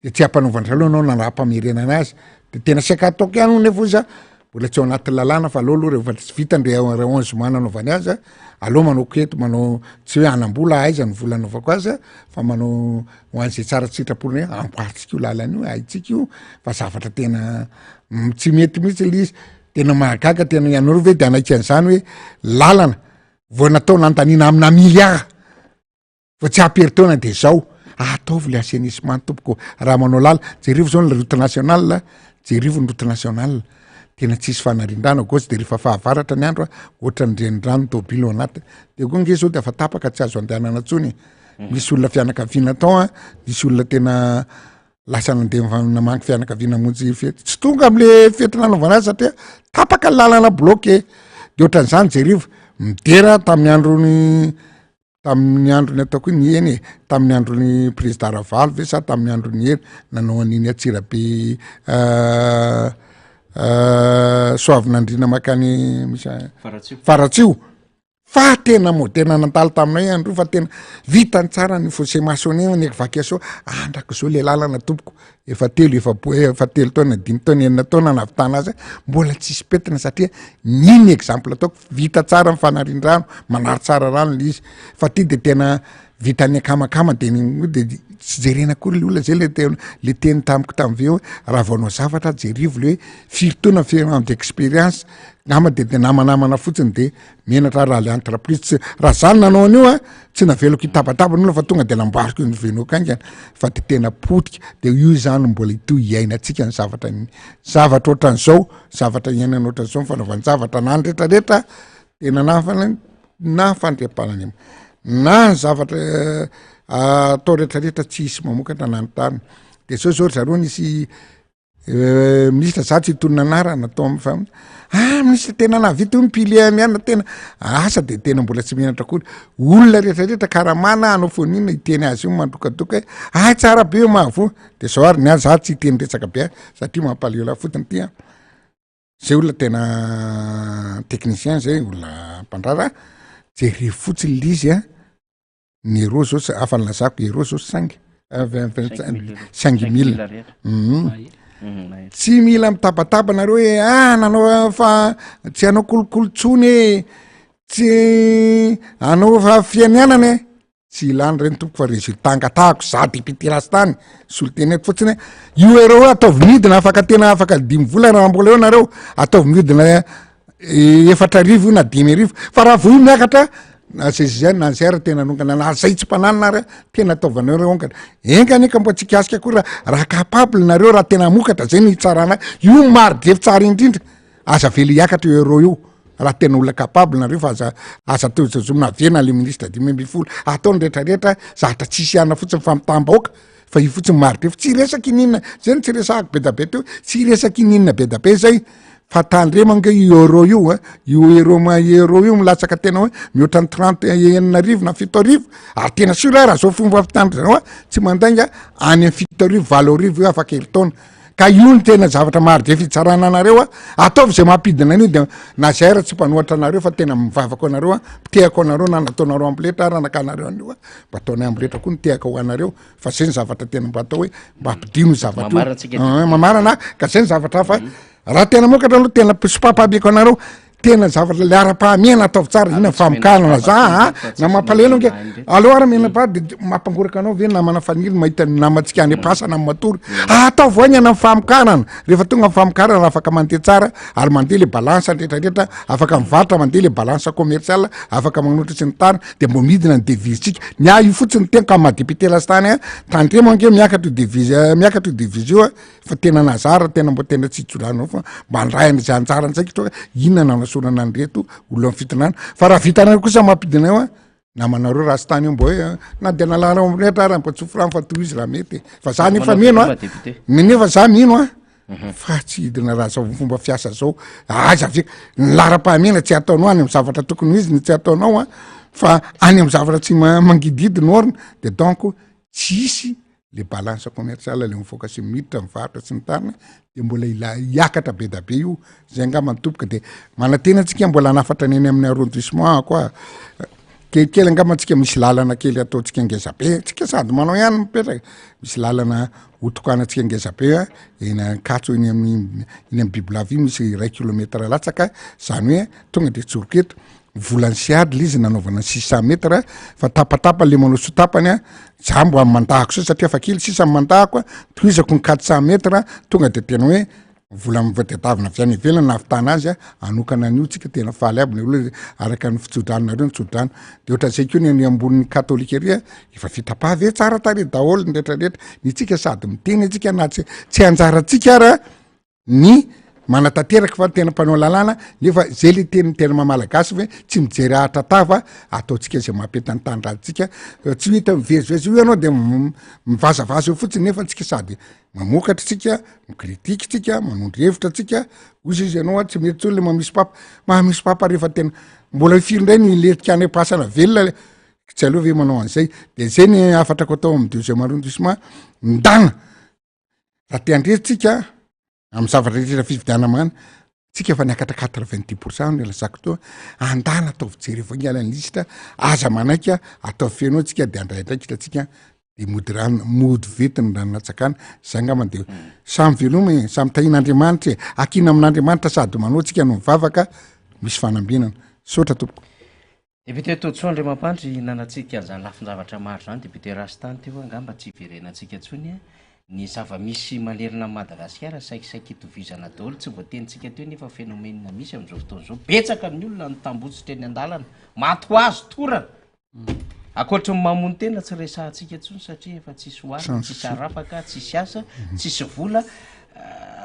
de tsy ampanaovan-dry zareo anao nandrapamerenana azy de tena saika ataoko ihany hono nefa ozy a mbola tsy ao anatin'ny lalàna fa aleo aloha rehefa tsy vita ndre re onze mois nanaovany azy a aleo manao keto manao tsy hoe hanam-bola aiza ny vola anaovako azy a fa manao ho an'izay tsara sitrapony hoe amboarintsika io lalana io haintsika io fa zavatra tena tsy mety mihitsy le izy tena mahagaga tena ianareo ve de hanaiky an'izany hoe lalana vao natao nandaniana amina milliard Vao tsy ampy herintaona de zao, ataovy le assainissement tompoko raha manao lala, jerevo zao ny route nationale, jerevo ny route nationale, tena tsisy fanarindrano à gauche de rehefa fahavaratra ny andro a, ohatran'ny renirano ny tôbily ao anatiny, de koa nge zao de efa tapaka tsy azo andehanana tsony e, misy olona fianakaviana tao a, misy olona tena lasa nandeha namangy fianakaviana namonjy fety, tsy tonga amle fety nanaovana azy satria tapaka ny lalana bloqué, de ohatran'izany jerevo, midera tamin'ny andron'ny Tamin'ny andron'ny ataoko hoe ny eny e, tamin'ny andron'ny président Ravalo ve sa tamin'ny andron'ny Hery nanao an'iny Antsirabe Soavinandriana makany misy Faratsiho. Faratsiho. Fa tena moderna nandalo taminay andro io fa tena vitany tsara ny fossé maçonné ny évacuation andrak'izao le lalana tompoko efa telo efa po- efa telo taona dimy taona enina taona nahavitana azy mbola tsisy pentina satria n'iny exemple ataoko vita tsara ny fanarindrano manary tsara rano le izy fa ty de tena vitan'ny akamakama de ny de. Tsy jerena akory le olona, zay le tena le teny tamiko tam've hoe raha vao hanao zavatra jerivo le hoe firy taona firy ans d'expérience, ngamba de de namanamana fotsiny de menatra raha le entreprise tsy raha za no nanao an'io a tsy navelako hitabataba ny olona fa tonga de namboariko ny venoko haingana fa de tena potika de io zany mbola hitohy hiainantsika ny zavatra zavatra ohatran'izao zavatra iainana ohatran'izao ny fanaovan-javatra na ny retraretra tena nafana na fandriampahalemana na ny zavatra atao retraretra tsy hisy mamokatra na ny tariny de zao zao ry zareo nisy Minisitra za tsy hitonona anarana atao am fa ah minisitra tena nahavita io ny pilier ny anona tena asa de tena mbola tsy menatra akory olona rehetrarehetra karamana hanao foninona hiteny azy io mandokadoka hoe ay tsara be io mahavoa de zao ary ny ahy za tsy hiteny resaka be satria mampalahelo ahy fotsiny ty an zay olona tena technicien zay olona mpandrara jereo fotsiny le izy an ny euro zao tsy afa nilazako euro zao cinq cinq mille mhm. tsy mila mitabataba nareo hoe ah nanao fa tsy hanao kolikoly tsony e tsy anao fa fianianana e tsy ilany reny tompoko fa résultat angatahako za député lastany solotena eto fotsiny io euro io ataovy midina afaka tena afaka dimy volana raha mbola eo nareo ataovy miodina 4000 io na 5000 fa raha vao io miakatra na zay zay na zay ary tena nongana na zay tsy mpananana ary tena ataovanareo reo ongana enga anie ka mba tsy kasika koa raha raha capable nareo raha tena hamokatra zay no hitsarana io mari-drefy tsara indrindra aza avela hiakatra io euro io raha tena olona capable nareo fa aza aza atao zazomina averina le ministre 15 atao ny retraretra zatra tsisy ana fotsiny famitaham-bahoaka fa io fotsiny mari-drefy tsy resaky ininona zay no tsy resahako be da be teo tsy resaky ininona be da be zay fa tandremo ange io euro io a io euro ma euro io milatsaka tena hoe mihoatra ny trente 6000 na 7000 ary tena sûr raha zao fomba fitandrina a tsy mandainga any amin'ny 7000 8000 io afaka herintaona ka io ny tena zavatra maro be fitsarana anareo a ataovy zay mampidina an'io de na zay ara tsy mpanohatra anareo fa tena mivavaka anareo a mpitehako anareo na nataonareo amboletra ary anakanareo an'io a mba ataonay amboletra koa nitehaka ho anareo fa zay ny zavatra tena mba atao hoe mba ampidino ny zavatra io ah, mamarana ka zay ny zavatra hafa raha tena mokatra aloha tena sopapabeko anareo tena zavatra le ara-pahamehana ataovy tsara ina famokarana za a na mampalahelo ange aleo ara mena pa de mampangoraka anao ve namana faniry mahita ny namantsika any am-pasana amin'ny matory ataovy haingana ny famokarana rehefa tonga ny famokarana afaka mandeha tsara ary mandeha le balance rehetrarehetra afaka mivarotra mandeha le balance commercial afaka manotra sy ny tariny de mbo midina ny devise tsika ny ahy io fotsiny teny ka maha député lastany a tandremo ange miakatra io devise miakatra io devise io a fa tena nazara tena mbo tena tsy hijolanao fa mba handray an'izay anjarany zay kitro inona nanasorana an'ireto olona amin'ny fitondrana fa raha vitanareo kosa mampidina eo a namanareo rastany io mbo hoe na de nalana ao amrehetra ary mbo tsofy rano fa tohizo raha mety fa za nefa mino a nefa za mino a mhm. fa tsy hidina raha zao fomba fiasa zao aiza ve ny laharam-pahamehana tsy ataonao any amy zavatra tokony ho izy ny tsy ataonao a fa any amy zavatra tsy mangidihidy ny orina de donc tsy hisy le balance commerciale le mivoaka sy miditra mivarotra sy ny tariny de mbola ila hiakatra be da be io zay angamba ny tompoko de manantena antsika mbola hanafatra ny eny amin'ny arrondissement koa kelikely angamba antsika misy lalana kely ataontsika ngeza be tsika sady manao ihany mipetraka misy lalana hotokanantsika ngeza be a eny Ankatso eny amin'ny eny amin'ny bibilava iny misy iray kilomètre latsaka zany hoe tonga de tsoriko eto volan'ny siady le izy nanaovana 600 mètres fa tapatapa le manao sotapany a za mbo amin'ny mandahako sisa satria fa kely sisa amin'ny mandahako a tohizako ny 400 mètres tonga de tena hoe vola mivoadadavina avy any ivelany nahavitana azy a anokana an'io tsika tena faly aby ny olona araka ny fitsodranonareo ny tsodrano de ohatran'izay koa ny any ambonin'ny katolika ery a efa vita pavé tsara tarehy daholo ny rehetrarehetra ny tsika sady miteny antsika na tsy tsy anjarantsika ara ny manatanteraka fa tena mpanao lalàna nefa zay le teny tena maha malagasy ve tsy mijery ahatra tava ataontsika zay mampety ny tanindrazantsika tsy hita mivezivezy io ianao de mivazavaza eo fotsiny nefa tsika sady mamokatra tsika mikritiky tsika manondro hevitra tsika ozy izy ianao a tsy mety tsony le mamisy papa mahamisy papa rehefa tena mbola firy indray ny letika any am-pasana velona tsy aleo ve manao an'izay de zay ny hafatrako atao amin'ny deuxième arrondissement ndana Raha te handresy tsika amin'ny zavatra rehetra fifidianana magnano, tsika efa niakatra 90% no ilazako teo, andana ataovy jereo vaingana ny lisitra, aza manaiky ataovy feno eo tsika de handray andraikitra tsika de mody rano mody vety ny rano natsakana, zay angamba de samy veloma e, samy tahian'Andriamanitra e, akina amin'Andriamanitra sady manao tsika no mivavaka, misy fanambinana. Misaotra tompoko. Député Todisoa Andriamampandry nanatsidika an'izany lafin-javatra maro izany Député Rastany teo angamba tsy hiverenantsika intsony ny zava-misy manerana an'i Madagasikara saikisaiky itovizana daholo tsy voatenintsika teo nefa phénomène misy amin'izao fotoana izao betsaka ny olona nitambotsitra eny an-dalana maty ho azy torana Ankoatry ny mamono tena tsy resahantsika intsony satria efa tsisy hohanina, tsisy arapaka, tsisy asa, tsisy vola.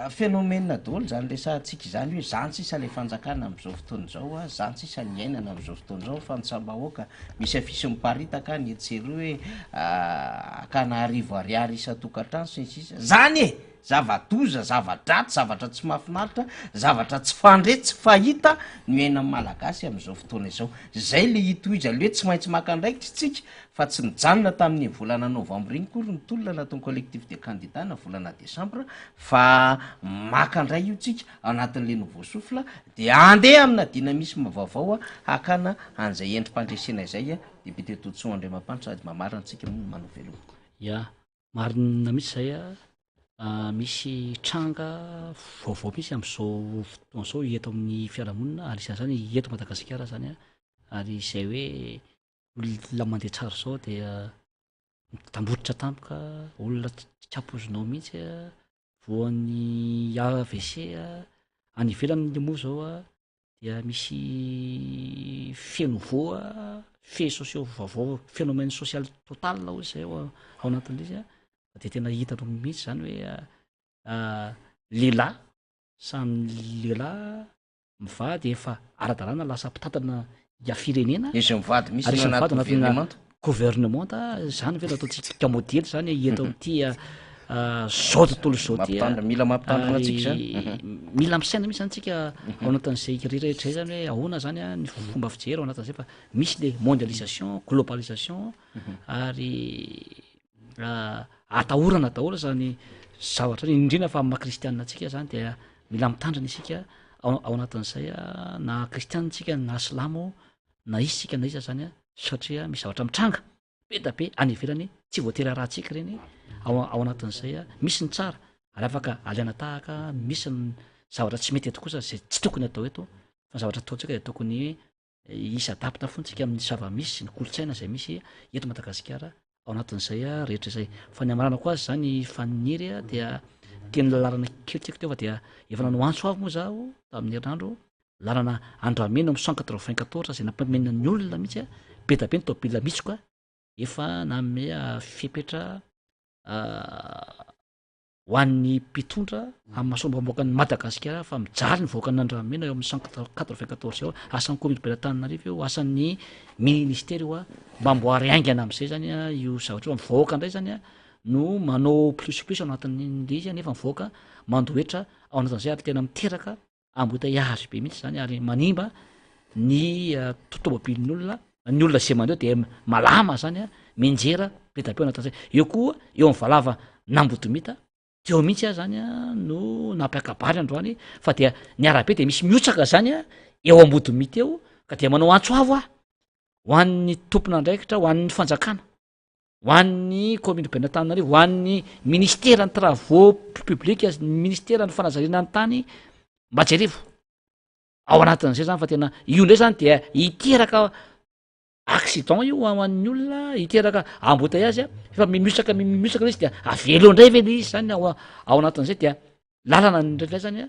Phénomène daholo izany resahantsika izany hoe zany sisa ilay fanjakana amin'izao fotoana izao a, zany sisa ny iainana amin'izao fotoana izao, fantsam-bahoaka, misy afisy miparitaka any etsy sy eroa hoe hakana arivo ariary isan-tokantrano sy ny sisa, zany e! Zava-doza, zava-dratsy, zavatra tsy mahafinaritra, zavatra tsy fandre, tsy fahita no iainan'ny Malagasy amin'izao fotoana izao. Izay le hitohizan'le hoe tsy maintsy maka andraikitra isika fa tsy nijanona tamin'iny volana novambra iny akory ny tolona nataon'ny collectif des candidats na volana desambra fa maka indray io tsika ao anatin'le nouveau souffle de andeha amina dynamisme vaovao hakana an'izay endri-pandresena izay Député Todisoa Andriamampanitra sady mamarana antsika moa no manao veloma. Ya, Marina mihitsy izay a, misy tranga vaovao mihitsy amin'izao fotoana izao eto amin'ny fiarahamonina ary isan'izany eto Madagasikara zany a, ary izay hoe olona mandeha tsara izao dia mitambotsitra tampoka, olona tsy ampoizinao mihitsy a, voan'ny AVC a, any ivelany moa zao a dia misy fait nouveau a, fait sociaux vaovao, phénomène social total hoy zay ao ao anatin'le izy a, de tena hitanao mihitsy zany hoe lehilahy samy lehilahy mivady efa ara-dalàna lasa mpitantana ya firenena, Izy mivady misy ary no izy mivady anaty anatina governemanta. Gouvernemanta, zany ve no ataontsika modely zany eto amin'ity zao tontolo izao ty Mampitandrina, mila mampitandrina antsika zany. Ary mila misaina mihitsy zany tsika ao anatin'izay rehetrarehetra zay zany hoe ahoana zany a ny fomba fijery ao anatin'izay fa misy le mondialisation, globalisation ary atahorana daholo zany zavatra zany, indrindra fa amin'ny maha kristianina antsika zany dia mila mitandrina isika ao ao anatin'izay na kristianina tsika na silamo na iza isika na iza zany a satria misy zavatra mitranga be da be any ivelany tsy voatery arahantsika ireny ao ao anatin'izay a, misy ny tsara ary afaka alaina tahaka, misy ny zavatra tsy mety eto kosa zay tsy tokony atao eto fa ny zavatra ataontsika dia tokony hisy adapte foana tsika amin'ny zava-misy sy ny kolontsaina zay misy eto Madagasikara ao anatin'izay a rehetra izay. Fa ny hamaranako azy zany Faniry a dia teny lalana kely tsika teo fa dia efa nanao antso avo moa zaho tamin'ny herinandro lalana Andramena am cent quatre-vingt quatorze zay nampamena ny olona mihitsy a, be da be ny tôbila mitsoka efa nanome fepetra ho an'ny mpitondra amin'ny maha solombavambahoakan'i Madagasikara fa mijaly ny vahoakan'Andramena eo amin'ny cent quatre-vingt quatorze eo, asan'ny commune ben'Antananarivo io, asan'ny ministera io a, mba amboary haingana am'zay zany a io zavatra io, ny vahoaka ndray zany a no manao plus plus ao anatin'le izy nefa ny vahoaka mandoa hetra ao anatin'izay ary tena miteraka embouteillage be mihitsy zany ary manimba ny tomobilin'ny olona, ny olona zay mandeha eo de malama zany a, mianjera be da be ao anatin'zay, eo koa eo amy valava n'Ambodomita teo mihitsy aho zany a no nampiaka-bary androany fa dia ny arabe de misy mihotsaka zany a eo Ambodomita eo ka dia manao antso avo aho ho an'ny tompon'andraikitra, ho an'ny fanjakana. ho an'ny commune ben'Antananarivo, ho an'ny ministeran'ny travaux publics, ny ministeran'ny fanajariana ny tany, mba jerevo ao anatin'izay zany fa tena io ndray zany dia hiteraka accident io ho an'ny olona, hiteraka embouteillage a, efa mihosaka mihosaka le izy dia avela eo ndray ve le izy zany ao ao anatin'izay dia lalana indraindray zany a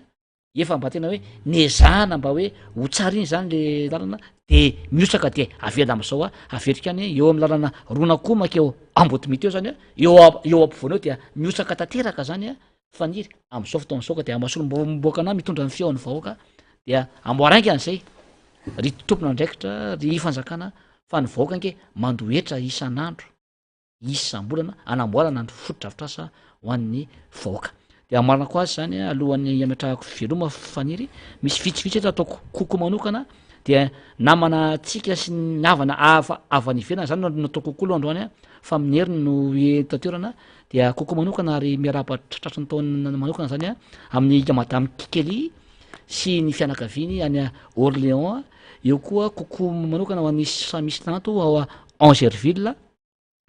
efa mba tena hoe nezahana mba hoe ho tsara iny zany le lalana de mihotsaka de avela am'zao a averika any eo amy lalana ronakoho makeo Ambotomito eo zany a eo eo ampovoany eo dia mihotsaka tanteraka zany a faniry am'zao fotoana zao ka de amasolom-bahoaka anah mitondra ny feon'ny vahoaka dia amboaraingana zay ry tompon'andraikitra ry fanjakana fa ny vahoaka ange mandoa hetra isan'andro isam-bolana hanamboarana ny fotodrafitrasa ho an'ny vahoaka. De hamaranako azy zany alohan'ny hametrahako veloma Faniry, misy vitsivitsy eto ataoko kokoa manokana dia namana antsika sy ny havana ava avy any ivelany zany no nataoko kokoa aloha androany a, fa amin'ny heriny no eto an-toerana dia kokoa manokana ary miarahaba tratry ny taona manokana zany a amin'ny madame Kelly sy ny fianakaviany any Orléans, eo koa kokoa manokana ho an'ny Samisy Lanto ao Angerville.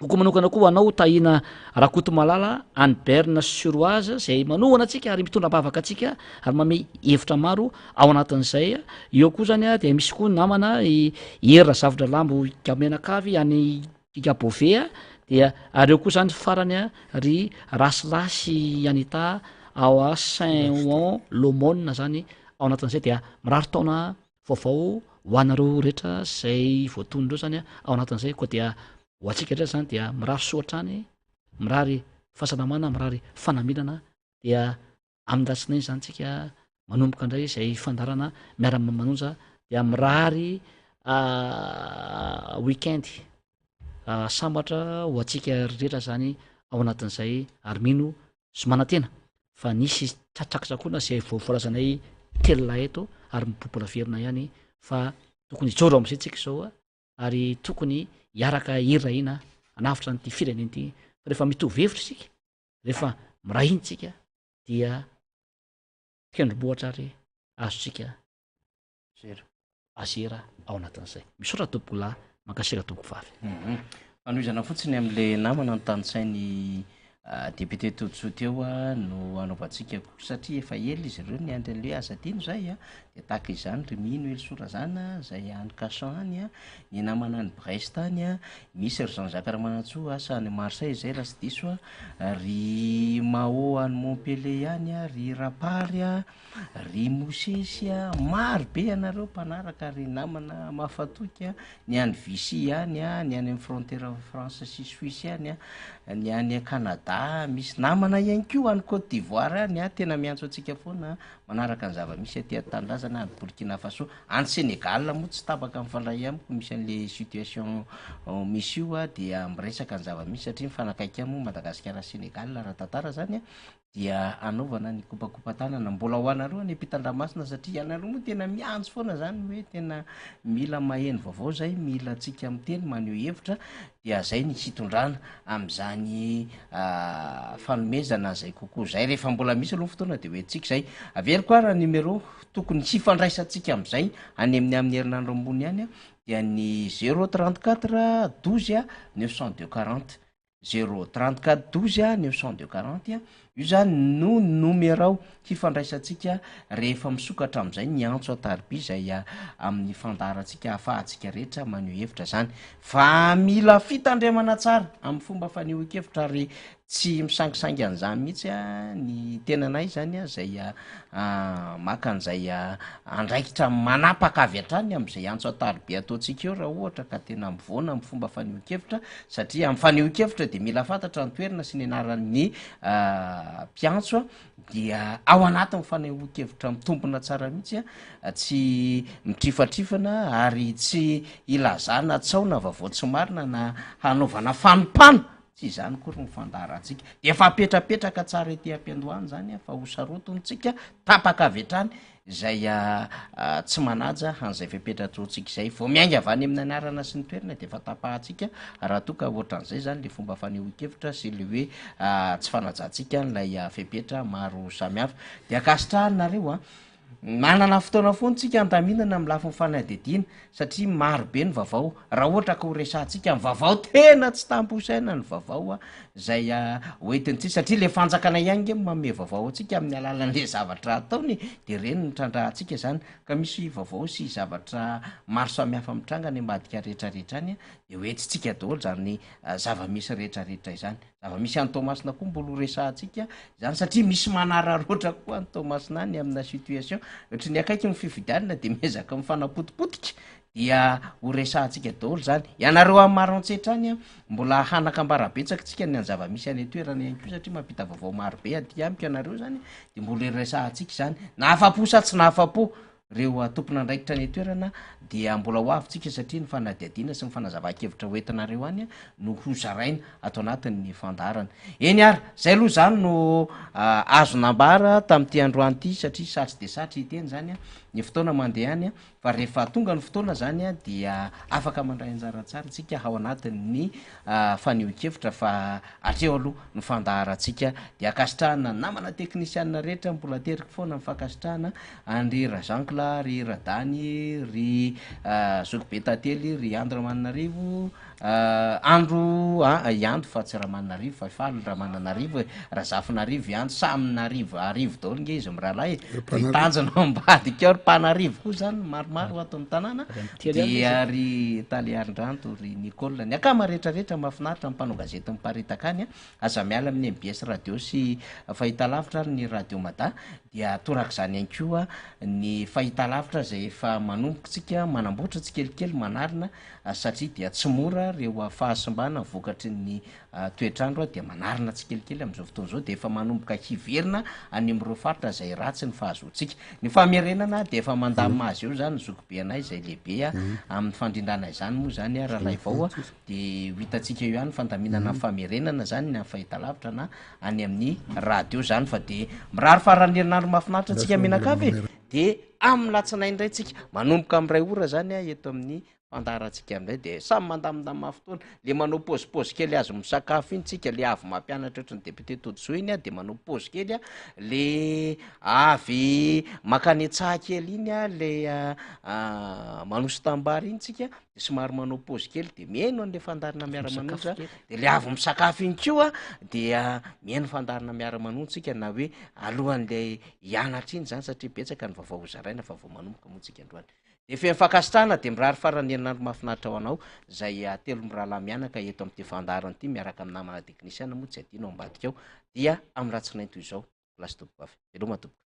Kokoa manokana koa ho anao Tahina Rakotomalala any Berne sur Oise izay manohana antsika ary mitondra am-bavaka antsika ary manome hevitra maro ao anatin'izay. Eo koa zany dia misy koa namana i Hery Razafindralambo Gamenakavy any Gabove dia ary eo koa zany farany ry Rasilasy Anita ao a Saint Ouen l'Aumône zany ao anatin'izay dia mirary taona vaovao ho anareo rehetra zay voatonona ireo zany ao anatin'izay koa dia ho antsika rehetra zany dia mirary soa hatrany, mirary fahasalamana, mirary fanambinana dia amin'ny alatsinainy zany tsika manomboka indray izay fandaharana miara-manonja dia mirary week-end sambatra ho antsika rehetra zany ao anatin'izay ary mino sy manantena fa nisy tsatsakotsakoana izay voalazanay telolahy eto ary mbola verina ihany fa tokony hijoro am'izay tsika izao ary tokony hiaraka hirahina hanavotra an'ity firenena ity fa rehefa mitovy hevitra isika rehefa miray hina tsika dia tendrombohitra ary azontsika Zero. Azera ao anatin'izay. Misaotra tompoko lahy, mankasitraka tompoko vavy. Mhm. Fanohizana fotsiny amin'le namana notanisain'i député Todisoa teo no anaovantsika koa satria efa ela izy ireo niandry an'le hoe aza adino zay a, de tahaka izany ry Mino Helisoa-Razana zay any Cachan any a, ny namana any Brest any a, misy ry Jean Jacques Ramanantsoa asa any Marseille zay raha tsy diso a, ry Mao any Montpellier any a, ry Rapary a, Ry Mosesy a, maro be ianareo mpanaraka ry namana mafatoky a, ny any Vichy any a, ny any amin'ny frontière France sy Suisse any a, ny any Canada, misy namana ihany koa any Cote d'Ivoire any a, tena miantso antsika foana manaraka ny zava-misy aty an-tanindrazana, any Burkina Faso, any Sénégal moa tsy tapaka mifandray amiko misy an'le situation misy io a, dia miresaka ny zava-misy satria mifanakaiky ihany moa Madagasikara sy Sénégal raha tantara zany a, dia hanaovana ny kopakopa-tanana mbola ho anareo any ampitan-dranomasina satria ianareo moa tena miantso foana zany hoe tena mila maheno vaovao zay, mila antsika miteny maneho hevitra dia zay ny hitondrana amin'izany fanomezana zay kokoa zay, rehefa mbola misy aloha fotoana de hoentintsika zay, averiko ara numéro tokony hifandraisantsika am'izay any amin'ny amin'ny herinandro ambony any dia ny zéro trente quatre douze neuf cent deux quarante. Zéro trente quatre douze a neuf cent deux quarante a, io zany no nomerao hifandraisantsika rehefa misokatra amin'izay ny antso an-tariby izay amin'ny fandaharantsika ahafahantsika rehetra maneho hevitra zany fa mila fitandremana tsara amin'ny fomba fanehoan-kevitra ary tsy misangisangy an'izany mihitsy a ny tenanay zany a zay maka an'izay andraikitra manapaka avy hatrany amin'izay antso an-tariby ataontsika eo raha ohatra ka tena mivoana amin'ny fomba fanehoan-kevitra satria amin'ny fanehoan-kevitra dia mila fantatra ny toerana sy ny anaran'ny mpiantso dia ao anatin'ny fanehoan-kevitra mitombina tsara mihitsy a, tsy mitrifatrifana ary tsy ilazana tsaho na vaovao tsy marina na hanaovana fanompana, tsy izany akory ny fandaharantsika, dia efa apetrapetraka tsara ety am-piandohana izany fa ho sarotintsika tapaka avy hatrany izay tsy manaja an'izay fepetra ataontsika izay. Vao miainga avy any amin'ny anarana sy ny toerana dia efa tapahantsika raha toa ka ohatran'izay izany ilay fomba fanehoan-kevitra sy ilay hoe tsy fanajantsika an'ilay fepetra maro samihafa. Dia ankasitrahana nareo an! Manana fotoana foana tsika handaminana amin'ny lafiny fanadihadiana satria maro be ny vaovao. Raha ohatra ka ho resahantsika ny vaovao tena tsy tambo isaina ny vaovao izay hoentintsika satria le fanjakana ihany nge no manome vaovao antsika amin'ny alalan'le zavatra ataony de ireny no trandrahantsika zany ka misy vaovao sy zavatra maro samihafa mitranga any ambadika rehetrarehetra any de hoentintsika daholo zany zava-misy rehetrarehetra izany. Zava-misy any Toamasina koa mbola ho resahantsika izany satria misy manararaotra koa any Toamasina any amina situation ohatry ny akaiky ny fifidianana de miezaka mifanapotipotika dia ho resahantsika daholo izany. Ianareo any Maroantsetra any an, mbola hanakambara betsaka tsika ny zava-misy any an-toerana ihany koa satria mampita vaovao maro be aty amiko ianareo izany de mbola resahantsika izany na afa-po sa tsy nahafa-po. Ireo tompon'andraikitra any an-toerana dia mbola ho avy tsika satria ny fanadihadiana sy ny fanazavan-kevitra ho entinareo any no ho zaraina ato anatin'ny fandaharana. Eny ary, zay aloha zany no azo nambara tamin'ity androany ity satria satry dia satry hiteny zany. Ny fotoana mandeha any fa rehefa tonga ny fotoana zany dia afaka mandray anjara tsara isika ao anatin'ny fanehoan-kevitra fa hatreo aloha ny fandaharantsika dia ankasitrahana ny namana teknisianina rehetra mbola ateriko foana ny fankasitrahana an-dry Razankla, ry Radany, ry Zokibe Tantely, ry Andro Ramananarivo, Andro a i Ando fa tsy Ramananarivo fa i Faly Ramananarivo e, Razafinarivo i Ando, samy narivo arivo daholo nge izy mirahalahy e, ry Tanjona ao ambadika ao, ry Mpanarivo koa zany maromaro ato amin'ny tanàna, dia ry Tale Arindranto, ry Nicole, ny akama rehetra rehetra mahafinaritra ny mpanao gazety miparitaka any a, aza miala amin'ny mbs radio sy fahitalavitra ary ny radio mada, dia torak'izany ihany koa ny fahitalavitra izay efa manomboka tsika manamboatra tsikelikely manarina satria dia tsy mora ireo fahasimbana vokatry ny toetr'andro dia manarina tsikelikely amin'izao fotoana izao dia efa manomboka hiverina any amin'ireo faritra izay ratsy ny fahazoantsika. Ny famerenana dia efa mandamina azy eo izany ny zokibe anay izay lehibe amin'ny fandrindrana izany moa izany Ralaivao dia ho hitantsika eo ihany ny fandaminana ny famerenana izany na amin'ny fahitalavitra na any amin'ny radio izany fa dia mirary faran'ny herinandro mahafinaritra antsika mianakavy e! Dia amin'ny latsinainy indray tsika, manomboka amin'ny iray ora zany a eto amin'ny fandaharantsika amin'izay de samy mandamindamina fotoana, le manao pause-pause kely azo misakafo iny tsika, le avy mampianatra ohatry ny député Todisoa iny a de manao pause kely a, le avy mankany an-tsaha kely iny a, le manosi-tambary iny tsika de somary manao pause kely de mihaino an'le fandaharana miara-manonja, de le avy misakafo iny koa dia mihaino fandaharana miara-manonja tsika na hoe alohan'le hianatra iny zany satria betsaka ny vaovao ho zaraina fa vao manomboka moa tsika androany. De feno fankasitrahana de mirary faran'ny herinandro mahafinaritra ho anao zay telo mirahalahy mianaka eto amin'ity fandaharana ity miaraka amin'ny namana teknisiana moa tsy adino ao ambadika ao dia amin'ny latsinainy toy izao lasy tompokovavy. Veloma tompoko.